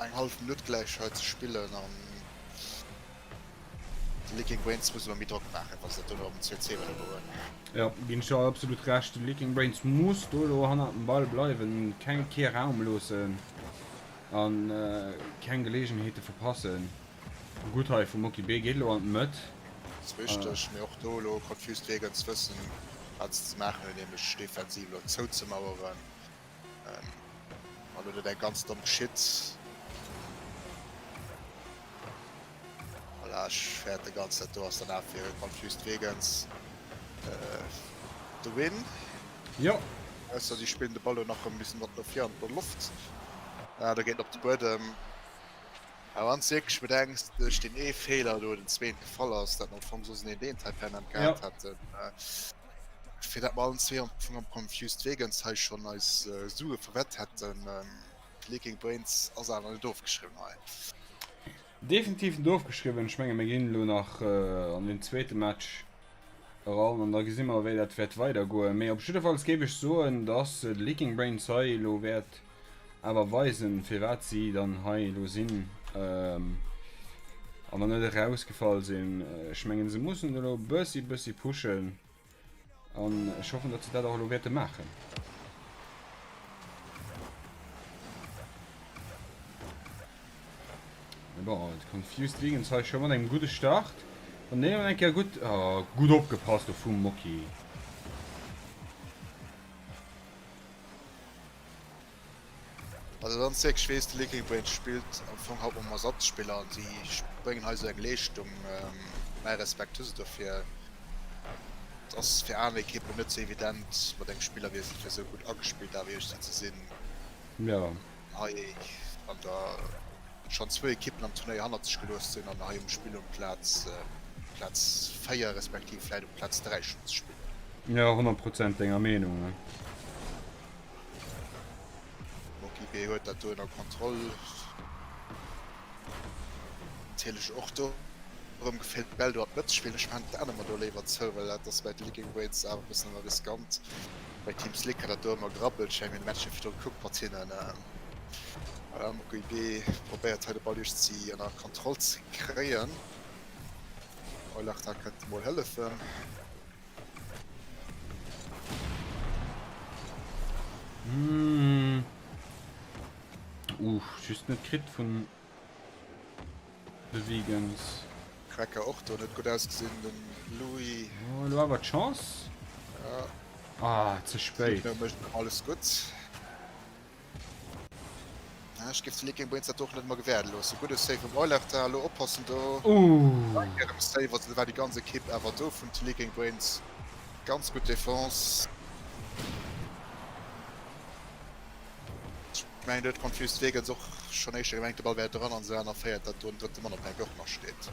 Eng hallef Minutt gläich hei ze spillen an de Leaking Brains muss elo méi Drock maachen, wa se dat do nach op den CC wëlle goen. Jo, ginn ech der absolut Recht. De Leaking Brains muss do elo hannert dem Ball bleiwen, keng kee Raum loossen an keng Geleegenheete verpassen. Gutt hei vum Moki B, geet elo an d'Mëtt. Ass richteg, mee och do elo Confused Vegans wëssen wat se ze maachen hunn, nämlech defensiv elo zouzemaueren. An elo net eng ganz domm Geschitt. Voilà, ech fäerte ganz, dat do ass dann awer fir Confused Vegans de Win. Jo. Ausser si spillen de Ball elo nach e bëssen mat no vir an der Loft. Ah, do geet en op de Buedem. A wann s de wierklech bedenks, duerch deen ee Feeler do den zweent gefall ass, dat mer am Fong soss en eent hei permanent gehat hätten, fir dat mer allen zwee am Fong am Confused Vegans hei schonn eis Sue verwett hätten. Leaking Brains ass awer net ofgeschriwwen hei. Definitiv net ofgeschriwwen. Ech menge mir ginn elo nach an den zweete Match eran an da gesi mer wéi dat wäert weidergoen. Mee op jiddefalls géif ech soen, dass de Leaking Brains hei elo wäert awer weisen, firwat si dann hei elo sinn an dann net erausgefall sinn. Ech mengen, se mussen elo e bëssi, bëssi pushen an ech hoffen, datt se dat och elo wäerte maachen. Mee bon, d'Confused Vegans hei scho mat engem gudde Start. An deen eng Kéier gutt, oh, gutt opgepasst do vum Moki. Also ganz wierklech weess de Leaking Brains spillt am Fong haut mam Ersatzspiller an si bréngen hei sou eng Leeschtung. Mäi Respekt hu se dofir. Et ass fir aner Ekippen net sou evident mat engem Spillerwiessel fir sou gutt agespillt awer iergendwéi ze sinn. Jo. Hei an der schonn zwou Ekippen am Turnéier hannert sech gelooss ze hunn an hei um Spill um Plaz Plaz 4 respektiv vläit um Plaz 3 schonn ze spillen. Jo, 100 Prozent denger Meenung. Mokibe huet dat do ënner Kontroll. Natierlech och do erëm geféilt d'Bäll do an d'Mëtt ze spillen. Ech maachen d'Aen ëmmer do léiwer zou, well dat ass bei de Leaking Brains awer e bëssen ëmmer riskant. Bei Team Slick hat dat do ëmmer gerabbelt. Ech hat mir de Match jo virdru gekuckt mat hinnen. Voilà, Mokibe probéiert hei de Ball iergendwéi ënner Kontroll ze kréien. Eulachta kënnt emol hëllefen. Mm. Uff, just net kritt vun de Vegans. Cracker och do net gutt ausgesinn, den Louis. Oh, elo awer d'Chance. Ja. Ah, ze spéit. Signo mécht alles gutt. Ech géif de Leaking Brains dat och net emmer gewäerde loossen. Gudde Save vum Eulerter. Elo oppassen do. Ooh. Erëm Save, also do war déi ganz Ekipp awer do vun de Leaking Brains. Ganz gutt Defense. Ech mengen do huet Confused Vegans och schonn éischter gemengt de Ball wär dran an esou aner féiert, datt do en drëtte Mann op enk och nach steet.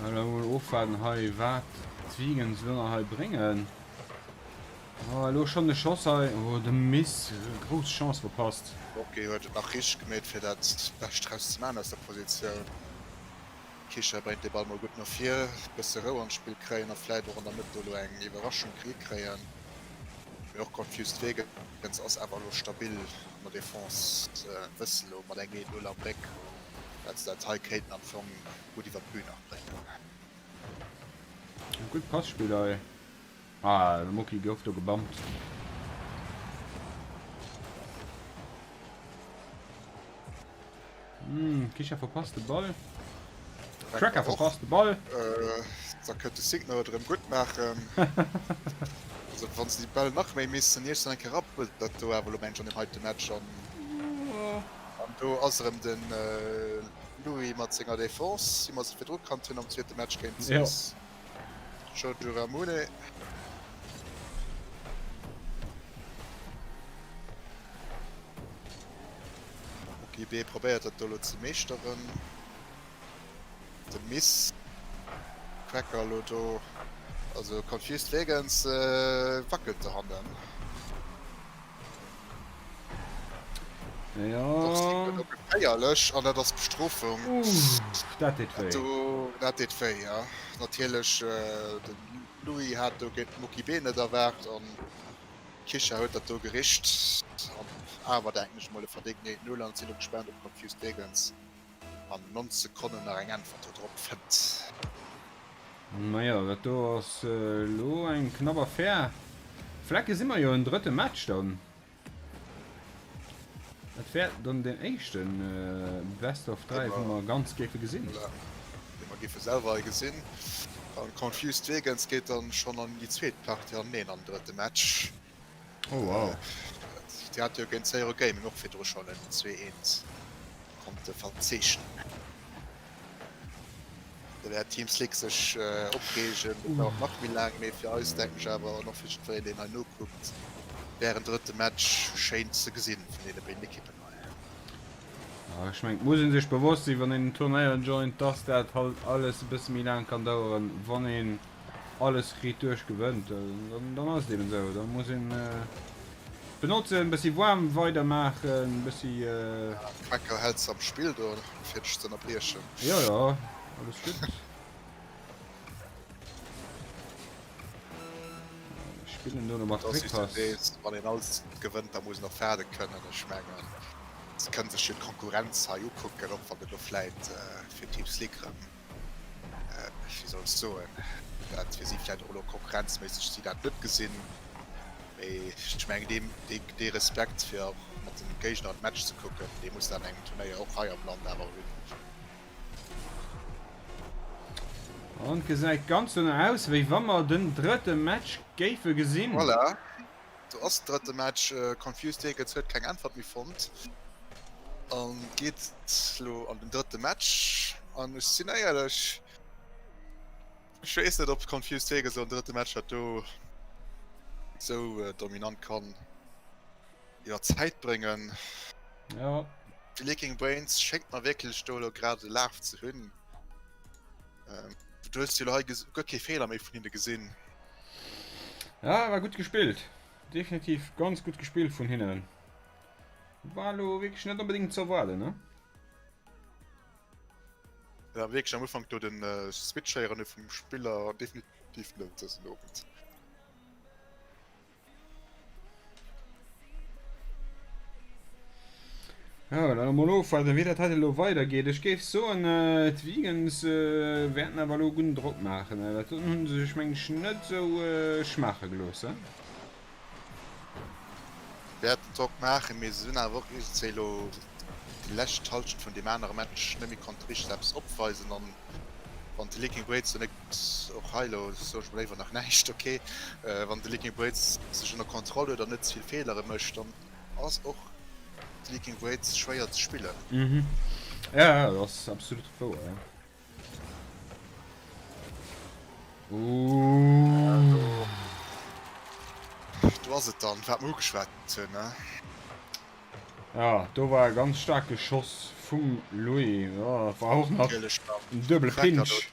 Elo mol ofwaarden hei wat d'Vegans elo nach hei bréngen. Oh, elo schonn de Schoss hei. Oh, de Miss, grouss Chance verpasst. Ok, huet et nach richteg gemeet fir dat Bescht draus ze maachen aus der Positioun. Kischer bréngt de Ball mol gutt no vir, bësse Rou an d'Spill kréien a vläit och an der Mëtt do elo eng Iwwerraschung kréien. Mee och Confused Vegans ass awer elo stabil an der Defense, wësse elo mat engem 1, 0 am Réck. Dat se dat hei kéinten am Fong gutt iwwer d'Bühn nach bréngen. Gutt Passpill hei. Ah, de Moki gouf do gebampt. Hm, Kisha verpasst de Ball. Cracker verpasst de Ball. Äh, da kënnt de Signo et erëm gutt maachen. Also wann se déi Bäll nach méi missen, iergendwann eng Kéier rabbelt dat do awer elo mengen ech an deem heite Match an. An do ass erëm de Louis mat senger Defense, wéi mer se virdru kannt hunn am zweete Match géint d'Suisse. Giorgio Ramune. OKB probéiert dat do elo ze meeschteren. De Miss Cracker elo do. Also Confused Vegans wackelt dohannen. Ja. Geféierlech an dat ass Bestrofung. Uff, dat deet wéi. Dat deet wéi, ja. Natierlech, de Louis hat do géint d'Mookie B net erwaart an d'Kisha huet dat do gericht. An awer denken ech mol e verdéngten 1-0 an sinn elo gespaant op Confused Vegans. an 9 Sekonnen nach eng Äntwert do drop fënnt. Majo, dat do ass elo eng knapp Affär. Vläicht gesi mer jo en drëtte Match dann. Dat wär dann den éischten Best of 3 wou mer ganz géife gesinn. Voilà, dee mer géife selwer hei gesinn. An Confused Vegans geet dann schonn an déi zweet Partie an neen an den drëtte Match. Oh wow. Déi hat jo géint Zero Gaming och virdru schonn en 2, 1 konnte verzeechnen. Da wäert Team Slick sech opreegen, dat dauert nach méi laang, mee fir eis denken ech awer an och fir jiddwereen deen hei nokuckt, wär en drëtte Match schéin ze gesinn vun deene béiden Ekippen hei. Jo, ech mengen et muss ee sech bewosst sinn, wann een en Turnéier joint, dass dat halt alles e bësse méi laang kann daueren, wann een alles riit duerch gewënnt, dann ass et eben esou, da muss een benotzen, bëssi waarm weider maachen, bëssi. Quacker hält se am Spill do fir dech ze ënnerbriechen. Jo jo, alles gutt. Spillen do mat Réckpass. Wann een alles gewënnt, da muss een och waarde kënnen. Ech mengen, se kënne sech jo d'Konkurrenz hei ukucken, och wann et elo vläit fir Team Slick erëm wéi soll ech soen, dat fir si vläicht och elo konkurrenzméisseg si dat net gesinn, mee ech mengen deem dee Respekt fir och mat dem Géigner an de Match ze kucken, dee muss de an engem Turnéier och hei am Land awer hunn. An et gesäit ganz dono aus, wéi wa mer den drëtte Match géife gesinn. Voilà, do ass den drëtte Match. Confused Eagles huet keng Äntwert méi fonnt an geet elo an den drëtte Match. An ech sinn éierlech, ech weess net, ob Confused Eagles elo am drëtte Match dat do esou dominant kann iwwer d'Zäit bréngen. Jo. De Leaking Brains schéngt mer wierklech do elo grad e Laf ze hunn. Du hues jo elo hei guer kee Feeler méi vun hinne gesinn. Ja, war gutt gespillt. Definitiv ganz gutt gespillt vun hinnen. War elo wierklech net onbedéngt ze erwaarden, ne? Ja, wierklech am Ufank do den Switch héieren hu vum Spiller definitiv net dësen Owend. Ja, dann emol ofwaarden, wéi dat hei elo weidergeet. Ech géif soen, d'Vegans wäerten awer elo gudden Drock maachen. Dat doten hu se sech, mengen ech, net esou schmaache gelooss. Wäerten Drock maachen, mee se hunn awer och iergendzwéi elo déi lescht Hallschent vun deem anere Match net méi konnte richteg eppes opweisen. An wann de Leaking Blades do net Och hei elo soen ech mol léiwer nach näischt, ok. Wann de Leaking Blades sech ënner Kontroll huet an net ze vill Feelere mécht, dann ass och de Leaking Blades schwéier ze spillen. Mhm. Ja, dat ass absolut wouer, ja. Ooh. Do ass et dann, wat mer ugeschwat hunn, ne? Ja, do war e ganz staarke Schoss vum Louis. Ja, dat war och nach en duebele Pinch.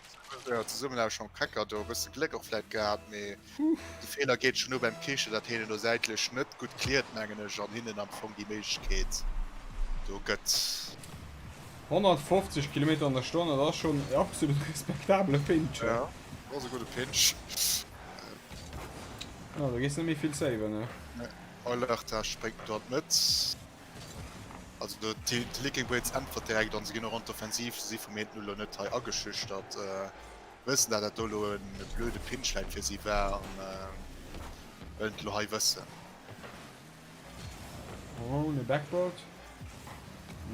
Jo, zesummen awer schon Cracker do e bësse Gléck och vläit gehat, mee de Feeler geet schon u beim Kiche, dat heen elo säitlech net gutt cleart mengen ech an hinnen am Fong déi Méiglechkeet do gëtt. 150 Kilometer an der Stonn, dat ass schon e absolut respektabele Pinch. Jo, dat ass e gudde Pinch. Jo, do gees net méi vill saven, ne? Nee, Eulerter spréngt do an d'Mëtt. Also do d'Licking Blades äntwert direkt an se ginn och an d'Offensiv. Se si vum 1-0 elo net hei ageschüchtert, wëssen dat dat do elo e blöde Pinch vläit fir si war an wëllen et elo hei wëssen. Oh, ne Backboard.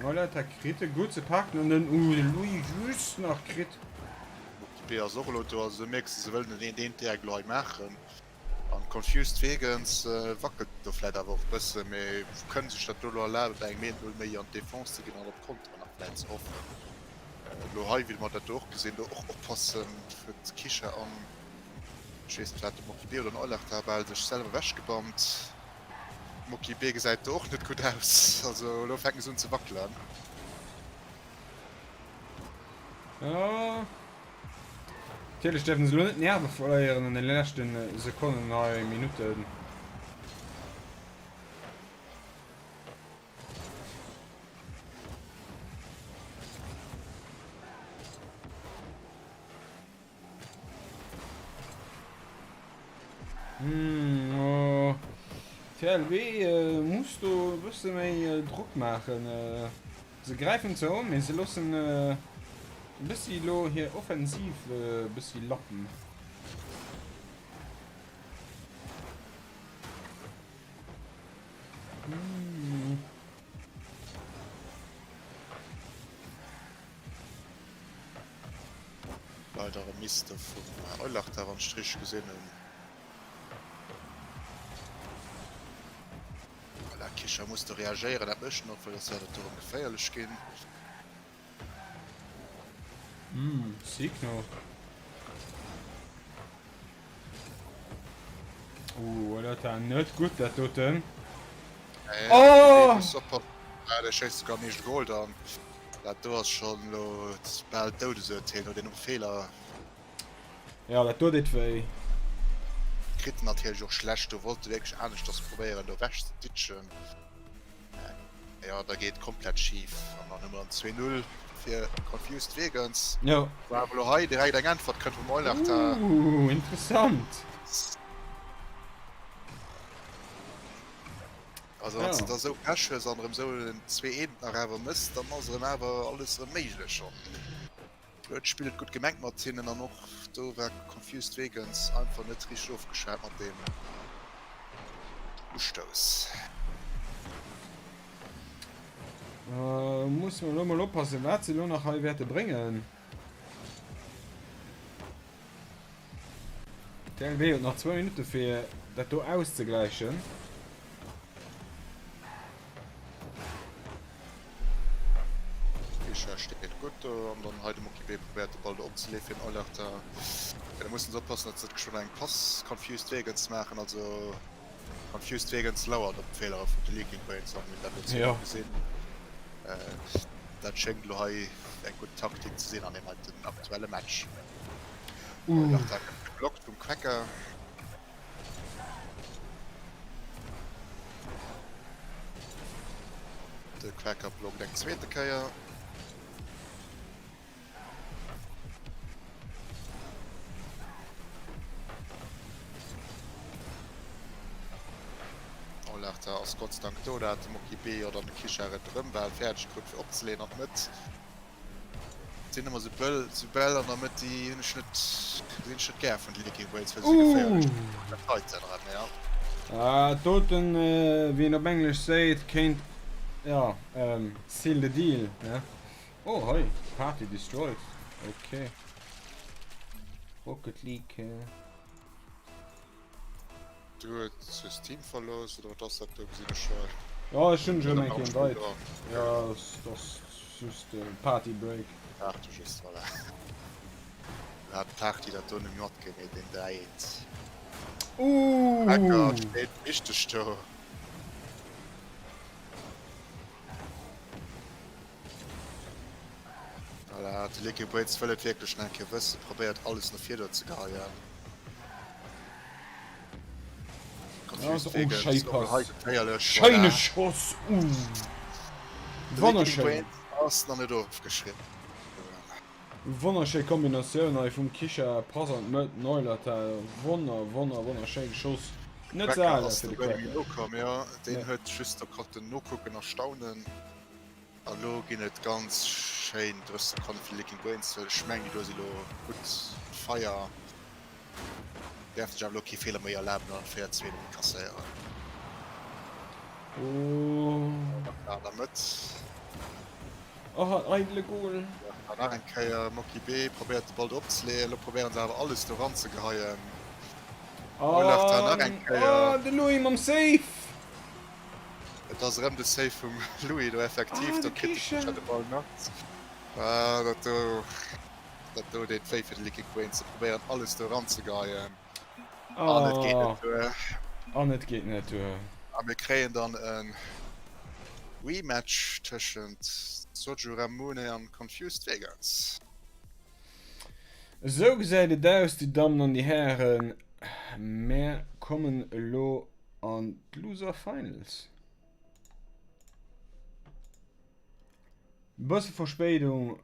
Neuleiter kritt e gutt ze paken an den uh, de Louis just nach kritt. B ass och elo do, also du mierks se wëllen den 1-1 direkt elo hei maachen. An Confused Vegans wackelt do vläit awer och bëssen, mee kënne sech dat do elo erlaben, bei engem 1-0 méi an d'Defense ze ginn an op Konteren nach vläit ze hoffen. Elo hei, wéi mer dat do och gesinn, do och oppassen, huet d'Kisha an, ech weess net wat, de Moki B oder den Eulach da bal sech selwer ewechgebammt. Moki B gesäit do och net gutt aus, also elo fänken se un ze wackelen. Jo. Natierlech däerfen se elo net d'Nerve verléieren an den leschten Sekonnen hei, Minutten. Hm, oh. TLB äh, muss do e bësse méi äh, Drock maachen. Äh, se gräifen zwar un, mee se loossen äh, e bëssi lo hir Offensiv e äh, bëssi lappen. Leider e Miss do vum Eulachta, wann ech et richteg gesinn hunn. Voilà, Kicher muss do reagéieren, dat mécht en och, well soss wäert et do erëm geféierlech ginn. Mm, Signo. Uh, dat war net gutt, dat doten. Äh, oh! Ja, der schéisst sogar am eegene Goal dann. Dat do ass schon lo bal Doudesurteel no deem Feeler. Ja, dat do deet wéi. Kritt en natierlech och schlecht, do wollt e wierklech aneschters probéieren do ewech ze ditchen. Jo, da geet komplett schif an dann hu mer en 2, 0 fir Confused Vegans. Jo. Wou awer elo hei direkt eng Äntwert kënnt vum Eulerter. Ooh, interessant. Also wann s de da sou Pech hues an erëm sou en 2, 1 nach awer mëss, dann ass erëm awer alles erëm méiglech schonn. Huet d'Spill et gutt gemengt mat hinnen an och do war Confused Vegans einfach net richteg ofgeschat mat deem Ustouss. Musse mer elo mol oppassen wat se elo nach hei wäerte bréngen. TLB huet nach zwou Minutte fir dat do auszegläichen. Fischer steet gutt do an dann hei de Mokibe probéiert de Ball do opzeleeë fir den Eulerter. Ja, da mussen se oppassen, datt se net geschwënn eng Pass Confused Vegans maachen. Also Confused Vegans lauert op d'Feelere vun de Leaking Brains an mir hunn dat elo zwee Mol gesinn. Dat schéngt elo hei eng gutt Taktik ze sinn an deem heiten aktuelle Match. Eulerter gëtt geblockt vum Quacker. De Quacker blockt eng zweete Kéier. Olerta ass Gott sei Dank do, da hat de Moki B jo dann de Kichar et erëm bal fäerdeg krut fir opzeleeën an d'Mëtt. Sinn ëmmer sou bëll, sou bell an der Mëtt, déi hunn ech net, gesinn ech net gär vun de Leaking Brains, well se sou geféierlech sinn. Dat heiten erëm, ja. Ah, doten, wéi een op Englesch seet, kéint, ja, seal the deal, ne? Oh, hei, Party destroyed, ok. Rocket League. Du hues hues Team verlooss oder wat ass dat do? Gesinn ech hei. Jo ech hunn dech erëm eng Kéier invite. Jo dat ass just e Party Break. Party just, voilà. Du hat d'Party dat do net matgemeet, deen 3 1. Ooh! Lecker, steet richteg do. Voilà, de Licky Waits wëll et wierklech nach eng Kéier wëssen, probéiert alles no vir do ze geheien. Confused oh, Vegans, oh, hei geféierlech. Schéine Schoss, uh. Wonnerschéin. Ass nach net ofgeschriwwen. Wonnerschéi Kombinatioun hei vum Kisha, Pass an d'Mëtt, Neulerta, wonner, wonner, wonnerschéi geschoss. Net ze al fir de Quacker. Nokomm, jo, deen huet just do konnten nokucken a staunen. A lo ginn et ganz schéin 30 Sekonne fir Licking Brains, well ech mengen déi do si lo gutt Feier. Däerf sech awer lo kee Feeler méi erlaben an 4 2 méi kasséieren. Oh. An der Mëtt. Oh, eidele Goal. An nach eng Kéier Moki B probéiert de Ball do opzeleeën. Lo probéieren se awer alles do ranzegeheien. Eulerter nach eng Kéier. Oh, de Louis mam Save. Et ass erëm de Save vum Louis do effektiv. Do kritt de Kutscher de Ball nach. Ah, dat do, dat do deet wéi fir de Liquid Brains. Se probéieren alles do eranzegeheien. An et geet net duer. An et geet net duer. A mir kréien dann e Rematch tëschent Soju Ramune an Confused Vegans. Esou gesäit et aus, déi Dammen an déi Hären. Mär kommen elo an d'Loser Finals. Bësse Verspéidung,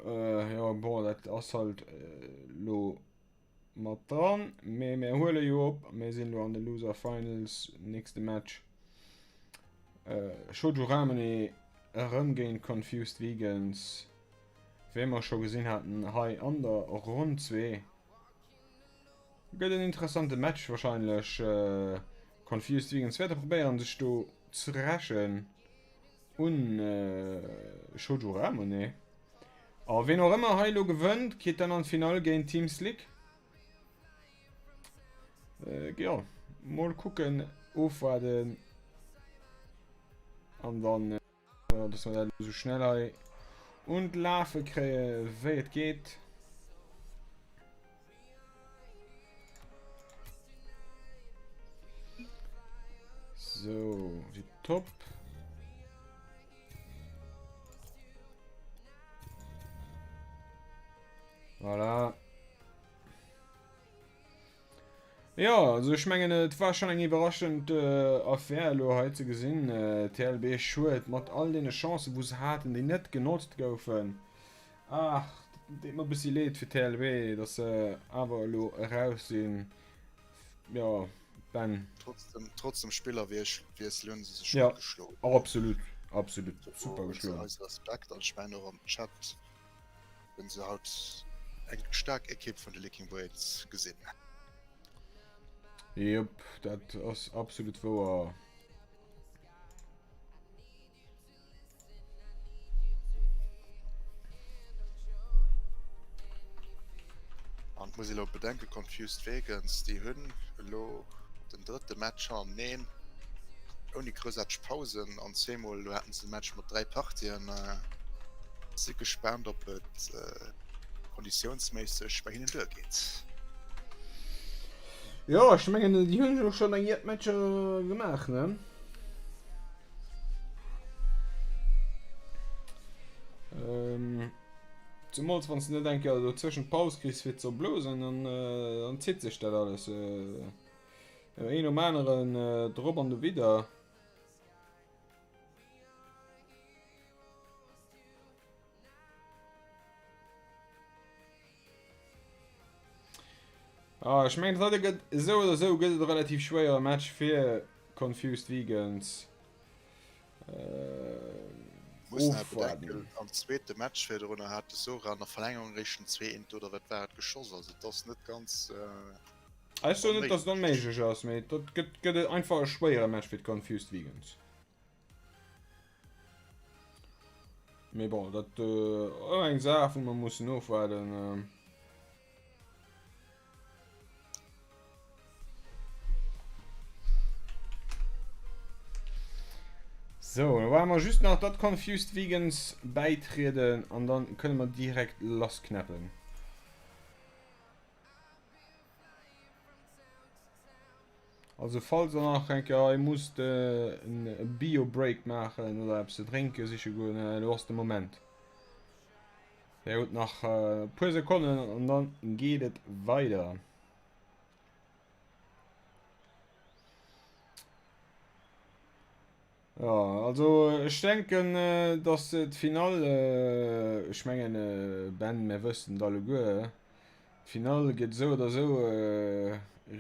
jo bon dat ass halt lo mat dran, mee mir huele jo op, mir sinn lo an de Loser Finals, nächste Match Shoujo Ramune erëm géint Confused Vegans, wéi mer scho gesinn haten hei an der Ronn 2. Gëtt en interessante Match wahrscheinlech. Confused Vegans wäerte probéieren sech do. ze rächen un Shoujo Ramune. A ween och ëmmer hei elo gewënnt, geet dann an d'Finall géint Team Slick. Jo, mol kucken, ofwaarden an dann. Dass mer dat elo sou schnell hei un d'Lafe kréie wéi et geet. Sou, tipptopp. Voilà. Jo, also ech mengen et war schon eng iwwerraschend Affär elo hei ze gesinn. TLB Schued mat all deene Chancen wou se haten, déi net genotzt goufen. Ach, deet mer e bëssi leed fir TLB, datt se awer elo eraus sinn. Jo, Ben. Trotz dem, trotz dem Spillerwiessel hunn se sech gutt geschloen. Jo, absolut, absolut, super geschloen. Eise Respekt an ech mengen och am Chat Hunn se haut eng staark Ekipp vun de Licking Blades gesinn. Jop, dat ass absolut wouer. An et muss ee lo bedenken, Confused Vegans, déi hunn elo den drëtte Match hannerteneen ouni groussaarteg Pausen an zweemol elo haten se de Match mat 3 Partien. Si gespaant op et konditiounsméisseg bei hinnen duergeet. Jo ech mengen déi hunn jo schonn eng jett Matcher gemaach ne? Zemools wann s de net eng Kéier dozwëschen Paus kriss fir ze blosen, dann dann zitt sech dat alles een nom aneren drop an dowidder. Ah, ech mengen dat gëtt esou oder esou gëtt et e relativ schwéiere Match fir Confused Vegans. Äh, Muss nach bedenken, am zweete Match virdrunner hat de Sora an der Verlängerung réischt den 2-1 oder wat war et geschoss. Also et ass net ganz. Äh, Ech soen net, dass et onméiglech ass, mee dat gëtt gëtt et einfach e schwéiere Match fir d'Confused Vegans. Mee bon, dat ass eng Saach, wou mer mussen ofwaarden. Sou, da waarde mer just nach, datt Confused Vegans bäitrieden an dann kënne mer direkt lassknäppen. Also falls der nach eng Kéier hei musst en Bio Break maachen oder eppes ze drénke siche goen, elo ass de Moment. Dir hutt nach e puer Sekonnen an dann geet et weider. Jo, also ech denken, dass d'Finall, ech mengen Ben, mir wëssen et alleguer, d'Finall geet esou oder esou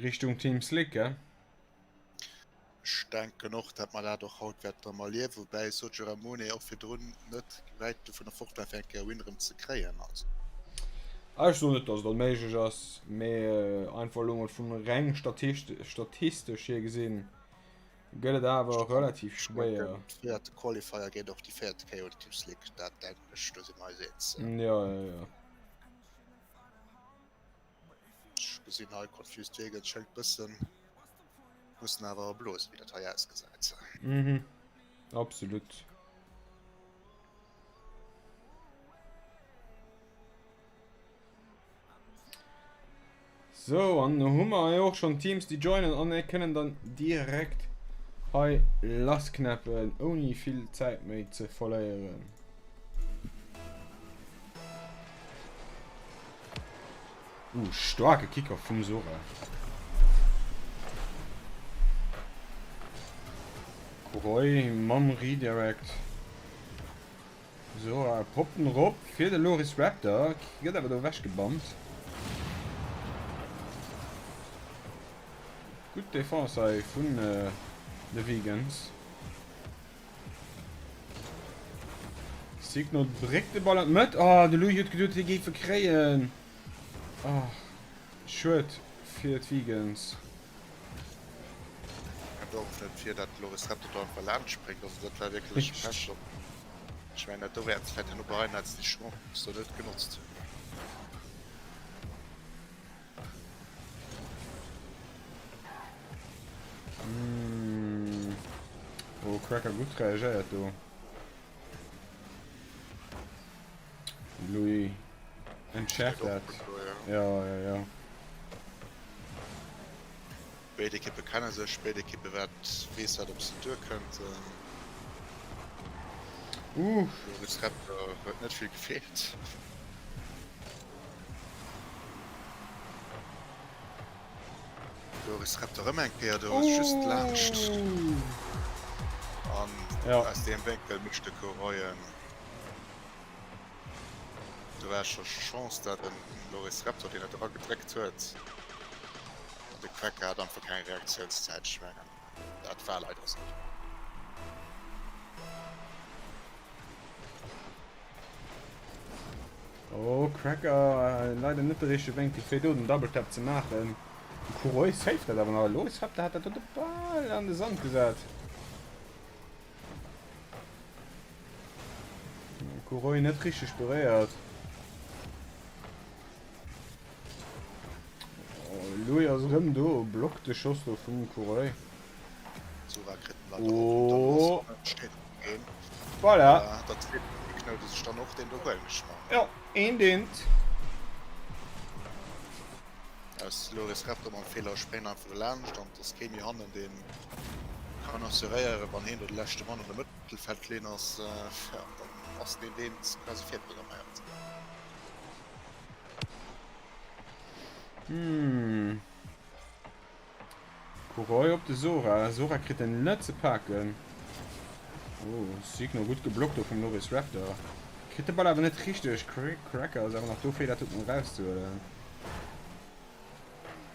Richtung Team Slick, he? Ech denken och, dat mer dat och haut wäerten erëm erliewen, woubäi Sojo Ramone och virdrun net wäit dovunner fort war, fir eng Kéier e Win erëm ze kréien. Also. Ech soen net, dass et onméiglech ass, mee einfach elo mol vun reng statistesch hier gesinn, Gëtt et awer relativ schwéier. Véierte Qualifier géint och déi véierte Kéier un Team Slick, dat denken ech, do si mer eis eens. Jo, jo, jo. Ech gesinn hei Confused Vegans schéngt bëssen, mussen awer erblosen, wéi dat hei ausgesäit. Mhm, absolut. Sou, an hu mer hei och schon Teams déi joinen an mir kënnen dann direkt hei lassknäppen ouni vill Zäit méi ze verléieren. Uh, staarke Kickoff vum Sora. Kuroi mam Redirect. Sora poppt en erop fir de Loris Raptor, gëtt awer do ewech gebammt. Gutt Defense hei vun de Vegans. Signo dréckt de Ball an d'Mëtt. Oh, de Louis huet geduet hie géif e kréien. Oh, schued fir d'Vegans. Dorf net vir, dat Loris Raptor do einfach laanscht spréngt. Also dat war wierklech Pech. Ech mengen dat do wäert vläit herno bereien, hätt se déi Chance do net genotzt. Oh, Cracker gutt reagéiert do. Louis entschärft dat. Ja, ja, ja. Béid Ekippe kenne sech, béid Ekippe wat weess wat op se duer kënnt. Uff. Loris Raptor huet net vill gefeelt. Loris Raptor rëm eng Kéier do just laanscht. An aus deem Wénkel mécht de Courroyen. Do war scho Chance dat den Loris Raptor deen et eragedréckt huet. An de Cracker hat einfach keng Reaktiounszäit. Ech mengen dat war leider esou. Oh Cracker, leider net de richtege Wénkel fir do den Double Tap ze maachen. De Courroy saved dat awer nach. Loris Raptor hat dat dote bal an de Sand gesat. Courroy net richteg beréiert. Oh, Louis ass erëm do, blockt de Schoss do vum Courroy. Sura kritt en leider och net, dann Oh. ass steet een. Voilà. Voilà, dat zweet Knout sech dann och deen do huelen ech mer. Jo, een deent. Aus Loris Raptor mam Feeler spréngt einfach laanscht an et ass kee méi hannen deen kann assuréieren wann heen do de leschte Mann an der Mëttelfeldlinn ass, ja dann ass deen deent quasi virprogramméiert. Hmm. Kuroi op de Sora. Sora kritt en net ze paken. Oh, Signo gutt geblockt do vum Loris Raptor. Kritt de Ball awer net richteg. Cracker ass awer nach do fir dat doten erauszehuelen.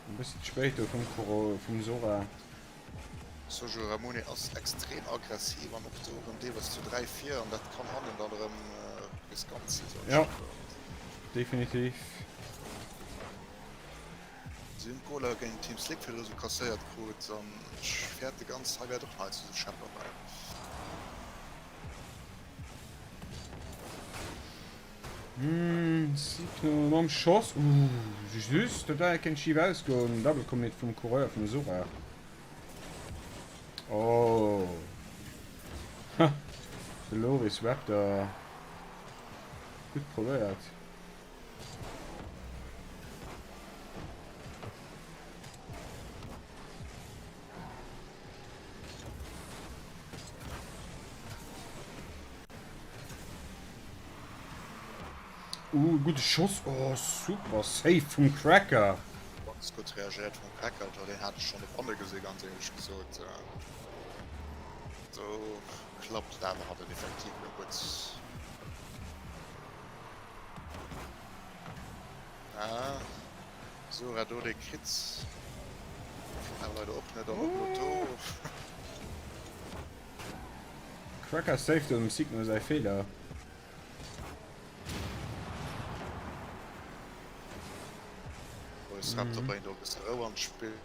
E bëssi ze spéit do vum Kuro, vum Sora. Sojo Ramune ass extrem aggressiv an och do erëm deelweis zu 3 vir an dat kann hannen dann erëm riskant sinn. Ja, definitiv. Si hunn d'Goler géint Team Slick virdru sou kasséiert krut an ech fäerte ganz hei wäert och nach eins zu schepperen. Signo mam Schoss, ooh just, dat war kéint schif ausgoen, Double Commit vum Coureur vum Sora. Oh ha, de Loris Raptor gutt probéiert. Uh, gudde Schoss. Oh, super Save vum Cracker. Ganz gutt reagéiert vum Cracker, do deen hat ech schonn do banne gesi ganz éierlech gesot. Do klappt et awer hatt et effektiv elo gutt. Ah, Sora do dee kritt awer leider och net an och do. Cracker saved dem Signo säi Feeler. Boys Raptor bréngt och e bësse Rou an d'Spill.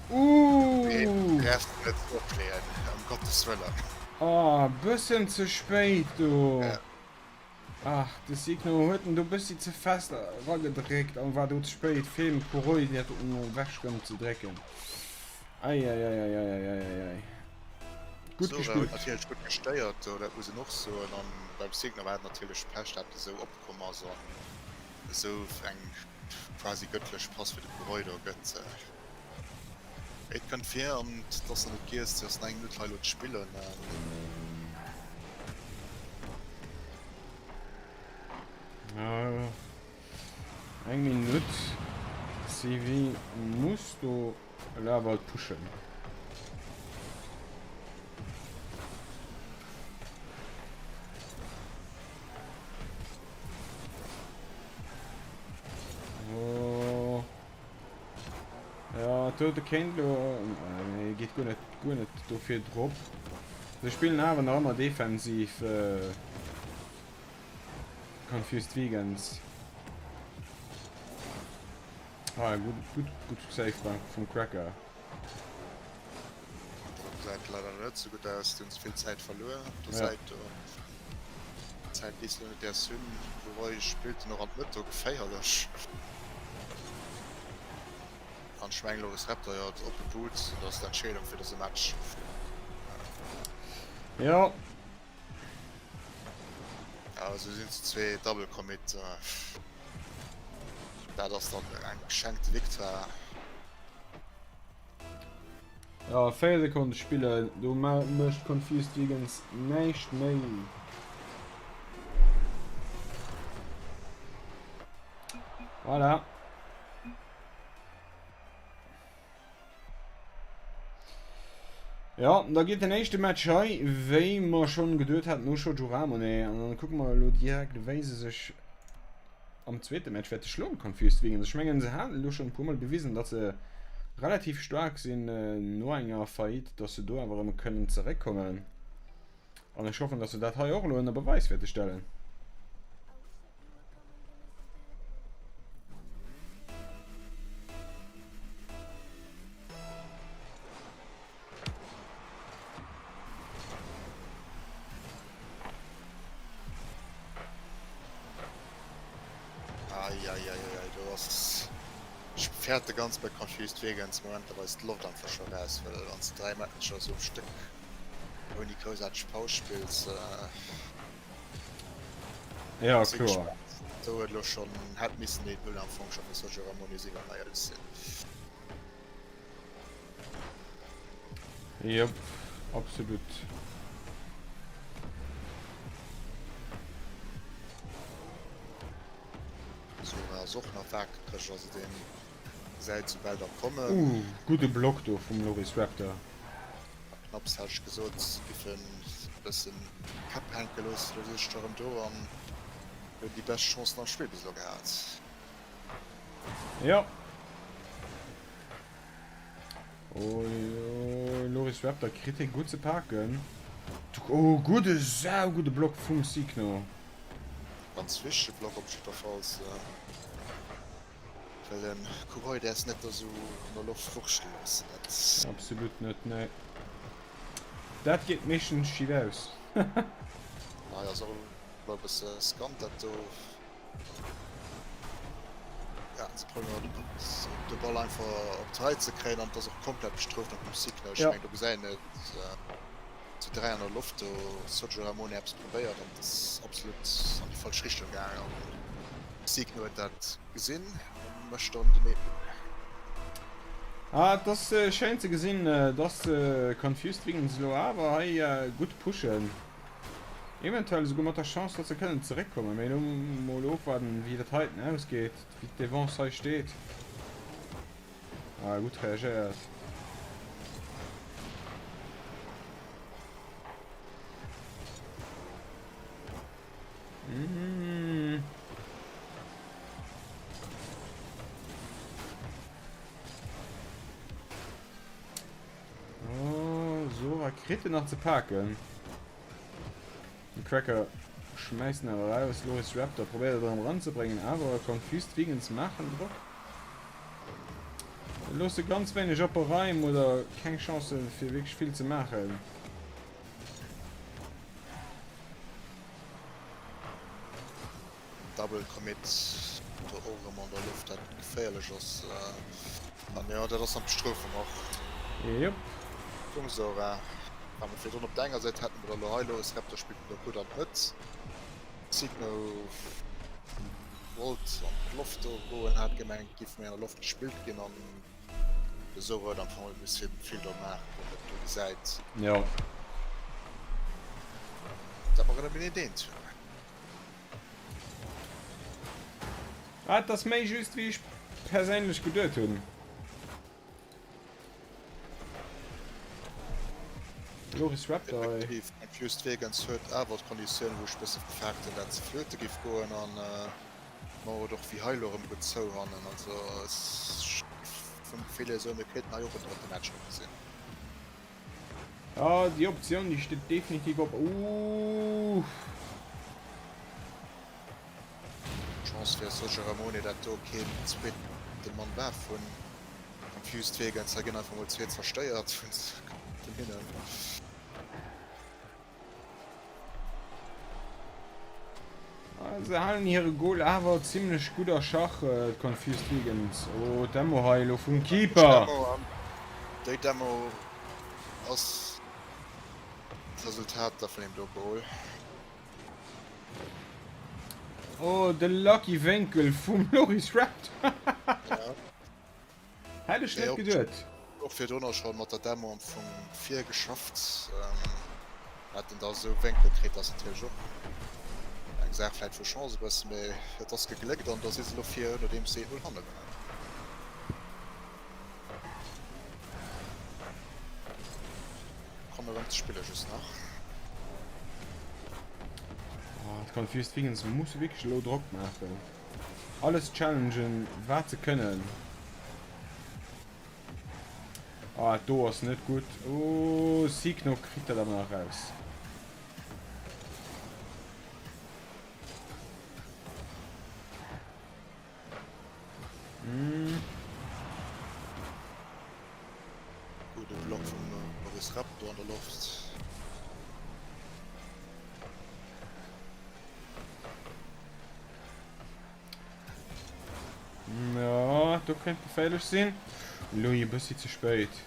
Ooh! Däerfs net opleeën, ëm Gottes Wëllen. Oh, bëssen ze spéit do. Ja. Ach, de Signo huet en do bëssi ze fest eragedréckt an war do ze spéit fir dem Kuroi dat doten ewech rëm ze drécken. Eieieieieieiei. Gutt Sora huet gespillt. natierlech gutt gestéiert do, dat muss een och soen. An beim Signo war et natierlech Pech, dat e sou opkomm ass an esou eng quasi gëttlech Pass fir de Kuroi do gëtt. Et kënnt vir an et ass nach net giess, et ass nach eng Minutt hei elo ze spillen. Ja, eng Minutt. CV muss do elo awer pushen. Oh. Ja, do de kéint lo nee, geet guer net guer net dofir drop. Se spillen awer nach ëmmer defensiv. Confused Vegans. Ah, gutt, gutt, gutt Save beim, vum Cracker. Gesäit leider net sou gutt aus, do hunn se vill Zäit verluer op der Ja. Säit do. Zäit bis elo net däers hunn. Wobei spillt en och an d'Mëtt do, geféierlech. An ech mengen Loris Raptor jo op de Boot, dat ass d'Entscheedung fir dëse Match. Jo. Also sinn zu zwee Double Commit. Dat ass dann eng geschenkte Victoire. Ja, 4 Sekonne spillen, do mécht Confused Vegans näischt méi. Voilà. Ja, da geet den éischte Match hei, wéi mer schonn geduet haten, u Shoju Ramone. An dann kucke mer elo direkt, wéi se sech am zweete Match wäerte schloen, Confused Vegans. Ech mengen, se haten elo schonn e puermol bewisen, datt se relativ staark sinn no enger Faillite, datt se do awer erëm kënnen zeréckkommen. An ech hoffen, datt se dat hei och elo ënner Beweis wäerte stellen. Eieieiei, do ass ech fäerte ganz bei Confused Vegans momenterweis d'Loft einfach scho raus, well wann s de 3 Matcher esou um Stéck ouni groussaarteg Paus spills, Ja, Si kloer. gespaant. Do huet elo schonn hätt missen een 0 am Fong scho fir Sergio Ramoni sinn, wa mer éierlech sinn. Jop, absolut. Sora ass och nach waakreg, also deen gesäit soubal der kommen. Uh, gudde Block do vum Loris Raptor. Knapps hat ech gesot, se giffen e bëssen d'Käpp hänke loossen. Elo si se scho rëm do an hunn déi bescht Chancen am Spill bis elo gehat. Jo. Oi, Loris Raptor kritt hie gutt ze paken. Oh, gudde, saugudde Block vum Signo. Ganz wichtege Block op jiddwerfalls. Well den Kuroi däers net do sou an der Loft wurschtele loossen, dat. Absolut net, nee. Dat geet meeschtens schief aus. Hei ass och elo e bësse riskant dat do. Haten se Problemer de Ball einfach op d'Rei ze kréien an et ass och komplett bestrooft nach vum Signer. Ech mengen do gesäit een et. Zu 3 an der Loft do Sergio Ramone eppes probéiert an et ass absolut an déi falsch Richtung gaangen an Signo huet dat gesinn an mécht dann den 1. Ah, et ass schéin ze gesinn, dass Confused Wings elo awer hei gutt pushen. Eventuell esouguer mat der Chance, dass se kënnen zeréckkommen. Mee elo mol ofwaarden, wéi dat heiten ausgeet, wéi d'Devance hei steet. Ah, gutt reagéiert. Mm. Oh, Sora kritt en nach ze paken. Den Cracker schmäisst en awer eraus. Loris Raptor probéiert et erëm eranzebréngen, awer Confused Vegans maachen Drock. Loosse ganz wéineg oppe Raim oder keng Chance fir wierklech vill ze maachen. Double Commit do och erëm an der Loft, dat geféierlech ass. An jo, dat ass dann d'Bestrofung och. Jop. Vum Sora. Wa mer virdrun op der enger Säit haten, mer da lo hei Loris Raptor spillt den do gutt an d'Mëtt. Signo wollt an d'Loft do goen, hat gemengt, giff méi an der Loft gespillt ginn an de Sora huet am Fong net miss vill do maachen, wann een dat do gesäit. Jo. Dat mer erëm een eent hunn. Ah, et ass méi just wéi ech perséinlech geduet hunn. Loris Raptor, ey. Effektiv, Confused Vegans huet awer d'Konditioun wou ech bësse gefaart hunn dat se flöte giff goen an ma huet och wéi hei lo erëm gutt zou hannen, also ech vum Gefill hier soen mir kéinten hei och en drëtte Match erëm gesinn. Ah, déi Optioun déi steet definitiv op. Uuh. Chance fir Sergio Ramone dat do keen zweete Mann war vun Confused Vegans. Hei ginn einfach mol zwee zerstéiert vun hinnen. Se halen hire Goal awer zimlech gutt a Schach, d'Confused Vegans. Oh, d'Demo hei elo vum Keeper! Déi Demo ass d'Resultat da vun deem do Goal. Oh, de lucky Wénkel vum Loris Raptor! Hätt ech net geduet. Och virdrunner scho mat der Demo am Fong virgeschafft. Hat en da esou Wénkel kritt ass natierlech och eng Saach vläit vu Chance e bëssen, mee et ass gegléckt an da si se elo vir, nodeems se 1-0 hanne waren. Komme erëm ze spille just nach. Oh, d'Confused Vegans musse wierklech elo Drock maachen. Alles challengen wat se kënnen. Ah, do ass net gutt. Oh, Signo kritt dat awer nach raus. Mm. Gudde Block vum Maurice Rapp do an der Loft. Ja, do kéint geféierlech sinn. Louis e bëssi ze spéit.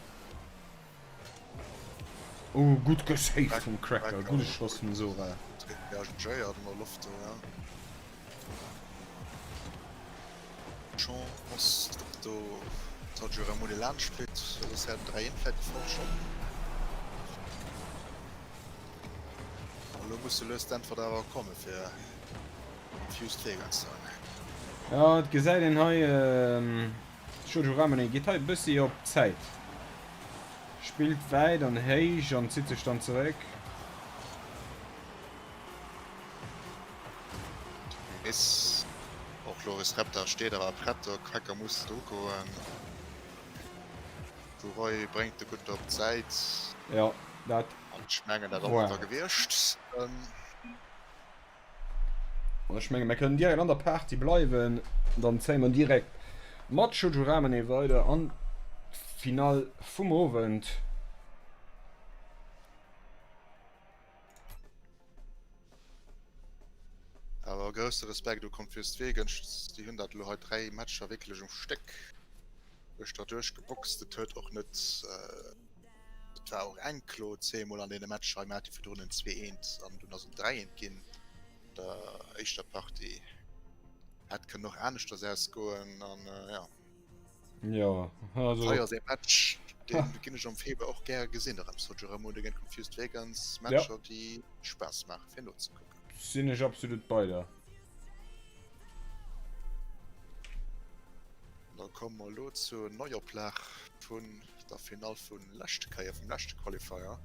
Oh, gutt gesaved vum Cracker. Gudde Schoss vum Sora. Reagéiert an der Loft do, ja. Chance datt do Sergio Ramone laanscht flitt, soss hätt en 3 1 vläit gefall schonn. An elo muss lues d'Äntwert awer komme fir Confused Vegans dann. Jo, et gesäit een hei, Jojo Ramone geet hei e bëssi op d'Zäit. Spillt wäit an héich an zitt sech dann zeréck. Miss och Loris Reptar steet awer prett do, Quacker muss dru goen. De Roy bréngt de gutt op d'Säit. Jo, dat An ech mengen dat ass et da gewiescht. An ech menge mir kënnen direkt an der Party bleiwen. Dann zéie mer direkt mat Shoujo Ramune weider an d'Finall vum Owend. Awer grousse Respekt u Confused Vegans, déi hunn dat elo hei 3 Matcher wierklech um Stéck duerch derduerch geboxt. Et huet och net, et war och enk klo zweemol an deene Matcher hei. Mir hate virdrun en 2 eent an dunn ass en 3 eent ginn an der éischter Partie. Hätt kënnen och aneschters ausgoen an jo. Jo, also. Hei ass ee Match, deen ginn ech am Februar och gäre gesinn erëm. Sojo Ramone géint Confused Vegans, Matcher déi Spaass maachen fir nozekucken. Sinn ech absolut bei der. Da komme mer elo zur Neioplag vun der Finall vun leschte Kéier, vum leschte Qualifier.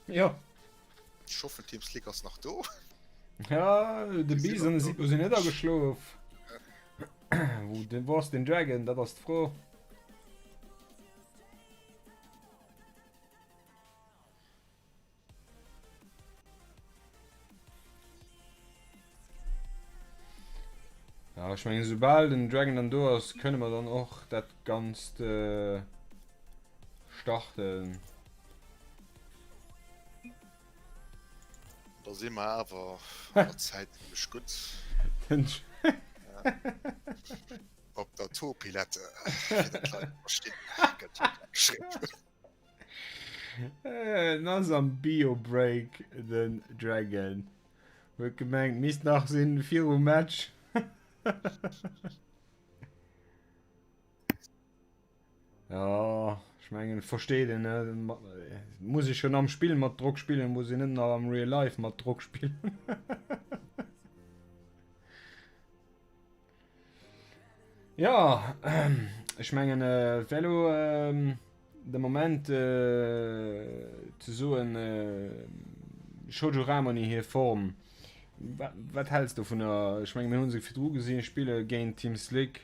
Jo. Ech hoffen Team Slick ass nach do. Ja, de Bison an de Sipo sinn net ageschlof. Wou de wou ass den Dragon? Dat ass d'Fro. Ja, ech mengen soubal den Dragon dann do ass, kënne mer dann och dat ganzt äh, starten. Da si mer awer an der Zäit zimmlech gutt. Op der Topilette, fir dat d'Leit verstinn, gëtt jo geschriwwen. En ass am Bio-Break, den Dragon. Huet gemengt, misst nach sinn virum Match. Ja, ech mengen, versteet een, ne? Muss ech schon am Spill mat Drock spillen, muss een net nach am Real Life mat Drock spillen. Ja, ech mengen, äh, wär lo ähm, de Moment äh, ze soen, äh, Shoujo Ramoni hir Form. Wat, wat häls du vun der, ech mengen, mir hu se virdru gesinn spille géint Team Slick.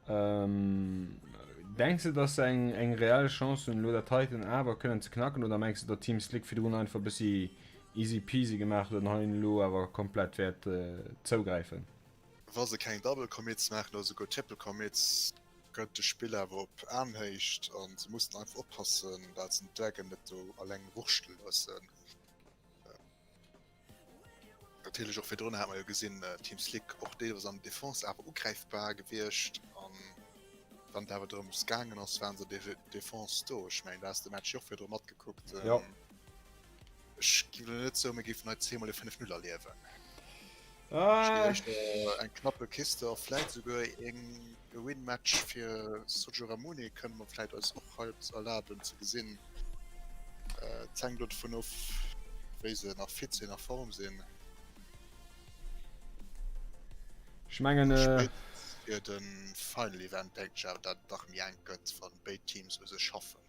Denks de dass se eng reell Chance hunn elo dat heiten awer kënnen ze knacken oder mengs de datt Team Slick virdrun einfach e bëssi Easy peasy gemaach huet an hei elo awer komplett wäert zougräifen. Wa se keng Double Commits maachen oder souguer Triple Commits, gëtt de Spill awer op Aenhéicht an se mussen einfach oppassen, dat se den Dragon net do alleng wurschtele loossen. Natierlech och virdrun hat mer jo gesinn, Team Slick och deelweis an der Defense awer ugräifbar gewiescht an wann et awer drëms gaangen ass, waren se an der Defense do. Ech mengen, du has de Match jo och virdru matgekuckt. Jo. Ech ginn elo net zou, mir géifen hei zweemol e 5, 0 erliewen. Ech ginn éischter eng knappe Kiste a vläit esouguer e Win-Match fir Sojo Ramune kënne mer vläit eis och hei eppes erlaben ze gesinn. Et hänkt elo dovun of, wéi se nach fit sinn, a Form sinn. Ech mengen. Spéitstens fir de Final Event denken ech awer, dat et dach méi enk gëtt, wann béid Teams u sech schaffen.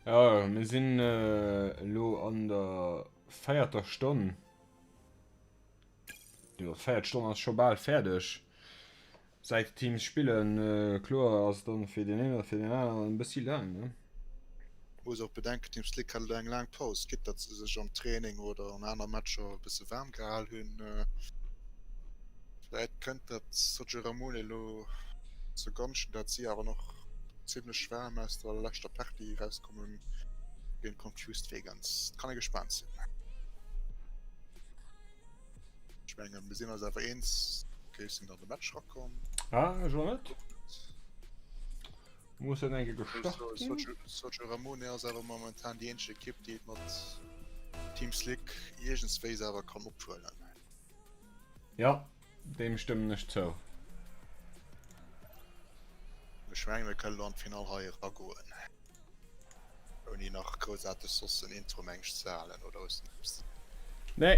Jo, mir sinn elo an der véierter Stonn. Jo, d'véiert Stonn ass scho bal fäerdeg. Säit d'Teams spillen, kloer ass et dann fir deen een oder fir deen aneren e bëssi laang, ne? Muss och bedenken, Team Slick hat elo eng laang Paus, quitte datt se sech am Training oder an aner Matcher e bësse waarm gehal hunn. Vläit kënnt dat Sergio Ramone elo zu Gonschten, dat si awer nach zimlech waarm aus der leschter Partie erauskommen géint Confused Vegans. Et kann ee gespaant sinn. Ech mengen, mir sinn eis awer eens, okay, ech sinn an de Match erakomm. Ah, ech och net. Muss dat eng Kéier gestart ginn? Sergio Ramone ass awer momentan déi eenzeg Ekipp, déi et mat Team Slick iergendswéis awer kann ophuelen. Jo, deem stëmmen ech zou. Ech mengen mir kënnen elo an d'Finall hei eragoen ouni nach groussaarteg soss en Intro meng ech ze halen, oder hues de eppes? Nee,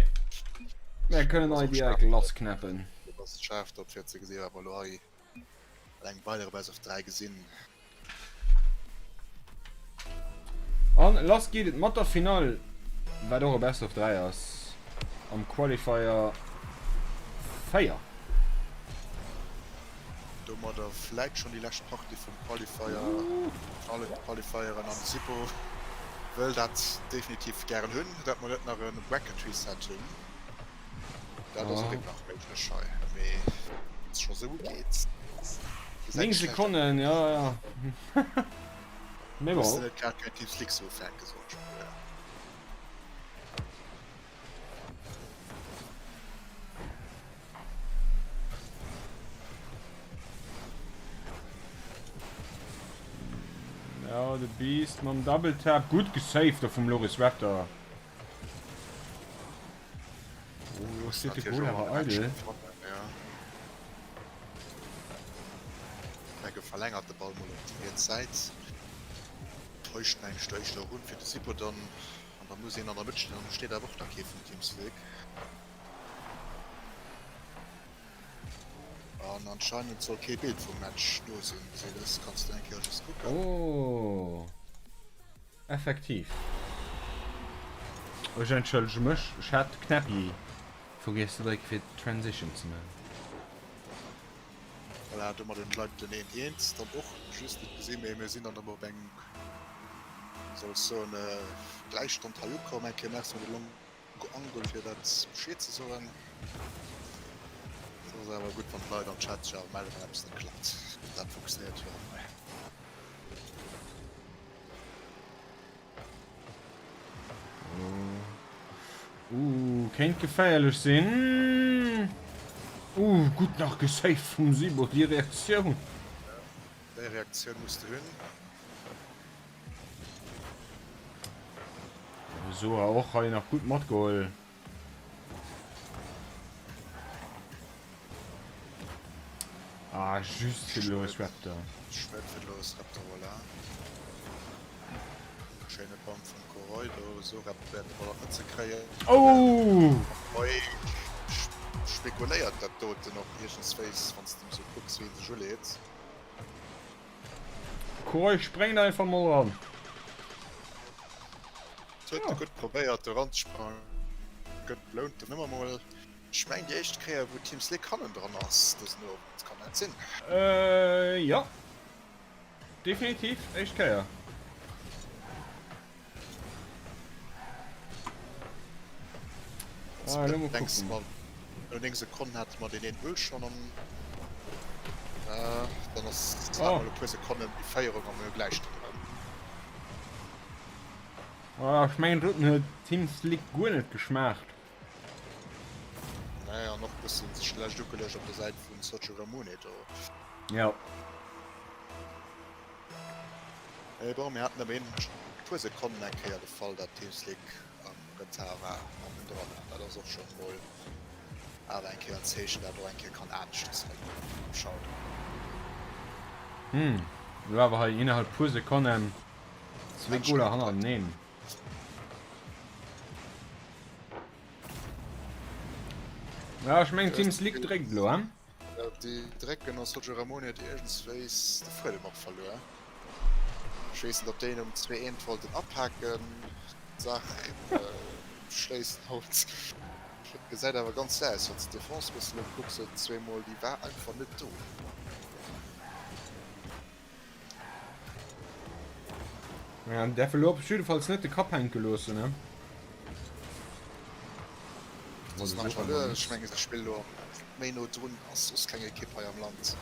mir kënnen hei direkt lassknäppen. Du bass schaarf drop fir ze gesinn wat mer elo hei An engem weidere Best of 3 gesinn. An lass geet et mat der Finall, wat och e Best of 3 ass, am Qualifier 4. Domadder vläit schonn déi lescht Partie vum Qualifier, vun alle Qualifieren an de Sippo wëll dat definitiv gären hunn, dat mer net nach e Bracket Reset hunn. Dat ass och eben nach méiglech hei, mee wann et scho sou ugeet, gesäit 9 Sekonnen, jo jo. Mee bon. Muss de net grad géint Team Slicks ufänken, soen ech mol, jo. Jo, de Beast mam Double Tap, gutt gesaved do vum Loris Raptor. Oh, lo steet de Goal awer eidel. Mecke verlängert de Ball mol op déi riets Säit. Täuscht meng ech do éischter erun fir de Sipo dann an da muss een an der Mëtt stinn an do steet awer och nach kee vum Team Slick. An anscheinend soll kee Bild vum Match do sinn. Seles, kanns du eng Kéier just kucken? Oh. Effektiv. Ech entschëllege mech, ech hat de Knäppi vergiess ze drécke fir d'Transition ze man. Voilà, domadder hunn d'Leit den eent eent dann och just net gesinn, mee mir sinn dann erëm op eng, wéi soll ech soen, Gläichstand hei ukomm. Eng Kéier Merci un de Longo Angol fir dat Bescheed ze soen. Et ass awer gutt, wann d'Leit am Chat sech awer mellen, wann eppes net klappt. Dat funktionéiert jo och hei. Uh, kéint geféierlech sinn. Uh, gutt nach gesaved vum Sibo, déi Reaktioun. Déi Reaktioun muss de hunn. Soa och hei nach gutt matgeholl. Ah, just fir de Loris Raptor. Schued fir de Loris Raptor, voilà. Schéine Bump vum Coroy do. Esou Rap wäert de Ball och net ze kréien. Oh! Coroy spekuléiert dat doten och iergendswéis, wann s de em sou kucks, wéi en sech uleet. Coroy spréngt einfach mol ran. Et huet e gutt probéiert do ranzesprangen, gëtt belount den ëmmer mol. Ech mengen déi éischt Kéier wou Team Slick hannendran ass dësen Owend, kann dat sinn? Jo, definitiv éischt Kéier. Ah, elo mol Denks kucken. mer, no 9 Sekonnen hate mer deen een Goal schonn an äh, dann ass oh. Oh. e puer Sekonnen déi Féierung an mir gläich dran. Ah, ech mengen doten huet Team Slick guer net geschmaacht. Nee, an och bëssen sech schlecht ugeluecht op der Säit vun Sergio Ramone do. Ja. Mee bon, mir haten ëmmerhin e puer Sekonnen eng Kéier de Fall, dat Team Slick am Retard war hannendran. Dat ass och schonn emol awer eng Kéier en Zeechen, dat och eng Kéier kann aneschters am Showdown. Hm, elo awer hei innerhalb puer Sekonnen zwee Goler hannerteneen. Ja, ech mengen Team Slick dréckt elo, hein? Déi drécken a Sergio Ramone huet iergendswéis de Fuedem och verluer. Ech weess net op deen um 2 eent wollten apaken, d'Saach schléissen haut. Gesäit awer ganz säi aus, wann s de d'Defense bëssen ukucks, sou zweemol, déi war einfach net do. Ja, därf elo op jiddefalls net de Kapp hänke loossen, ne? Das nach verluer. Ech mengen se spillen elo méi no drun ass soss keng Ekipp hei am Land.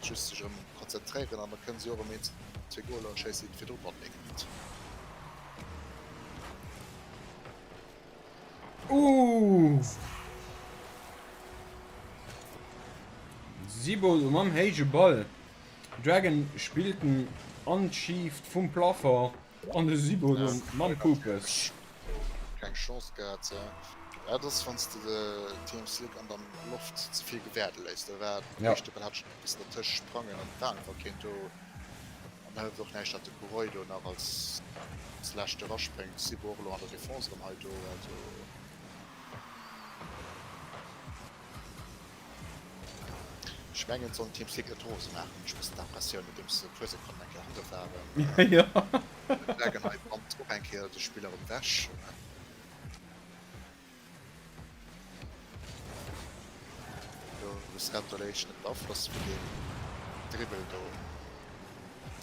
Just sech erëm konzentréieren an da kënnen si och erëm een, zwee Goler schéissen, déi virdru matenee gebitt. Ooh! Sibo mam héije Ball. Dragon spillt en an d'Schieft vum Plafond an de Sibo do mam Pupes. Keng Chance gehat. Dat ass wanns de de Team Slick an der Loft ze vill gewäerde léiss. Do war den éischte Ball hat schon e bëssen dertëscht sprangen an et war einfach keen do. An hëlleft och näischt dat de Kuroy do nach als leschte eraspréngt. Sibo och elo an der Defense erëm hei do. Also. Ech mengen et sollen Team Slick net rose maachen, hunn ech bëssen d'Impressioun nodeems se e puer Sekonnen eng Kéier hanne waren. Jo. Dragon hei bammt och eng Kéier de Spiller erëm ewech. Do hues Raptor léich net beaflosst vun deem Dribbel do,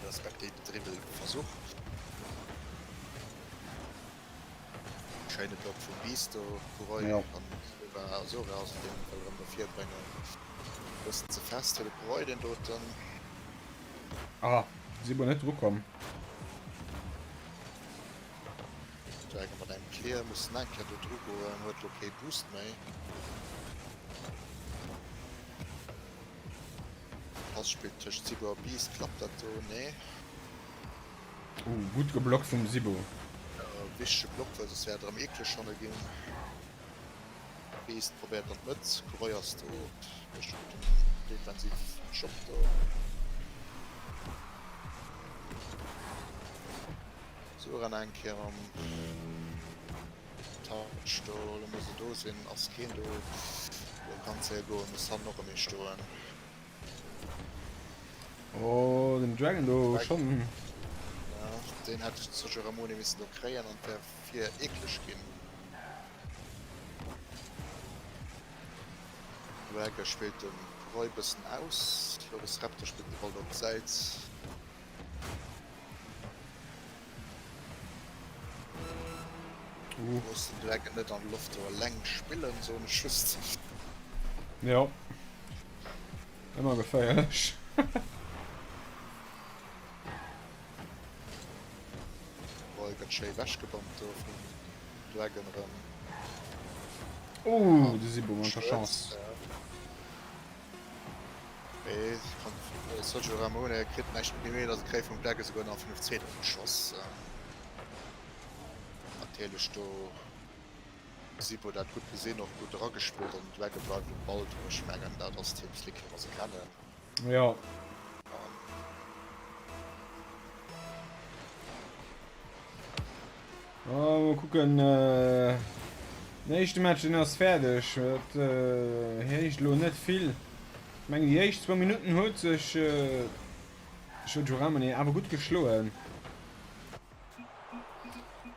respektiv Dribbelversuch. Schéine Block vum Beast do, Kuroy an Sora, Sora ass et deen wëll erëm no vir bréngen. Bëssen ze fest fir de Kuroy deen doten. Ah, si mol net drukomm. Dragon mat engem Clear muss en eng Kéier do dru goen, huet lo kee Boost méi. Passspill tëscht Sibo a Beast, klappt dat do? Nee. Ooh, gutt geblockt vum Sibo. Wichtege Block, well soss wär et erëm eekleg hanne ginn. Beast probéiert an d'Mëtt, Kuroy ass do, mécht e gudden defensiven Job do. Suran eng Kéier mam Touch do, elo muss e do sinn, ass keen do. Elo kann d'Zéier goen, muss hannen och erëm ee stoen. Oh, den Dragon do schon. Ja, den hätt Sergio Ramone missen do kréien an wär fir ekleg ginn. Dragon spillt den Roy bëssen aus. Loris Raptor spillt de Ball op d'Säit. Uh. Muss den Dragon net an der Loft do eleng spillen, soen ech just. Ja. Ëmmer geféierlech. Roy gëtt schéi wechgebombt do vum Dragon erëm. Oh, de Sibo mat der Chance. Mee Sergio Ramone kritt näischt méi gemeet, also kréie vum Dragon souguer nach 5 zweeten Schoss. Natierlech do Sibo dat gutt gesinn, och gutt eragespillt an Dragon bleift um Ball do. Ech mengen dat ass Team Slick wéi mer se kennen. Jo. Oh, mol kucken. Den éischte Match deen ass fäerdeg. Et heescht elo net vill. Ech mengen déi éischt zwou Minutten huet sech Jojo Ramone awer gutt geschloen.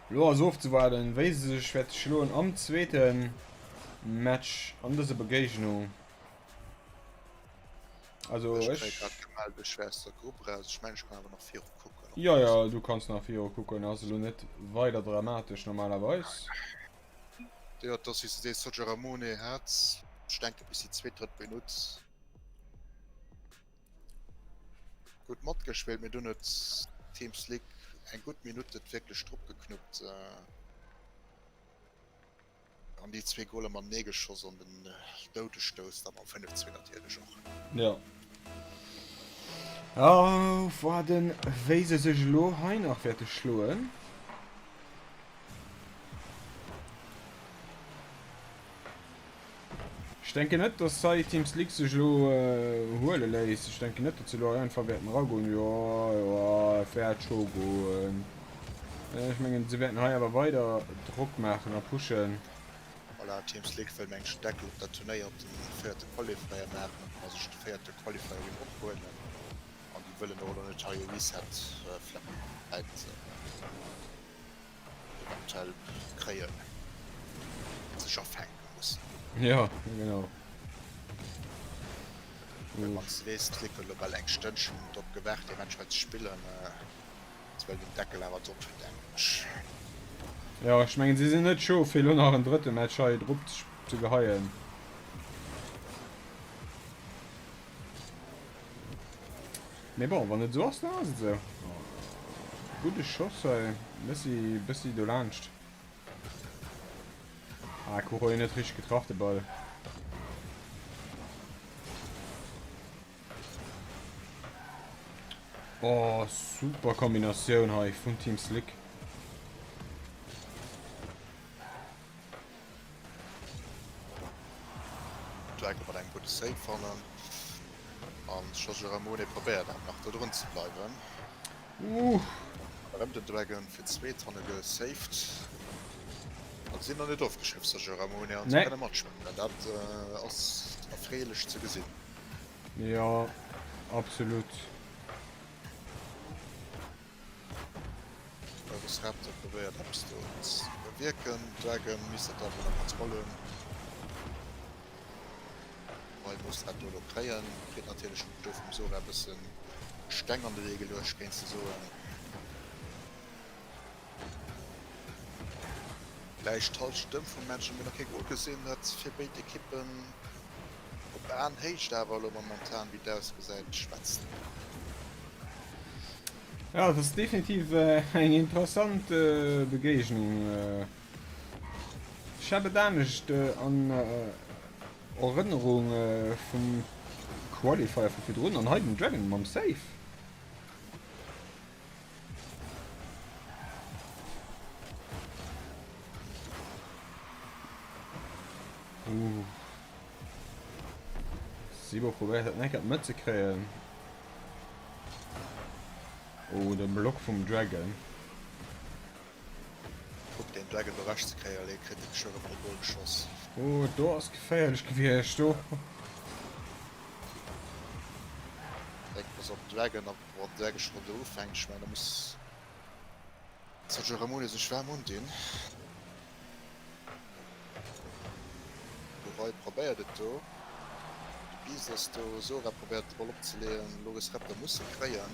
Elo ass ofzewaarden, wéi se sech wäerte schloen am zweete Match an dëser Begéignung. Also Ech ech. kréie grad gemellt, ech wär aus der Grupp eraus. Ech mengen, ech kann awer nach viru kucken. Jo, jo, du kanns nach viru kucken. Ass elo net weider dramatesch normalerweis. Jo, et ass wéi s de sees, Sergio Ramone hat, ech denken, bis déi zweet, drëtt Minutt gutt matgespillt, mee dunn huet Team Slick eng gutt Minutt et wierklech drop geknuppt an déi zwee Goler matenee geschoss an den Doudesstouss da mam 5, 2 natierlech och. Jo. Ofwaarden, wéi se sech elo hei nach wäerte schloen. Ech denken net, dass hei Team Slick sech elo huele léisst. Ech denken net, datt se elo hei einfach wäerten eragoen. Jo, jo, et wäert scho goen. Ech mengen, se wäerten hei awer weider Drock maachen a pushen. Voilà, Team Slick wëll mengen ech den Deckel op dat Turnéier op den véierte Qualifier maachen a sech de véierte Qualifier Win och huelen. An déi wëllen och elo net hei e Reset vläit eventuell kréien, sech afänke mussen. Jo, genau. Well wann s de weess, d'Slick huet elo bal eng Stënnchen drop gewaart, dee Match hei ze spillen, se wëll den Deckel awer drop hunn, denken ech. Jo, ech mengen, si sinn net scho fir elo nach en drëtte Match hei drop ze geheien. Mee bon, wann et esou ass, dann ass et esou. Gudde Schoss hei, bëssi, bëssi dolaanscht. Ah, Kuroi net richteg getraff, de Ball. Oh, super Kombinatioun hei vun Team Slick. Dragon mat engem gudde Save fannen. An José Ramone probéiert awer nach do drun ze bleiwen. Uuh. Erëm den Dragon fir d'zweet hanne gesaved. An sinn nach net ofgeschriff, Sergio Ramone, an se kënne matspillen. Dat ass erfreelech ze gesinn. Jo, absolut. Eurus Raptor probéiert eppes do ze bewierken. Dragon misst dat awer ënner Kontroll hunn. Hei muss dat do elo kréien. Kritt natierlech do vum Sora e bëssen Steng an de Wee geluecht, kéints de soen. Gläich d'Hallschent ëm vum Match a mir nach kee Gol gesinn. Dat fir béid Ekippen op Aenhéicht awer elo momentan, wéi et ausgesäit, schwätzt. Jo, et ass definitiv eng interessant Begéignung. Ech hat et anescht an Erënnerung vum Qualifier vu virdrun. An hei den Dragon mam Save. Uuh. Sibo probéiert dat Neckert matzekréien. Oh, de Block vum Dragon. Kuckt deen Dragon do ewech ze kréien, well hie kritt de Geschirr erëm an de Goal geschoss. Oh, do ass geféierlech gewiescht do. Denk pass op Dragon a wann Dragon schon do ufänkt, ech mengen da muss Sergio Ramone sech waarm undinn. Leroy probéiert et do, de Beast ass do, Sora probéiert de Ball opzeleeën, Loris Raptor muss e kréien.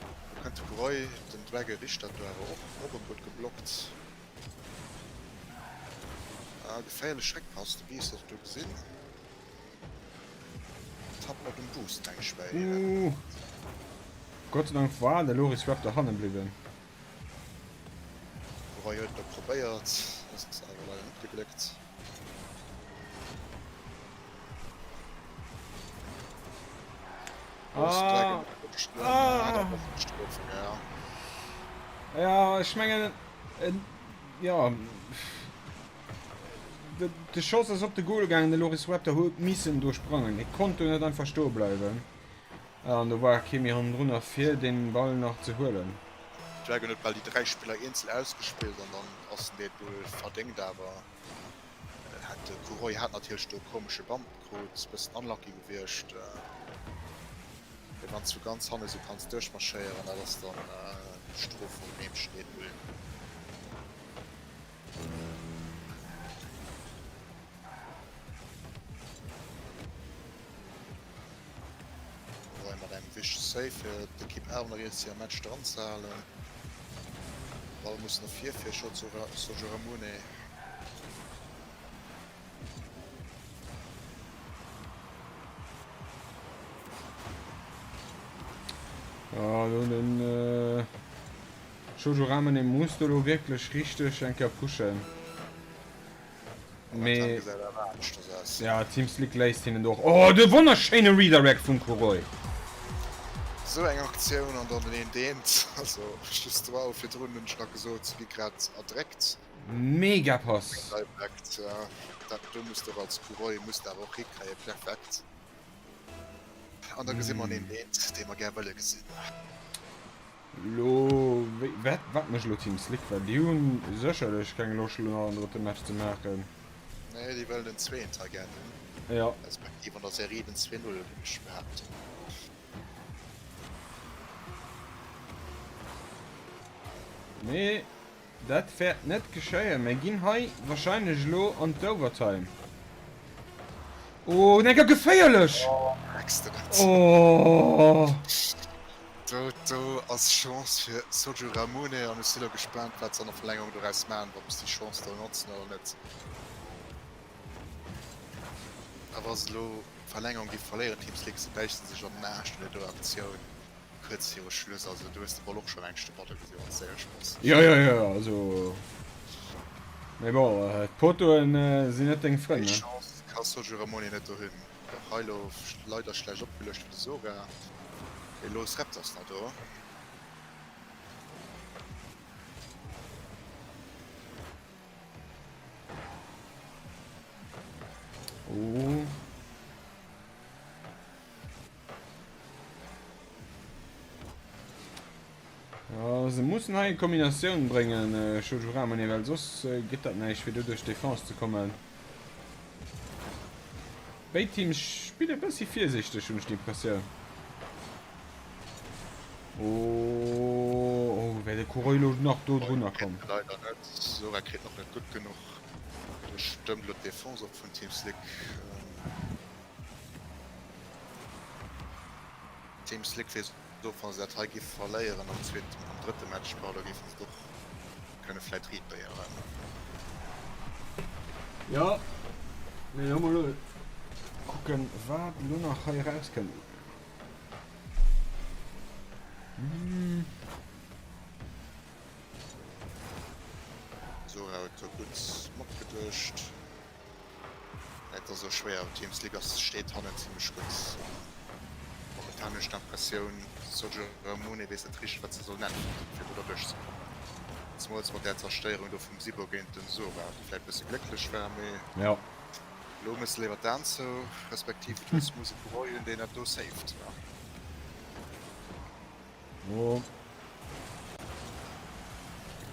Do kënnt de Roy, den Dragon richt dat do awer och och erëm gutt geblockt. Ah, geféierlech Réckpass, de Beast huet et do gesinn. Tapp mat dem Boost, meng ech, bei Uuh. Gott sei Dank war de Loris Raptor hanne bliwwen. Roy huet et do probéiert, ass awer leider net gegléckt. Ah. Ah. Ja, ech mengen, ja, de Schoss ass op de Goal gaangen, de Loris Raptor huet missen do sprangen, hie konnt do net einfach stoe bleiwen an do war kee méi hannendrunner fir dee Ball nach ze huelen. Dragon huet bal déi 3 Spiller eenzel ausgespillt an dann ass en dee Goal verdéngt awer. Hat de Kuroi hat natierlech do e komesche Bump krut, bëssen unlucky gewiescht. Mee wanns du ganz hanne sou kanns duerchmarschéieren, dat ass dann d'Strof vum Heemchen 1-0. Kuroi mat engem wichtege Save fir d'Ekipp awer nach iert am Match dran ze halen. Ball muss no vir fir Sergio Ramone. Jo, do den Shoujo Ramune muss do lo wierklech richteg eng Kéier pushen. Mee ja, Team Slick léisst hinnen do och. Oh, de wonnerschéine Redirect vum Kuroi! Sou eng Aktioun an dann den een deent. Also just wow, virdrun hunn ech nach gesot, se gi grad erdréckt. Mega Pass! Redirect, ja, dat do muss de och als Kuroi muss de awer och hikréien. Perfekt. An da gesi mer een eent, dee mer gär wëlle gesinn. Lo, wéi, wat, wat mécht elo Team Slick? Well déi hu sécherlech keng Loscht elo nach en drëtte Match ze maachen. Nee, déi wëllen den zweeten hei gär hunn. Jo. Respektiv an der Serie den 2-0, géif ech behaapten. Mee Dat wäert net geschéien. Mir ginn hei wahrscheinlech elo an d'Overtime. Oh, Necker, geféierlech! Oh, merks de dat? Oh! Do, do ass Chance fir Soju Ramune an ech si lo gespaant, wat se an der Verlängerung doraus maachen, ob se déi Chance do notzen oder net. A wa se elo d'Verlängerung gi verléieren, Team Slick, se bäissen sech an den Aarsch no där do Aktioun. Kuerz viru Schluss, also du hues de Ball och schon eng Stoppatte gesinn, wann s de éierlech bass. Jo, jo, jo, also mee bon, d'Potoen sinn net deng Frënn, Déi ne? Chance ka Sergio Ramoni net do hunn. Och hei lo leider schlecht opgeluecht fir de Sora. Mee lo ass Raptors nach do. Oh. Ja, se mussen hei eng Kombinatioun bréngen, Shoujo Ramune, well soss gëtt dat näischt, fir do duerch d'Defense ze kommen. Béid Teams spille e bëssi virsichteg, hunn ech d'Impressioun. Oh, oh, wär de Kuroi lo nach do drunner komm. Leider net. Sora kritt nach net gutt genuch. Do stëmmt lo d'Defense op vun Team Slick. Team Slick weess och, wann se dat hei géife verléieren am zweeten, am drëtte Match, pardon, géife se et och kënne vläit replaieren. Jo, mee elo mol kucken, wat elo nach hei erauskënnt. Sora huet do gutt matgeduecht. Et ass och schwéier, Teams League ass steet hannen zimlech gutt. Momentan hunn ech d'Impressioun, Sergio Ramone weess net richteg wat se sollen äntwerten, fir do derduerch ze kommen. Zemools mat där Zerstéierung do vum Sibo géint den Sora, déi vläit bësse glécklech war, mee Jo. elo méchs de léiwer d'Aen zou, respektiv et hues muss e Coureur hunn, deen dat do saved. Jo.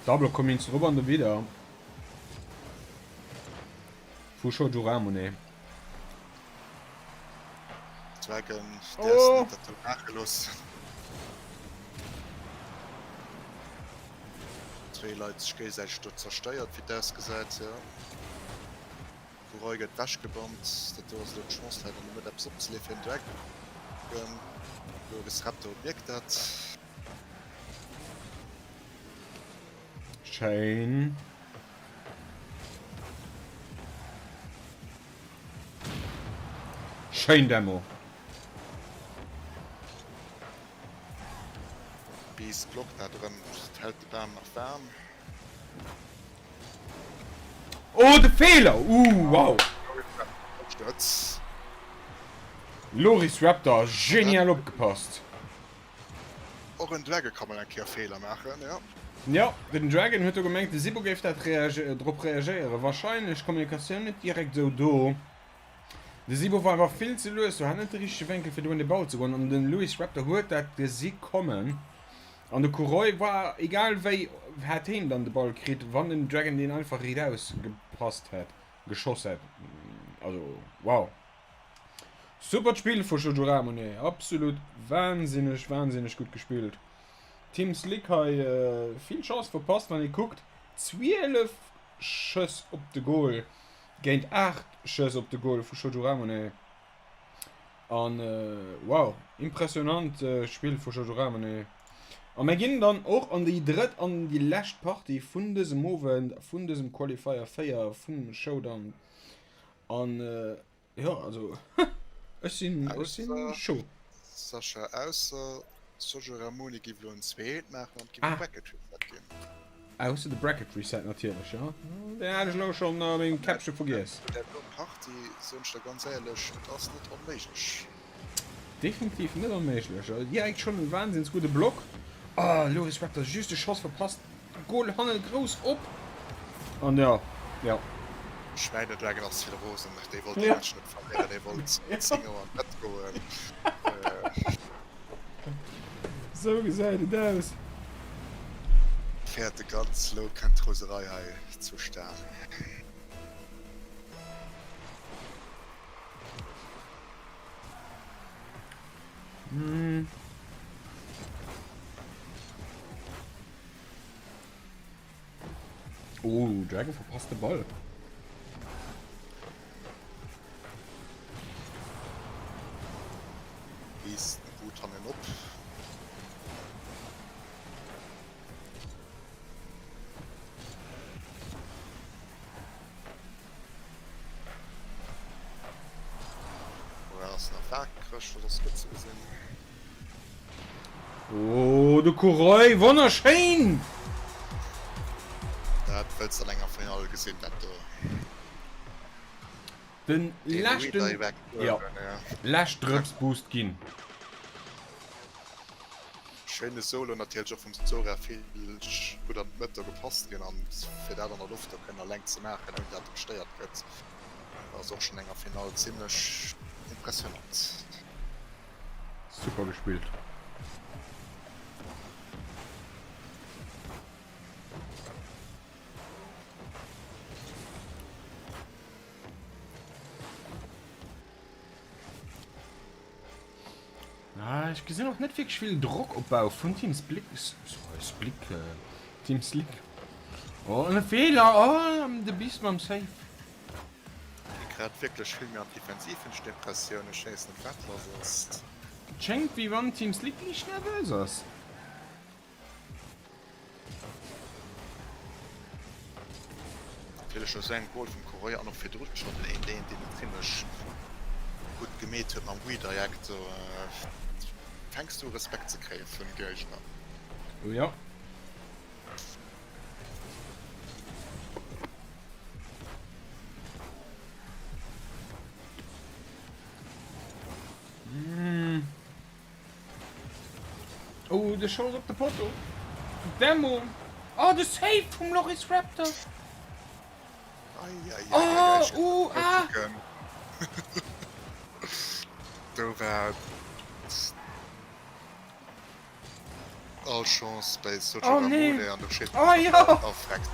Double Commins drop an derwidder. Vu Shoujo Ramune. Dragon däerfs net dat do maache loossen. Zwéi Leit sech géigesäiteg do zerstéiert, wéi et ausgesäit, jo. Kuroi gëtt wechgebommt. Dat do ass elo d'Chance vläit an der Mëtt eppes opzeleeë fir den Dragon. Loris Raptor mierkt dat. Schéin. Schéin Demo. Beast blockt dat erëm, hält de Bam nach waarm. Oh de Feeler! Ooh wow! Loris Raptor genial opgepasst! Och en Dragon ka mol eng Kéier Feeler maachen, jo. Jo, den Dragon huet do gemengt de Sibo géif dat drop reagéieren. Wahrscheinlech Kommunikatioun net direkt esou do. De Sibo war einfach vill ze lues do, hat net de richtege Wénkel fir do un de Ball ze goen an den Louis Raptor huet dat gesi kommen an de Kuroi war egal wéi hätt heen dann de Ball kritt wann den Dragon deen einfach riitaus gepasst hätt, geschoss hätt. Also wow. Supert Spill vu Jojo Ramone, absolut wahnsinneg, wahnsinneg gutt gespillt. Team Slick hei vill Chance verpasst, wann ee kuckt, 12 Schëss op de Goal géint 8 Schëss op de Goal vu Jojo Ramone. An wow, impressionant Spill vu Jojo Ramone. A mir ginn dann och an déi drëtt an déi lescht Partie vun dësem Owend, vun dësem Qualifier 4 vum Showdown. An jo, also ech sinn, ech sinn Ausser, chaud. Sascha, ausser. Sergio Ramoni giff elo en zweet maachen an et giff e Bracket Reset ginn. Ah, hues de de Bracket Reset natierlech, jo. Deen hat ech elo schonn a mengem Käppche vergiess. No där do Partie soen ech der ganz éierlech, et ass net onméiglech. Definitiv net onméiglech. Direkt schonn en wahnsinns gudde Block. Oh, Loris Raptor just de Schoss verpasst. Goal hanne grouss op. An jo, jo. Ech mengen den Dragon ass vill rosen, dee wollt dee Match net verléieren, dee wollt 10 Auer an d'Bett goen. Sou gesäit et aus. Fäerte ganz, lo kennt d'Roserei hei zustan. Oh, Dragon verpasst de Ball. Liest gut hannen op. Ass nach waakreg, dat ass gutt ze gesinn. Oh, de Kuroi, wonnerschéin! Dat wëlls an enger Finall gesinn, dat do. Den leschten, jo, lescht Drëps Boost ginn. Schéine Solo natierlech och vum Zora, vill gutt an d'Mëtt do gepasst ginn an fir dat an der Loft do kënnen alleng ze maachen ouni dat e gestéiert gëtt, ass och schonn enger Finall zimlech impressionant. Super gespillt. Ah, ech gesinn och net wierklech vill Drockopbau vun Team Splick, Splick, Team Slick. Oh, en Feeler, oh, de Beast mam Save. Gi grad wierklech vill méi an d'Defensiv, hunn ech d'Impressioun. Ech weess net wat lass ass. Et schéngt wéi wann Team Slick liicht nervös ass. Natierlech no sou engem Goal vum Correia an och virdrun schonn den een deen deen et zimlech gutt gemeet huet mam Redirect, do fänks du u Respekt ze kréie vun Géigner. Jo. Oh, de Schoss op de Potto. Demo. Oh, de Save vum Loris Raptor. Ei, ei, Oh, ei, ei, uh, ah. Do war all Chance bei Sergio Oh, nee. Ramone an do steet Oh, jo. Perfekt.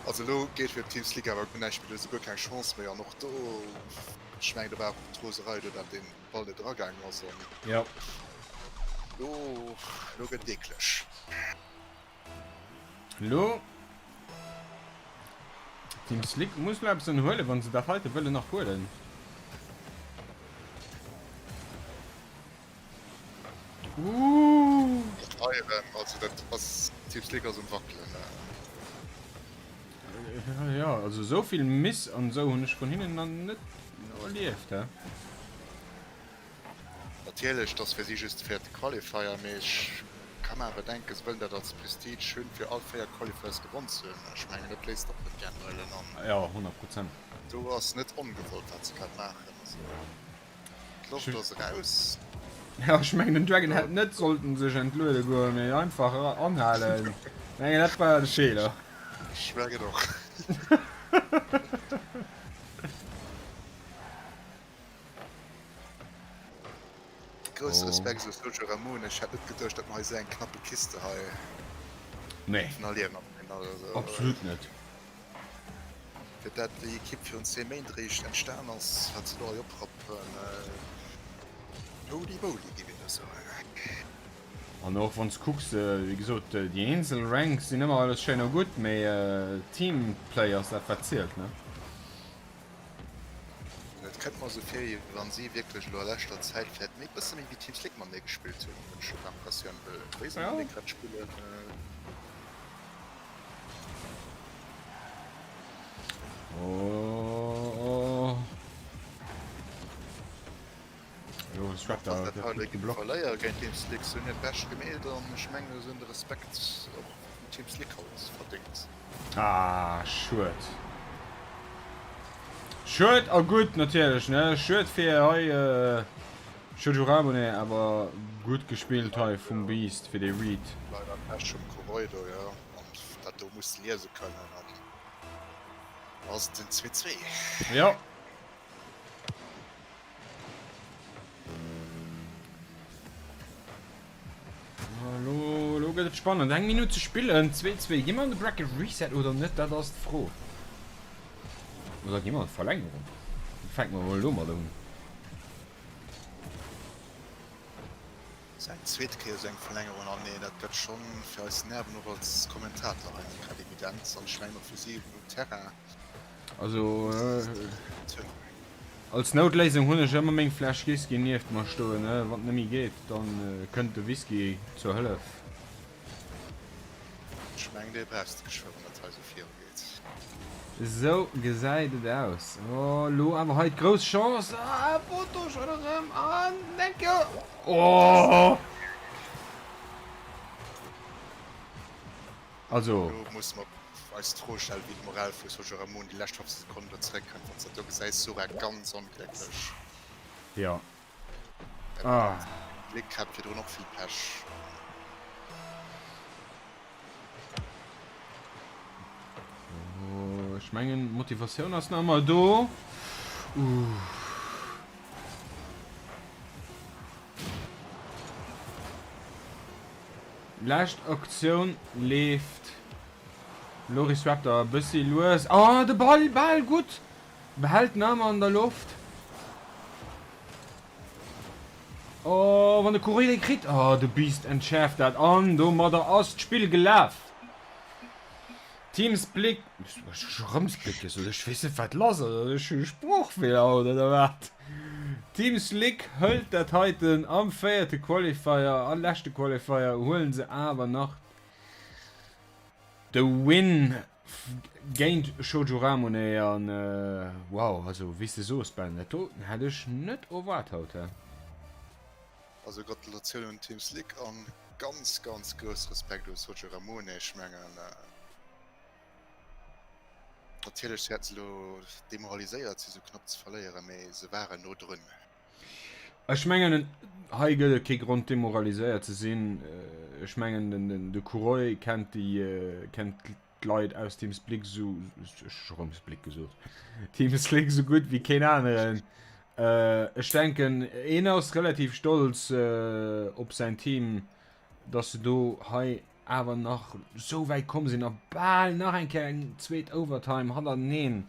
Also elo geet fir Team Slick awer guer näischt méi, do hu se guer keng Chance méi an och do, ech mengen do war och d'Roserei do, dat deen Ball net eragaangen ass an Jo. lo, lo gëtt et eekleg. Lo Team Slick muss lo eppes ënnerhuelen, wann se dat heite wëllen nach huelen. Ooh. Hei erëm, also dat ass, Team Slick ass um wackelen. Jo, also esou vill Miss an esou hunn ech vun hinnen nach net erlieft, he. Natierlech, et ass fir si just de véierte Qualifier, mee ech ka mer awer denken, se wëllen dat als Prestige hunn, fir all 4 Qualifiers gewonn ze hunn. Ech mengen, dat léisst och net gär huelen an Jo, 100 Prozent. do ass net ongewollt, wat se grad maachen. Also d'Loft ass eraus. Jo, ech mengen den Dragon hätt net sollten sech entluede goen, mee einfach anhalen. Mengen dat war de Feeler. Ech mengen och. Grousse Oh. Respekt u Sergio Ramon. Ech hätt net geduecht, datt mer hei esou eng knappe Kiste hei Nee, géifen erliewen am Finale. Also, absolut net. Fir dat déi Ekipp virun 10 Méint eréischt entstan ass, wat se do hei oprappen, holy moly, géif een do soen. An och wann s kucks, wéi gesot, déi eenzel Ranks sinn ëmmer alles schéin a gutt, mee Teamplay ass dat wat zielt, ne? Et kënnt mer esou vir, wéi wann si wierklech elo a leschter Zäit vläicht méi bësse méi wéi Team Slick matenee gespillt hunn, hunn ech scho d'Impressioun, well wéi se Ja. matenee grad spillen. Oh. Loris Raptor Wann dat gëtt hei gutt Ekipp geblockt. verléiere géint Team Slick, se hunn hiert Bescht gemeet an ech mengen se hunn de Respekt och vum Team Slick haut verdéngt. Ah, schued. Schued a gutt natierlech, ne? Schued fir hei Shoujo Ramune, awer gutt gespillt hei vum Beast fir dee Read. Leider Pech vum Kuroi do, jo, an dat do muss de liese kënnen an ass et den 2, 2. Jo. Elo, elo gëtt et spannend. Eng Minutt ze spillen, 2, 2. Gi mer an de Bracket Reset oder net? Dat ass d'Fro. Oder gi mer an d'Verlängerung? Fänke mer mol domat un. Ass eng zweet Kéier esou eng Verlängerung an nee, dat gëtt schonn fir eis Nerven och als Kommentator hei net grad evident an ech mengen och fir si um Terrain. Also als Noutléisung hunn ech ëmmer meng Fläsch Whisky nieft mer stoen. Wann et net méi geet, dann kënnt de Whisky zur Hëllef. Ech mengen dee brauchs de geschwë wann dat hei sou viru geet. Esou gesäit et aus. Oh lo awer hei d'grouss Chance. Ah Poto schonn erëm an Decke. Oh! Also. Elo musse mer eis d'Fro stellen, wéi d'Moral vu Sergio Ramon déi lescht 15 Sekonnen do zeréckkënnt. Wann s de dat do gesäis, Sora ganz onglécklech. Jo. Ah. Gléck hat virdrun och vill Pech. Oh, ech mengen, d'Motivatioun ass nach ëmmer do. Uff. Lescht Aktioun leeft. Loris Raptor e bëssi lues. Oh, de Ball bal gutt. Behält en ëmmer an der Loft. Oh, wann de Courrier dee kritt. Oh, de Beast entschäerft dat an domadder ass d'Spill gelaf. Team Split. Ech hu scho rëm Split gesot. Ech weess net, wat lass ass. Ech hu e Sproochfeeler haut, oder wat? Team Slick hëlt dat heiten am véierte Qualifier a leschte Qualifier huelen se awer nach de Win géint Shoujo Ramune an wow, also wéi s de soos Ben, dat do hätt ech net erwaart haut he. Also Gratulatioun un Team Slick an ganz ganz grouss Respekt u Sojo Ramune, ech mengen natierlech se hätten se elo demoraliséiert si sou knapp ze verléieren, mee se waren no drun. Ech mengen hei gëtt et kee Grond demoraliséiert ze sinn, ech mengen de Kuroi kennt déi kennt d'Leit aus Team Splick sou, ech hu scho rëm Splick gesot, Team Slick sou gutt wéi keen aneren. Ech denken een ass relativ stolz op säin Team, dass se do hei awer nach sou wäit komm sinn a bal nach eng Kéier eng zweet Overtime hannerteneen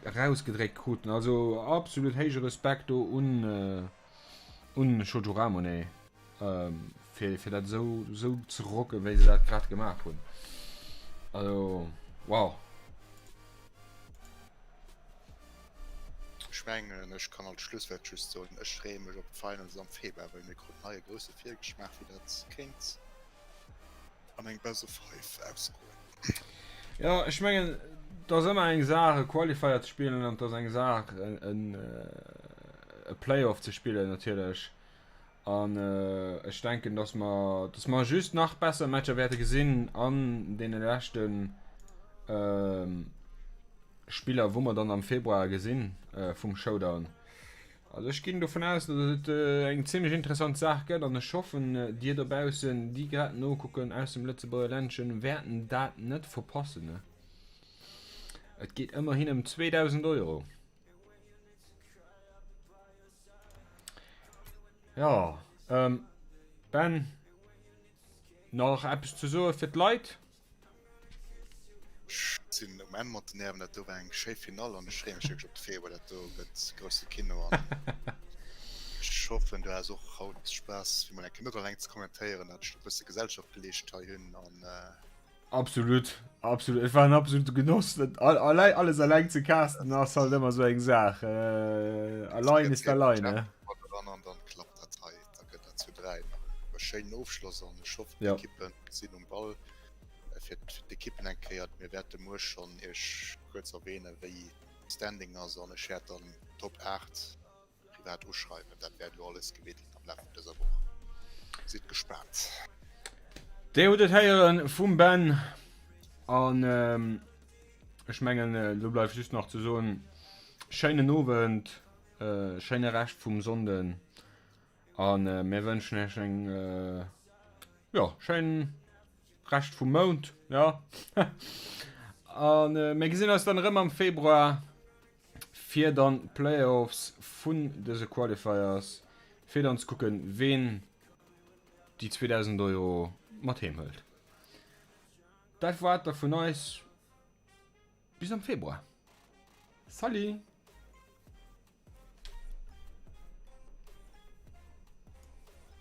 erausgedréckt kruten. Also absolut héije Respekt do un un Shoujo Ramune. Fir, fir dat esou, esou ze rocken, wéi se dat grad gemaach hunn. Also, wow. Ech mengen, ech kann als Schlusswert just soen, ech freeë mech op d'Finals am Februar, well mir kruten hei e grousse Virgeschmaach, wéi dat kéint an eng Best of Five ausgoen. Jo, ech mengen, et ass ëmmer eng Saach, e Qualifier ze spillen an et ass eng Saach, en, e Playoff ze spillen natierlech. An ech denken, dass mer, dass mer just nach besser Matcher wäerte gesinn an deene leschte Spiller, wou mer dann am Februar gesinn vum Showdown. Also ech ginn dovun aus, dass et eng zimmlech interessant Saach gëtt an ech hoffen, dir dobaussen, déi grad nokucken aus dem Lëtzebuerger Ländchen, wäerten dat net verpassen. Et geet ëmmerhin ëm 2.000 Euro. Ja, ähm, Ben, nach eppes ze soe fir d'Leit? Ech sinn um Enn mat den Nerven. Dat do war eng schéi Finall an ech freeë mech wierklech op de Februar. Dat do gëtt grousse Kino an ech hoffen, du has och haut Spaass, fir mol eng Kéier net alleng ze kommentéieren, dat ech e bësse Gesellschaft geleescht hei hunn an. Absolut, absolut. Et war en absolute Genoss. Dat allei, alles alleng ze casten ass halt ëmmer sou eng Saach. Äh, allein ist allein, ne? An dann klappt dat hei, da gëtt dat zu 3 nach e schéinen Ofschloss an ech hoffen Ja. d'Ekippen sinn um Ball äh, fir d'Ekippen eng Kéier. Mir wäerte muer schonn iech kuerz erwähnen, wéi Standing ass an ech wäert dann Top 8. privat uschreiwen. Dat wäert elo alles gereedelt am Laf vun dëser Woch. Sidd gespaant. Dir hutt et héieren vum Ben an ech mengen elo bleift just nach ze soen, schéinen Owend, schéine Rescht vum Sonnden a mir wënschen iech eng jo schéin Rescht vum Mount, jo. An mir gesinn eis dann erëm am Februar fir dann d'Playoffs vun dëse Qualifiers, fir dann ze kucken, ween déi 2000 Euro mat heem hëlt. Dat war et da vun eis. Bis am Februar. Salut!